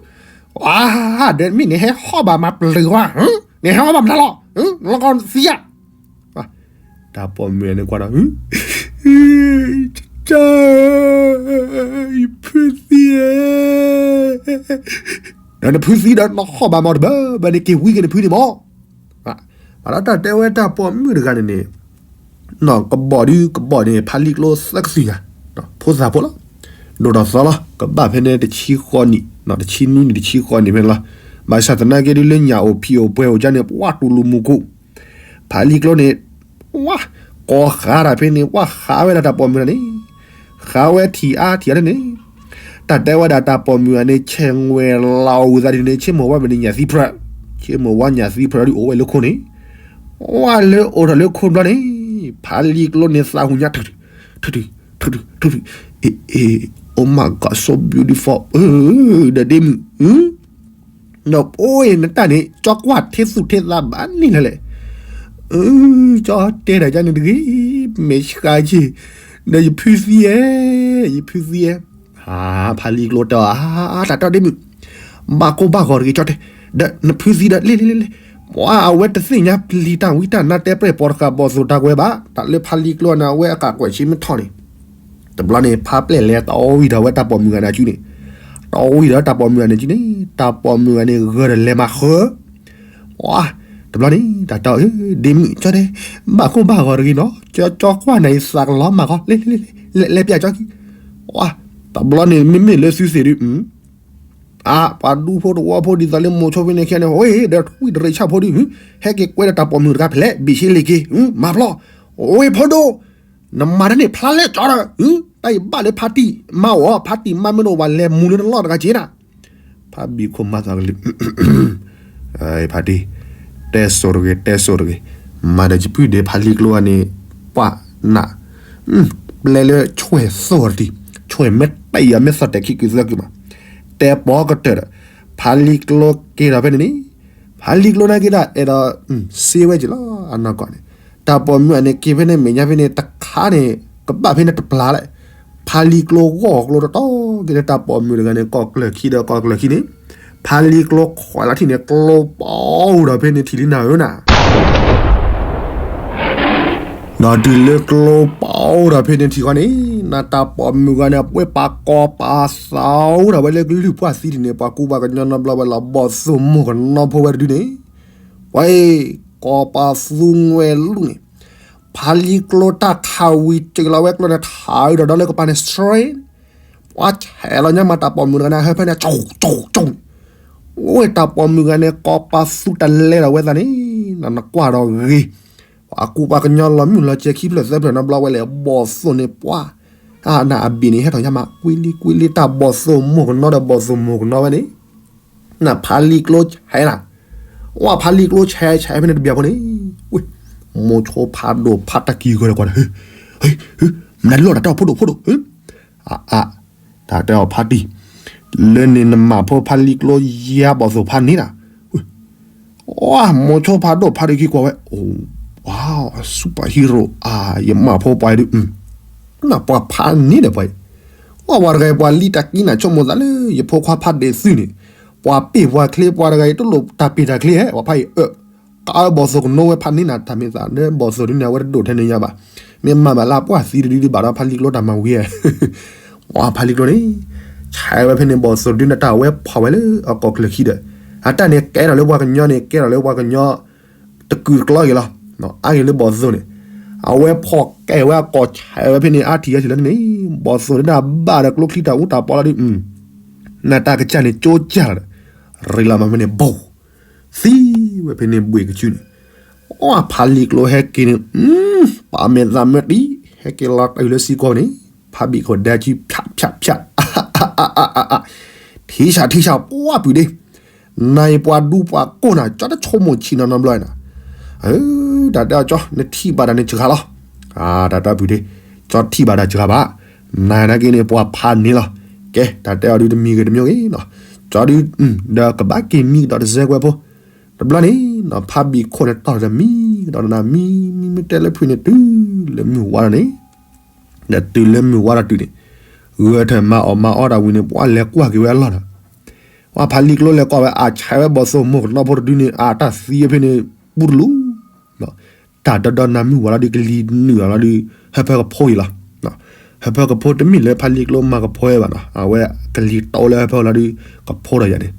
ဝါ, ဒီးမ့ၢ်နဟဲဟီၣ်ဘၣ်မၤပျုၤဝါ, နဟဲဟီၣ်ဘၣ်မနုၤလီၤ, လီၤကီသံဧါ. တၢ်ပိာ်မုၣ်န့ၣ်ကွၢ်ဒီး, ကၢ်, ယဖုသံဧါ, ဒီးနဖုသံဒီးနဟီၣ်ဘၣ်မၤတဘၣ်ဘၣ်န့ၣ် က့ၤဝံက့ၤနဖုန့ၣ်မး. ဘၣ်ဒီးတၢ်တဲဝဲတၢ်ပိာ်မုၣ်တဂၤန့ၣ်န့ၣ်, နီၢ်ကဘီၣ်ဒုးကဘီၣ်န့ၣ် ဖါလံၤကျိသၢကသွံၣ်ဧါ, ဖိသၣ်ဖိလီၤ, ဒိၣ်ထီၣ်သီလီၤ, ကဘၣ်ဖဲန့ၣ်တဆံဃီနံၣ်, တဆံနွံနံၣ်တဆံဃီနံၣ်ဖဲန့ၣ်လီၤ. ဘၣ်ဆၣ်သနာ်က့ဒုးလၢညၣ်အိၣ်ဖံးအိၣ်ပှဲၤအိၣ်ကၠါန့ၣ် ပှၢ်တူၢ်လူၤမူခိၣ်, ဖါလံၤကျိန့ၣ်, ဝါ, ကိးဃးတၢ်ဖဲန့ၣ် ပှၢ်ဃးဝဲဒၣ်တၢ်ပိာ်မုၣ်တဂၤန့ၣ်, ဃးဝဲထံၣ်အါထံၣ်အါန့ၣ်, တၢ်တဲဝဲဒၣ်တၢ်ပိာ်မုၣ်တဂၤန့ၣ် ဆဲးဝဲၤလီၤဝံၤသးဒ်န့ၣ် ဆ့မိၢ်ဝါမ့ၢ်န့ၣ်ညၣ်သံဖျၢၣ်, ဆ့မိၢ်ဝါညၣ်သံဖျၢၣ်ဒုးအိၣ်ဝဲလၢခိန့ၣ်, ဝါလၢအိၣ်ထီၣ်လၢခိဘျီန့ၣ်, ဖါလံၤကျိန့ၣ်သးဟူညါ ထုးထုး, ထုးထုး, ထုးထုး, အ့ အ့ oh my god so beautiful, ဒီးဒ့မုၣ်, ဒီးအိၣ်နတၢ်န့ၣ် ကၠီကွၢ်ထဲသူၣ်ထဲသးဘၣ်န့ၣ်လၢလဲၣ်, ကၠီတဲတၢ်ကန့ၣ်တဂ့ၤ, မဲာ်ဆှးက့ၤ, ဒီးယဖုသံဧါ, ယဖုသံဧါ. ဖါလံၤကျိတဲအီၤ, တၢ်တဲဒ့မုၣ်, ဘၣ်ကိၢ်ဘၣ်ဂီၤတဂ့ၤ ကၠီတဲ, ဒီးနဖုသံဒီး လဲၣ်လဲၣ်လဲၣ်လဲၣ်, ပှၤအဝဲတသ့ၣ်ညါပျံၤတၢ်ဝံတၢ်နါတဲပြဲၢ်ပိာ်တဃာ်ဘီၣ်သိၣ်တၢ်ကွဲးဘၣ်, တၢ်လၢဖါလံၤကျိန့ၣ် အဝဲအကးကွဲးဆံမ့ၢ်ထီၣ်န့ၣ် တဘျီန့ၣ် ဖါပျဲၢ်လဲၤတဝံၤဒီးဝဲတၢ်ပိာ်မုၣ်ဂၤန့ၣ်အစုန့ၣ်, တဝံၤဒီးတၢ်ပိာ်မုၣ်ဂၤန့ၣ်စုန့ၣ်, တၢ်ပိာ်မုၣ်ဂၤန့ၣ် ဂၢၢ်ဒီးလဲၤမၤဃၢ, ဝါ, တဘျီန့ၣ် တၢ်တဲအီၤ, ဒ့မုၣ်ကၠီတဲ, ဘၣ်ကိၢ်ဘၣ်ဂီၤတဂ့ၤနီၤ, ကၠီကွၢ်နၤအံၤသးကလီၤမၢ်ဃီ, လဲၤလဲၤလဲၤလဲၤ လဲၤပျးကၠီက့ၤ, ဝါ, တဘျီန့ၣ် မ့မ့ၢ်လၢသုသ့ၣ်ဒုး အါ, ပှၤဒူဖိတဝီဖိဒ်သိးလၢမိၤဆိဖဲန့ၣ်ခဲန့ၣ် ဝဲဒီးထွံၣ်တရံးဆၣ်ဖိဒုး, ဟဲက့ၤကွဲဒီးတၢ်ပိာ်မုၣ်တဂၤဖဲလဲၣ် ဘ့ၣ်ဆ့လ့ၣ်က့ၤ, မၤဖျီ, ဝဲဖိဒိၣ်, နမၤတၢ်န့ၣ်ဖျါလဲၣ်ကၠီဒီး, တၢ်အံၤဘၣ်လၢဖါတံၢ်မါအီၤ, ဖါတံၢ်မါမ့ၢ်တအိၣ်ဘၣ်လဲၤမူလၢနလီၢ်တဂၤက့ၤနၤ, ဖါဘံၣ်ခိၣ်မၤသးကလုၢ် ဖါတံၢ်, တဲစိၤတဂ့ၤ တဲစိၤတဂ့ၤ, မၤဒီးယပုၢ်ဒဲးဖါလံၤကျိန့ၣ်, ပှၤနး, ပျဲလၢဆွဲၣ်သိၣ်တံၢ်, ဆွဲၣ်မ့ၢ်တဲအီၤမ့ၢ်သီၣ်တဲာ်ခံကုသၢကုမး, တဲပီၤကတၢၢ်ဒီး, ဖါလံၤကျိက့ၤဒီးဖဲန့ၣ်န့ၣ်, ဖါလံၤကျိနာ်က့ဒီး အဲၣ်ဒိးစ့ဝဲက့ၤလီၤ အနီၢ်ကီၢ်န့ၣ်, တၢ်ပိာ်မုၣ်အန့ၣ်က့ၤဖဲန့ၣ် မဲာ်ညါဖဲန့ၣ်တခါန့ၣ်, ကဘၣ်ဖဲန့ၣ်တပျၢ်လဲၣ်, ဖါလံၤကျိဂီၢ်ကျိတတီက့ၤလၢတၢ်ပိာ်မုၣ်တဂၤန့ၣ် ကီၢ်ကျၢၢ်ခံဒီးကီၢ်ကျၢၢ်ခံန့ၣ်, ဖါလံၤကျိခွဲးလီၤထံၣ်န့ၣ် ကျိပီၤဒီးဖဲန့ၣ်ထံၣ်လံနၤဧၢနၤ ဒီးတုၤလၢကျိပီၤဒီးဖဲန့ၣ်ထံၣ်ဃီန့ၣ်, နတၢ်ပိာ်မုၣ်ဂၤန့ၣ် ပှဲၤပာ်ကီၤပာ်သးဒီးဝဲလၢကလုၢ်ပှၢ်သံန့ၣ် ပှၤကူပှၤကညီနီတဘျီဝဲလီၤ ဘီၣ်သိၣ်မိၢ်ကနီဖိဝဲတဒုန့ၣ်, ပှၤအံၤ, ကီၤပာ်သူငွဲလူန့ၣ်, ဖါလံၤကျိတၢ်ခးဝံၤစၢၤလီၤဝဲကျိန့ၣ် ထးအုးဒီးဒီလၢကပၤန့ၣ် straight, ပှၤဆဲးလီၤညါမးတၢ်ပိာ်မုၣ်တဂၤန့ၣ် ဟၢဖၢန့ၣ် ကၠိၣ်ကၠိၣ်ကၠိၣ်န့ၣ်, အိၣ်တၢ်ပိာ်မုၣ်ဂၤန့ၣ် ကီၤပာ်သူတလဲဒီးဝဲသးန့ၣ်, နကွၢ်ဒီးဂ့ၤ, ပှၤကူပှၤကညီလီၤမုၢ်လီၤစဲၤခံဖျၢၣ်သၢဖျၢၣ်နီတဘျီဝဲလဲၣ် ဘီၣ်သိၣ်န့ၣ်ပှၤ, အနၢ်အဘ့ၣ်န့ၣ် ဟဲထီၣ်ညါမး ကွံလံကွံလံ တၢ်ဘီၣ်သိၣ်မိၢ်ကနီဒီးဘီၣ်သိၣ်မိၢ်ကနီဝဲန့ၣ်, နဖါလံၤကျိဆဲးနၤ, ဝဲဖါလံၤကျိဆဲးဆဲးဖဲန့ၣ်တဘျီဖိန့ၣ်, ဝ့ၢ်, မိၤဆိဖးဒိၣ်ဖးတၢ်ကံၤဂီၤဒီးကွၢ်ဒီး, ဟ့, ဟ့, မနုၤလီၤတၢ်တဲအီၤဖိဒိၣ်ဖိဒိၣ်, အါ, တၢ်တဲအီၤဖါတံၢ်, လၢန့ၣ်နမၤဖိဖါလံၤကျိယါဘီၣ်သိၣ်ဖးန့ၢ်နၤ ဝဲ, မိၤဆိဖးဒိၣ်ဖးဒိၣ်ခံကွၢ်ဝဲ, အိၣ်, ဝါ, super hero အါ, ယမၤဖိပှၤအံၤဒုး, နပှၤဖးန့ၢ်ဒီးပှၤအံၤ, ဝဲပှၤတဂၤအံၤ ပှၤလံတၢ်ကံးနၤဆိကမိၣ်သးလၢ ယဖိခွါဖးဒိၣ်သုန့ၣ်, ပှၤပ့ၢ်ပှၤချ့ ပှၤတဂၤအံၤ တလိၣ်တၢ်ပ့ၢ်တၢ်ချ့ဧါ, ပှၤဖးအံၤအၢ, ကးဘီၣ်သိၣ်ကနိဝဲဖးန့ၢ်နၤ တၢ်မ့ၢ်သးလၢဘီၣ်သိၣ်ဒုန့ၣ် အဝဲတဒိၣ်ထဲန့ၣ်ညါဘၣ်, မ့ၢ်မၤဘၣ်လၢအပှၢ်သံတဒုဒုးဘၣ်ဒီးဖါလံၤကျိတၢ်မၤဝံၤဧါ ဝဲဖါလံၤကျိန့ၣ်, ဆဲးဝဲဖဲန့ၣ် ဘီၣ်သိၣ်ဒုန့ၣ် တၢ်ဝဲဖီၣ်ဝဲလၢအကီၢ်ချၢၣ်ခံဒီး, အတၢ်န့ၣ်ကဲထီၣ်လၢပှၤကညီန့ၣ် ကဲထီၣ်လၢပှၤကညီ တကုာ်တကျီက့ၤလီၤ, အါဂ့ၤလၢဘီၣ်သိၣ်န့ၣ်, အဝဲဖီၣ်ကဲဝဲအကီၢ်ဆဲးဝဲဖဲန့ၣ် အါထံၣ်အါထံၣ်လၢန့ၣ်, ဘီၣ်သိၣ်ဒုန့ၣ် အဘၣ်ဒီးကျိချံတၢ်အူတၢ်ပီလီၤဒုး, နတၢ်ကစၢ်န့ၣ် ကၠိကၢ်လီၤဒီး, ရ့လီၤမးဖဲန့ၣ် ဘိၣ် သံဝဲဖဲန့ၣ်ဘှ့ၣ်ကစုန့ၣ်, အဖါလံၤကျိဟဲက့ၤန့ၣ်, ပာ်မဲာ်သးမၢတံၢ်, ဟဲက့ၤလီၤတုၤလၢစံကီၢ်န့ၣ်, ဖးဘံၣ်ခိၣ်ဒါစု ဖြတ်ဖြတ်ဖြတ်, ထံဆးထံဆး ပှၢ်ပုၢ်ဒ့, နၤအံၤပှၤဒူပှၤကိၢ်နၤ ကၠီတဆိကမိၣ်ဆံးနီၤနီတဘျီနၤ, တၢ်တဲအီၤကၠီ နထံၣ်ဘၣ်တၢ်န့ၣ်စှၤလီၤ, တၢ်တဲအီၤဖုးဒ့, ကၠီထံၣ်ဘၣ်တၢ်စှၤဘၣ်, နနာ်က့န့ၣ် ပှၤဖးန့ၢ်လီၤ, ကဲ တၢ်တဲအီၤဒုးတမံၤဂ့ၤတမံၤဂ့ၤနီၤ, ကၠီဒုး ဒီးကဘၣ်က့ၤမံကဒီးတစဲးကွဲးဖိ, တဘျီန့ၣ်နီၤ ဖးဘံၣ်ခိၣ်န့ၣ်တီၢ်တမံၤကဒီးတနၤ မံမံမ့ၢ်တဲလၢဖုးန့ၣ် တုၤလၢမုၢ်ဝါဒီးန့ၣ် ဒီးတုၤလၢမုၢ်ဝါဒီးတုၤန့ၣ်, ဂဲၤထၢၣ်မၤအီၣ်မၤအီတၢ်ဝံၤန့ၣ် ပှၤလဲၤကွၢ်က့ၤဝဲအလီၢ်ဒီး, ပှၤဖးလံာ်ကျိလဲၤကွၢ်ဝဲ အဆဲးဝဲဘီၣ်သိၣ်မိၢ်ကနီဖိတဒုန့ၣ် အတၢ်သံဖဲန့ၣ် ပူတလူ, တၢ်ဒီဒီနၤမုၢ်ဝါလီၤဒုး ကလံၤနုာ်လီၤလီၤဒုး ဟၢဖၢကဖိအံၤလီၤ, ဟၢဖၢကဖိတမ့ၢ်လၢဖးလံာ်ကျိမၤကဖီဝဲဘၣ်နီၤ အဝဲကလံၤတီလၢဟၢဖၢလီၤဒုး ကဖိဒီးယၤန့ၣ်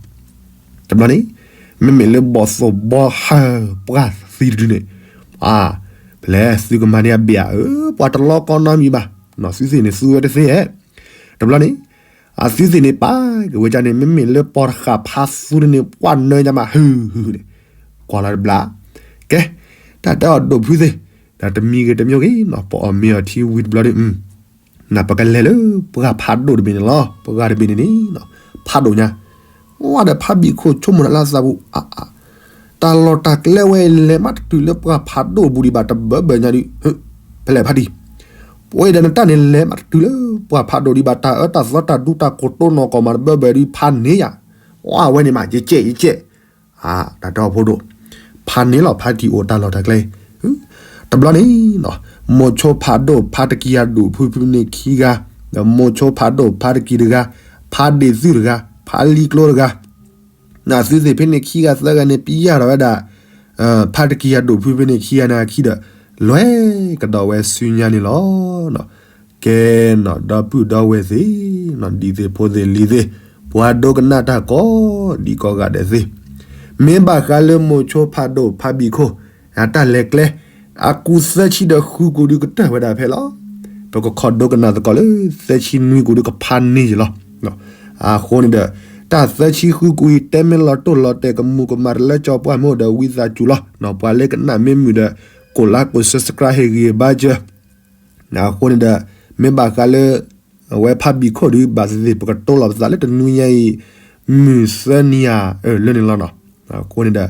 တဘျီန့ၣ် မ့မ့ၢ်လၢဘီၣ်သိၣ်ဘီဟၢပှၤသံတဒုန့ၣ်, အါ, ဖဲလဲၣ်သုကမၤန့ၢ်အဘ့ၣ်ဧါ, အၢ ပှၤတလီကီနီတမံၤဘၣ်, သုသ့ၣ်န့ၣ်သူဝဲတသ့ဧါ, တဘျီန့ၣ် အသုသ့ၣ်န့ၣ်ပာ်က့ၤဝဲဒ်န့ၣ် မ့မ့ၢ်လၢပှၤတဃၣ်ဖးသူတန့ၣ် ပှၤနၢညါမး ဟုၣ်ဟုၣ်န့ၣ်, ကွၢ်လီၤတဘျီ, ကဲ, တၢ်တဲအီၤဒိၣ်ဖုသ့ၣ်, ဒီးတမံၤဂ့ၤတမံၤဂ့ၤနီၤ ပအီၣ်မ့ၤအီထံဝံၤတဘျီဒီး နပကလဲၤလၢပှၤဖးဒိၣ်တဘ့ၣ်န့ၣ်လီၤ. ပှၤတဘ့ၣ်န့ၣ်န့ၣ် ဖးဒိၣ်ညါ, ဝဲဒီးဖးဘံၣ်ခိၣ်ဆိကမိၣ်တၢ်လၢသးပူၤ, တၢ်လီၢ်တၢ်ကျဲဝဲအံၤ လဲၤမးတတုၤလၢပှၤဖးဒိၣ်ပူၤဒံးဘၣ်တဘၢဘၢညါဒုး, ဖဲလဲၣ်ဖးတံၢ်, ပဝဲဒီးနတၢ်န့ၣ်လဲၤမးတတုၤလၢပှၤဖးဒိၣ်ဒံးဘၣ် တၢ်အၢတၢ်သီတၢ်ဒူတၢ်ကိးတိၢ်နီၢ်ကီၢ်မးတဘၢဘၢဒုး ဖးန့ၢ်ယၤ, ဝဲန့ၣ်မး ယကဲယကဲ တၢ်တဲအီၤဖိဒိၣ်, ဖးန့ၢ်လီၤ ဖးတံၢ်အိၣ်တၢ်လီၢ်တၢ်ကျဲ, တဘျီန့ၣ်, မိၤဆိဖးဒိၣ်ဖးတကံၢ်အဒိၣ်ဖုဖုန့ၣ်ခံဂၤ, ဒီးမိၤဆိဖးဒိၣ်ဖးတကံၢ်တဂၤ, ဖးဒ့ၣ်သုတဂၤ, ဖးလံာ်ကျိတဂၤ, နသုသ့ၣ်ဖဲန့ၣ်ခံဂၤသၢဂၤန့ၣ် ပယၢ်ထီၣ်ဝဲဒၣ် ဖးတကံၢ်အဒိၣ်ဖုဖဲန့ၣ်ခံဂၤန့ၣ်အခံဒီး လွဲကဒီးဝဲဆူညါန့ၣ်လီၤ. ကဲနီၤ ဒီပုၢ်ဒီဝဲၢ်သ့ၣ်, ဒ်သ့ၣ်ဖိသ့ၣ်လံၤသ့ၣ်, ပှၤဒိကနၣ်တၢ်ကိးဒံကိးဂၤဒဲးသ့ၣ်, မ့ၢ်ဘၣ်ဃးလၢမိၤဆိဖးဒိၣ်ဖးဘံၣ်ခိၣ် အတၢ်လဲၤကျဲ အကူသၢဆံဒီးဃုကူဒုးကတၢၢ်ဝဲဒၣ်ဖဲလီၤ. ပကခီဒိကနၣ်သကိးလၢသၢဆံနွံကူဒုးကဖးန့ၢ်ယံၤလီၤ. အဃိန့ၣ်ဒီး တၢ်သၢဆံဃုကူအံၤ တဲမ့ၢ်လီၤတိၢ်လီၤတဲာ် ကမူၤကမၣ်တလၢကၠီပှၢ်မ့ၢ်အိၣ်ဒီး ဝံသးစူၤလီၤ. ပှၤလၢကနၣ်မ့ၢ်မုာ်ဒီး ကိးlike ကိး subscribe ဟ့ၣ်ဂံၢ်ဘါစၢၤ. အဃိန့ၣ်ဒီး မ့ၢ်ဘၣ်ဃးလၢ အဝဲဖးဘံၣ်ခိၣ်ဒုး ဘၣ်သ့ၣ်သ့ၣ် ပကတိၤလီၤပသးလၢတနွံညါအံၤ မုၢ်သၢနံၤဧါ အၢၣ်လၢန့ၣ်လီၤနီၤ. အဃိန့ၣ်ဒီး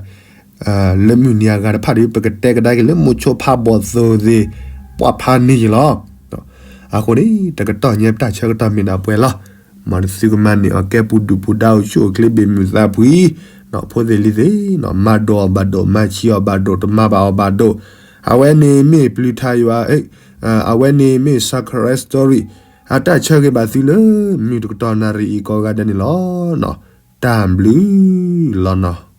လၢမုၢ်နံၤအဂၤတဖၣ်ဒီး ပကတဲကဒါက့ၤလၢမိၤဆိဖးဘီၣ်သိၣ်သ့ၣ် ပှၤဖးန့ၢ်ယံၤလီၤ. အဃိန့ၣ် တကတီၢ်ညါပတၢ်ဆၢကတီၢ်မ့ၢ်ဒၣ်ပှဲၤလီၤ. မ်သုကမၤန့ၢ်အီၤကဲပူၤဒုၣ်ပူၤဒါ အိၣ်ဆူၣ်အိၣ်ချ့ဘၣ်မုာ်သးဖှံ, ဖိသ့ၣ်လံၤသ့ၣ်, မၤဒိးအီၤဘၣ်ဒိၣ်, မၤဆံးအီၤဘၣ်ဒိၣ်, တမၤဘၣ်အီၤဘၣ်ဒိၣ်, အဝဲန့ၣ်မ့ၢ်ပျုၤထါယွၤ, အဝဲန့ၣ်မ့ၢ် Sakura Story အတၢ်ဆၢဂ့ၤဘၣ်သုလၢ မုၢ်တကတီၢ်နၣ်ရံၣ်အံၤကိးဂၤဒဲးန့ၣ်လီၤ. တၢ်ဘျုးလီၤနီၤ.